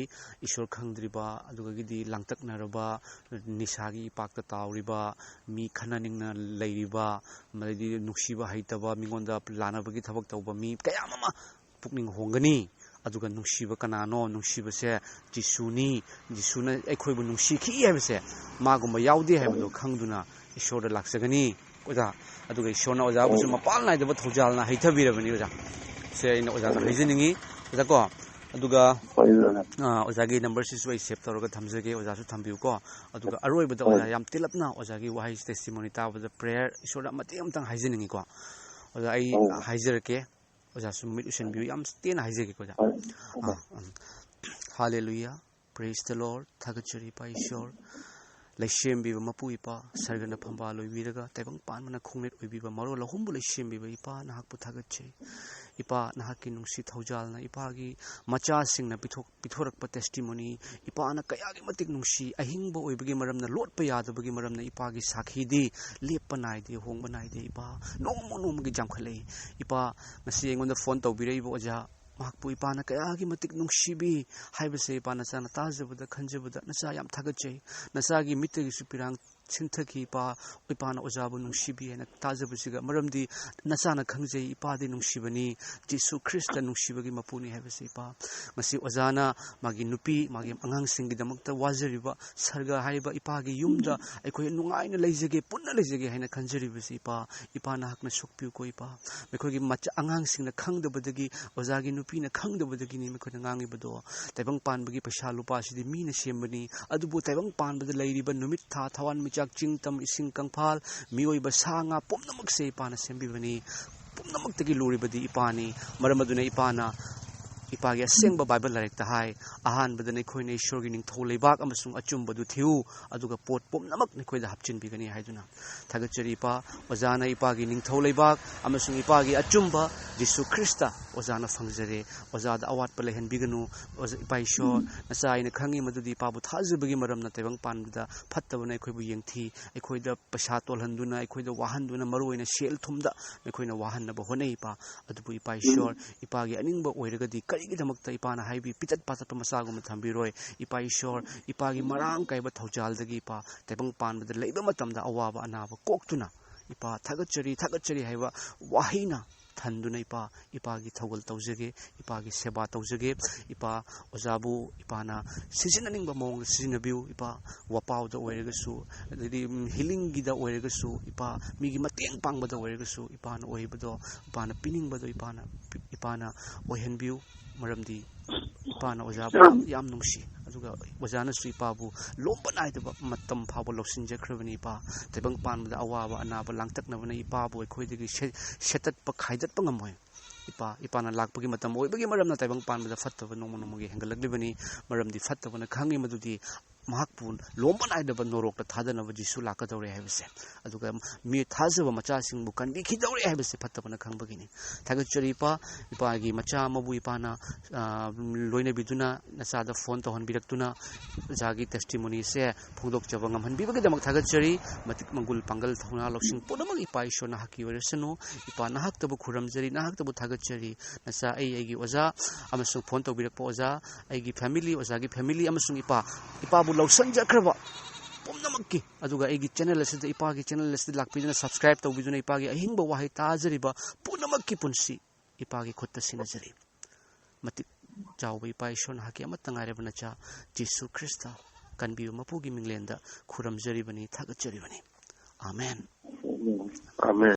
ꯏꯁꯣꯔ ꯈꯪꯗ꯭ꯔꯤꯕ, ꯑꯗꯨꯒꯒꯤꯗꯤ ꯂꯥꯡꯇꯛꯅꯔꯕ, ꯅꯤꯁꯥꯒꯤ ꯏꯄꯥꯛꯇ ꯇꯥꯎꯔꯤꯕ, ꯃꯤ ꯈꯟꯅ ꯅꯤꯡꯅ ꯂꯩꯔꯤꯕ, ꯃꯗꯩꯗꯤ ꯅꯨꯡꯁꯤꯕ ꯍꯩꯇꯕ, ꯃꯤꯉꯣꯟꯗ ꯂꯥꯟꯅꯕꯒꯤ ꯊꯕꯛ ꯇꯧꯕ ꯃꯤ ꯀꯌꯥ ꯑꯃ ꯄꯨꯛꯅꯤꯡ ꯍꯣꯡꯒꯅꯤ꯫ ꯑꯗꯨꯒ ꯅꯨꯡꯁꯤꯕ ꯀꯅꯥꯅꯣ? ꯅꯨꯡꯁꯤꯕꯁꯦ ꯖꯤꯁꯨꯅꯤ꯫ ꯖꯤꯁꯨꯅ ꯑꯩꯈꯣꯏꯕꯨ ꯅꯨꯡꯁꯤꯈꯤ ꯍꯥꯏꯕꯁꯦ, ꯃꯥꯒꯨꯝꯕ ꯌꯥꯎꯗꯦ ꯍꯥꯏꯕꯗꯣ ꯈꯪꯗꯨꯅ ꯏꯁꯣꯔꯗ ꯂꯥꯛꯆꯒꯅꯤ ꯑꯣꯖꯥ꯫ ꯑꯗꯨꯒ ꯏꯁꯣꯔꯅ ꯑꯣꯖꯥꯕꯨꯁꯨ ꯃꯄꯥꯟ ꯅꯥꯏꯗꯕ ꯊꯧꯖꯥꯜꯅ ꯍꯩꯊꯕꯤꯔꯕꯅꯤ ꯑꯣꯖꯥ꯫ ꯁꯦ ꯑꯩꯅ ꯑꯣꯖꯥꯗ ꯍꯥꯏꯖꯅꯤꯡꯉꯤ ꯑꯣꯖꯥ ꯀꯣ꯫ ꯑꯗꯨꯒ, ꯍꯣꯏ ꯑꯣꯖꯥ꯫ ꯑꯥ, ꯑꯣꯖꯥꯒꯤ numberꯁꯤꯁꯨ ꯑꯩ save ꯇꯧꯔꯒ ꯊꯝꯖꯒꯦ, ꯑꯣꯖꯥꯁꯨ ꯊꯝꯕꯤꯌꯨꯀꯣ꯫ ꯑꯗꯨꯒ ꯑꯔꯣꯏꯕꯗ ꯍꯣꯏ꯫ ꯑꯣꯖꯥ, ꯌꯥꯝ ꯇꯦꯜꯂꯞꯅ ꯑꯣꯖꯥꯒꯤ ꯋꯥꯍꯩ testimony ꯇꯥꯕꯗ prayer, ꯏꯁꯣꯔꯗ ꯃꯇꯦꯡ ꯑꯃꯇꯪ ꯍꯥꯏꯖꯅꯤꯡꯉꯤꯀꯣ꯫ ꯑꯣꯖꯥ, ꯑꯩ ꯍꯣꯏ꯫ ꯍꯥꯏꯖꯔꯛꯀꯦ꯫ ꯑꯣꯖꯥꯁꯨ ꯃꯤꯠ ꯎꯏꯁꯤꯟꯕꯤꯌꯨ꯫ ꯌꯥꯝ ꯇꯦꯟꯅ ꯍꯥꯏꯖꯒꯦꯀꯣ ꯑꯣꯖꯥ꯫ ꯍꯣꯏ꯫ ꯑꯥ, ꯎꯝ꯫ Hallelujah, praise the Lord, ꯊꯥꯒꯠꯆꯔꯤ ꯏꯄꯥ ꯏꯁꯣꯔ꯫ ꯂꯩꯁꯦꯝꯕꯤꯕ ꯃꯄꯨ ꯏꯄꯥ, ꯁꯔꯒꯅ ꯐꯝꯕꯥꯜ ꯑꯣꯏꯕꯤꯔꯒ ꯇꯥꯏꯕꯪ ꯄꯥꯟꯕꯅ ꯈꯣꯡꯅꯦꯠ ꯑꯣꯏꯕꯤꯕ ꯃꯔꯣꯜ ꯑꯍꯨꯝꯕꯨ ꯂꯩꯁꯦꯝꯕꯤꯕ ꯏꯄꯥ, ꯅꯍꯥꯛꯄꯨ ꯊꯥꯒꯠꯆꯩ꯫ ꯏꯄꯥ, ꯅꯍꯥꯛꯀꯤ ꯅꯨꯡꯁꯤ ꯊꯧꯖꯥꯜꯅ ꯏꯄꯥꯒꯤ ꯃꯆꯥꯁꯤꯡꯅ ꯄꯤꯊꯣꯛ-, ꯄꯤꯊꯣꯔꯛꯄ testimony, ꯏꯄꯥꯅ ꯀꯌꯥꯒꯤ ꯃꯇꯤꯛ ꯅꯨꯡꯁꯤ, ꯑꯍꯤꯡꯕ ꯑꯣꯏꯕꯒꯤ ꯃꯔꯝꯅ, ꯂꯣꯠꯄ ꯌꯥꯗꯕꯒꯤ ꯃꯔꯝꯅ ꯏꯄꯥꯒꯤ ꯁꯥꯈꯤꯗꯤ ꯂꯦꯞꯄ ꯅꯥꯏꯗꯦ, ꯍꯣꯡꯕ ꯅꯥꯏꯗꯦ ꯏꯄꯥ, ꯅꯣꯡꯃ ꯅꯣꯡꯃꯒꯤ ꯌꯥꯝꯈꯠꯂꯛꯏ꯫ ꯏꯄꯥ, ꯉꯁꯤ ꯑꯩꯉꯣꯟꯗ phone ꯇꯧꯕꯤꯔꯛꯏꯕ ꯑꯣꯖꯥ, ꯃꯍꯥꯛꯄꯨ ꯏꯄꯥꯅ ꯀꯌꯥꯒꯤ ꯃꯇꯤꯛ ꯅꯨꯡꯁꯤꯕꯤ ꯍꯥꯏꯕꯁꯦ ꯏꯄꯥ ꯅꯆꯥꯅ ꯇꯥꯖꯕꯗ, ꯈꯟꯖꯕꯗ ꯅꯆꯥ ꯌꯥꯝ ꯊꯥꯒꯠꯆꯩ꯫ ꯅꯆꯥꯒꯤ ꯃꯤꯠꯇꯒꯤꯁꯨ ꯄꯤꯔꯥꯡ ꯁꯤꯟꯊꯈꯤ ꯏꯄꯥ, ꯏꯄꯥꯅ ꯑꯣꯖꯥꯕꯨ ꯅꯨꯡꯁꯤꯕꯤ ꯍꯥꯏꯅ ꯇꯥꯖꯕꯁꯤꯒ, ꯃꯔꯝꯗꯤ ꯅꯆꯥꯅ ꯈꯪꯖꯩ ꯏꯄꯥꯗꯤ ꯅꯨꯡꯁꯤꯕꯅꯤ, ꯖꯤꯁꯨ ꯈ꯭ꯔꯤꯁꯇ ꯅꯨꯡꯁꯤꯕꯒꯤ ꯃꯄꯨꯅꯤ ꯍꯥꯏꯕꯁꯤ ꯏꯄꯥ꯫ ꯉꯁꯤ ꯑꯣꯖꯥꯅ ꯃꯥꯒꯤ ꯅꯨꯄꯤ, ꯃꯥꯒꯤ ꯑꯉꯥꯡꯁꯤꯡꯒꯤꯗꯃꯛꯇ ꯋꯥꯖꯔꯤꯕ ꯁꯔꯒ ꯍꯥꯏꯔꯤꯕ ꯏꯄꯥꯒꯤ ꯌꯨꯝꯗ ꯑꯩꯈꯣꯏ ꯅꯨꯡꯉꯥꯏꯅ ꯂꯩꯖꯒꯦ, ꯄꯨꯟꯅ ꯂꯩꯖꯒꯦ ꯍꯥꯏꯅ ꯈꯟꯖꯔꯤꯕꯁꯤ ꯏꯄꯥ, ꯏꯄꯥ ꯅꯍꯥꯛꯅ ꯁꯣꯛꯄꯤꯌꯨꯀꯣ ꯏꯄꯥ꯫ ꯃꯈꯣꯏꯒꯤ ꯃꯆꯥ ꯑꯉꯥꯡꯁꯤꯡꯅ ꯈꯪꯗꯕꯗꯒꯤ, ꯑꯣꯖꯥꯒꯤ ꯅꯨꯄꯤꯅ ꯈꯪꯗꯕꯗꯒꯤꯅꯤ ꯃꯈꯣꯏꯅ ꯉꯥꯡꯉꯤꯕꯗꯣ꯫ ꯇꯥꯏꯕꯪ ꯄꯥꯟꯕꯒꯤ ꯄꯩꯁꯥ ꯂꯨꯄꯥꯁꯤꯗꯤ ꯃꯤꯅ ꯁꯦꯝꯕꯅꯤ, ꯑꯗꯨꯕꯨ ꯇꯥꯏꯕꯪ ꯄꯥꯟꯕꯗ ꯂꯩꯔꯤꯕ ꯅꯨꯃꯤꯠ, ꯊꯥ, ꯊꯋꯥꯟꯃꯤꯆꯥꯛ, ꯆꯤꯡ, ꯇꯝ, ꯏꯁꯤꯡ, ꯀꯪꯐꯥꯜ, ꯃꯤꯑꯣꯏꯕ, ꯁꯥ, ꯉꯥ ꯄꯨꯝꯅꯃꯛꯁꯦ ꯏꯄꯥꯅ ꯁꯦꯝꯕꯤꯕꯅꯤ꯫ ꯄꯨꯝꯅꯃꯛꯇꯒꯤ ꯂꯨꯔꯤꯕꯗꯤ ꯏꯄꯥꯅꯤ꯫ ꯃꯔꯝ ꯑꯗꯨꯅ ꯏꯄꯥꯅ ꯏꯄꯥꯒꯤ ꯑꯁꯦꯡꯕ ꯕꯥꯏꯕꯜ ꯂꯥꯏꯔꯤꯛꯇ ꯍꯥꯏ, "ꯑꯍꯥꯟꯕꯗ ꯅꯈꯣꯏꯅ ꯏꯁꯣꯔꯒꯤ ꯅꯤꯡꯊꯧ ꯂꯩꯕꯥꯛ ꯑꯃꯁꯨꯡ ꯑꯆꯨꯝꯕꯗꯨ ꯊꯤꯌꯨ, ꯑꯗꯨꯒ ꯄꯣꯠ ꯄꯨꯝꯅꯃꯛ ꯅꯈꯣꯏꯗ ꯍꯥꯞꯆꯤꯟꯕꯤꯒꯅꯤ" ꯍꯥꯏꯗꯨꯅ꯫ ꯊꯥꯒꯠꯆꯔꯤ ꯏꯄꯥ, ꯑꯣꯖꯥꯅ ꯏꯄꯥꯒꯤ ꯅꯤꯡꯊꯧ ꯂꯩꯕꯥꯛ ꯑꯃꯁꯨꯡ ꯏꯄꯥꯒꯤ ꯑꯆꯨꯝꯕ ꯖꯤꯁꯨ ꯈ꯭ꯔꯤꯁꯇ ꯑꯣꯖꯥꯅ ꯐꯪꯖꯔꯦ꯫ ꯑꯣꯖꯥꯗ ꯑꯋꯥꯠꯄ ꯂꯩꯍꯟꯕꯤꯒꯅꯨ꯫ ꯑꯣꯖꯥ, ꯏꯄꯥ ꯏꯁꯣꯔ, ꯅꯆꯥ ꯑꯩꯅ ꯈꯪꯉꯤ ꯃꯗꯨꯗꯤ ꯏꯄꯥꯕꯨ ꯊꯥꯖꯕꯒꯤ ꯃꯔꯝꯅ ꯇꯥꯏꯕꯪ ꯄꯥꯟꯕꯗ ꯐꯠꯇꯕꯅ ꯑꯩꯈꯣꯏꯕꯨ ꯌꯦꯡꯊꯤ, ꯑꯩꯈꯣꯏꯗ ꯄꯩꯁꯥ ꯇꯣꯜꯍꯟꯗꯨꯅ, ꯑꯩꯈꯣꯏꯗ ꯋꯥꯍꯟꯗꯨꯅ, ꯃꯔꯨ ꯑꯣꯏꯅ ꯁꯦꯜ ꯊꯨꯝꯗ ꯑꯩꯈꯣꯏꯅ ꯋꯥꯍꯟꯅꯕ ꯍꯣꯠꯅꯩ ꯏꯄꯥ꯫ ꯑꯗꯨꯕꯨ ꯏꯄꯥ ꯏꯁꯣꯔ, ꯏꯄꯥꯒꯤ ꯑꯅꯤꯡꯕ ꯑꯣꯏꯔꯒꯗꯤ ꯀꯔꯤꯒꯤꯗꯃꯛꯇ ꯏꯄꯥꯅ ꯍꯥꯏꯕꯤ ꯄꯤꯆꯠ ꯄꯥꯆꯠꯄ ꯃꯆꯥꯒꯨꯝꯅ ꯊꯝꯕꯤꯔꯣꯏ? ꯏꯄꯥ ꯏꯁꯣꯔ, ꯏꯄꯥꯒꯤ ꯃꯔꯥꯡ ꯀꯥꯏꯕ ꯊꯧꯖꯥꯜꯗꯒꯤ ꯏꯄꯥ ꯇꯥꯏꯕꯪ ꯄꯥꯟꯕꯗ ꯂꯩꯕ ꯃꯇꯝꯗ ꯑꯋꯥꯕ ꯑꯅꯥꯕ ꯀꯣꯛꯇꯨꯅ, ꯏꯄꯥ ꯊꯥꯒꯠꯆꯔꯤ, ꯊꯥꯒꯠꯆꯔꯤ ꯍꯥꯏꯕ ꯋꯥꯍꯩꯅ ꯊꯟꯗꯨꯅ ꯏꯄꯥ, ꯏꯄꯥꯒꯤ ꯊꯧꯒꯜ ꯇꯧꯖꯒꯦ, ꯏꯄꯥꯒꯤ ꯁꯦꯕꯥ ꯇꯧꯖꯒꯦ꯫ ꯏꯄꯥ ꯑꯣꯖꯥꯕꯨ ꯏꯄꯥꯅ ꯁꯤꯖꯤꯟꯅꯅꯤꯡꯕ ꯃꯑꯣꯡꯗ ꯁꯤꯖꯤꯟꯅꯕꯤꯌꯨ꯫ ꯏꯄꯥ ꯋꯥꯄꯥꯎꯗ ꯑꯣꯏꯔꯒꯁꯨ, ꯑꯗꯩꯗꯤ, ꯎꯝ, ꯍꯤꯂꯤꯡꯒꯤꯗ ꯑꯣꯏꯔꯒꯁꯨ, ꯏꯄꯥ ꯃꯤꯒꯤ ꯃꯇꯦꯡ ꯄꯥꯡꯕꯗ ꯑꯣꯏꯔꯒꯁꯨ, ꯏꯄꯥꯅ ꯑꯣꯏꯕꯗꯣ, ꯏꯄꯥꯅ ꯄꯤꯅꯤꯡꯕꯗꯣ ꯏꯄꯥꯅ ꯄꯤ-, ꯏꯄꯥꯅ ꯑꯣꯏꯍꯟꯕꯤꯌꯨ꯫ ꯃꯔꯝꯗꯤ ꯏꯄꯥꯅ ꯑꯣꯖꯥꯕꯨ ꯌꯥꯝ, ꯌꯥꯝ ꯅꯨꯡꯁꯤ, ꯑꯗꯨꯒ ꯑꯣꯖꯥꯅꯁꯨ ꯏꯄꯥꯕꯨ ꯂꯣꯝꯕ ꯅꯥꯏꯗꯕ ꯃꯇꯝ ꯐꯥꯎꯕ ꯂꯧꯁꯤꯟꯖꯈ꯭ꯔꯕꯅꯤ꯫ ꯏꯄꯥ, ꯇꯥꯏꯕꯪ ꯄꯥꯟꯕꯗ ꯑꯋꯥꯕ ꯑꯅꯥꯕ ꯂꯥꯡꯇꯛꯅꯕꯅ ꯏꯄꯥꯕꯨ ꯑꯩꯈꯣꯏꯗꯒꯤ ꯁꯦ-, ꯁꯦꯠꯇꯠꯄ ꯈꯥꯏꯗꯠꯄ ꯉꯝꯃꯣꯏ꯫ ꯏꯄꯥ, ꯏꯄꯥꯅ ꯂꯥꯛꯄꯒꯤ ꯃꯇꯝ ꯑꯣꯏꯕꯒꯤ ꯃꯔꯝꯅ ꯇꯥꯏꯕꯪ ꯄꯥꯟꯕꯗ ꯐꯠꯇꯕ ꯅꯣꯡꯃ ꯅꯣꯡꯃꯒꯤ ꯍꯦꯟꯒꯠꯂꯛꯂꯤꯕꯅꯤ꯫ ꯃꯔꯝꯗꯤ ꯐꯠꯇꯕꯅ ꯈꯪꯉꯤ ꯃꯗꯨꯗꯤ ꯃꯍꯥꯛꯄꯨ ꯂꯣꯝꯕ ꯅꯥꯏꯗꯕ ꯅꯣꯔꯣꯛꯇ ꯊꯥꯗꯅꯕ ꯖꯤꯁꯨ ꯂꯥꯛꯀꯗꯧꯔꯦ ꯍꯥꯏꯕꯁꯦ, ꯑꯗꯨꯒ ꯃꯤ ꯊꯥꯖꯕ ꯃꯆꯥꯁꯤꯡꯕꯨ ꯀꯟꯕꯤꯈꯤꯗꯧꯔꯦ ꯍꯥꯏꯕꯁꯦ ꯐꯠꯇꯕꯅ ꯈꯪꯕꯒꯤꯅꯤ꯫ ꯊꯥꯒꯠꯆꯔꯤ ꯏꯄꯥ, ꯏꯄꯥꯒꯤ ꯃꯆꯥ ꯑꯃꯕꯨ ꯏꯄꯥꯅ, ꯑ, ꯂꯣꯏꯅꯕꯤꯗꯨꯅ ꯅꯆꯥꯗ ꯐꯣꯟ ꯇꯧꯍꯟꯕꯤꯔꯛꯇꯨꯅ ꯑꯣꯖꯥꯒꯤ ꯇꯦꯁꯇꯤꯃꯣꯅꯤꯁꯦ ꯐꯣꯡꯗꯣꯛꯆꯕ ꯉꯝꯍꯟꯕꯤꯕꯒꯤꯗꯃꯛ ꯊꯥꯒꯠꯆꯔꯤ꯫ ꯃꯇꯤꯛ ꯃꯒꯨꯜ ꯄꯥꯡꯒꯜ ꯊꯧꯅꯥ ꯂꯧꯁꯤꯡ ꯄꯨꯝꯅꯃꯛ ꯏꯄꯥ ꯏꯁꯣꯔ ꯅꯍꯥꯛꯀꯤ ꯑꯣꯏꯔꯁꯅꯨ꯫ ꯏꯄꯥ ꯅꯍꯥꯛꯇꯕꯨ ꯈꯨꯔꯨꯝꯖꯔꯤ, ꯅꯍꯥꯛꯇꯕꯨ ꯊꯥꯒꯠꯆꯔꯤ꯫ ꯅꯆꯥ ꯑꯩ, ꯑꯩꯒꯤ ꯑꯣꯖꯥ ꯑꯃꯁꯨꯡ ꯐꯣꯟ ꯇꯧꯕꯤꯔꯛꯄ ꯑꯣꯖꯥ, ꯑꯩꯒꯤ ꯐꯦꯃꯤꯂꯤ, ꯑꯣꯖꯥꯒꯤ ꯐꯦꯃꯤꯂꯤ ꯑꯃꯁꯨꯡ ꯏꯄꯥ, ꯏꯄꯥꯕꯨ ꯂꯧꯁꯤꯟꯖꯈ꯭ꯔꯕ ꯄꯨꯝꯅꯃꯛꯀꯤ, ꯑꯗꯨꯒ ꯑꯩꯒꯤ ꯆꯦꯅꯦꯜ ꯑꯁꯤꯗ, ꯏꯄꯥꯒꯤ ꯆꯦꯅꯦꯜ ꯑꯁꯤꯗ ꯂꯥꯛꯄꯤꯗꯨꯅ ꯁꯕꯁꯀ꯭ꯔꯥꯏꯕ ꯇꯧꯕꯤꯗꯨꯅ ꯏꯄꯥꯒꯤ ꯑꯍꯤꯡꯕ ꯋꯥꯍꯩ ꯇꯥꯖꯔꯤꯕ ꯄꯨꯝꯅꯃꯛꯀꯤ ꯄꯨꯟꯁꯤ ꯏꯄꯥꯒꯤ ꯈꯨꯠꯇ ꯁꯤꯟꯅꯖꯔꯤ꯫ ꯃꯇꯤꯛ ꯆꯥꯎꯕ ꯏꯄꯥ ꯏꯁꯣꯔ ꯅꯍꯥꯛꯀꯤ ꯑꯃꯠꯇ ꯉꯥꯏꯔꯕ ꯅꯆꯥ ꯖꯤꯁꯨ ꯈ꯭ꯔꯤꯁꯇ ꯀꯟꯕꯤꯕ ꯃꯄꯨꯒꯤ ꯃꯤꯡꯂꯦꯟꯗ ꯈꯨꯔꯨꯝꯖꯔꯤꯕꯅꯤ, ꯊꯥꯒꯠꯆꯔꯤꯕꯅꯤ꯫ ꯑꯥꯃꯦꯟ꯫ ꯑꯥꯃꯦꯟ꯫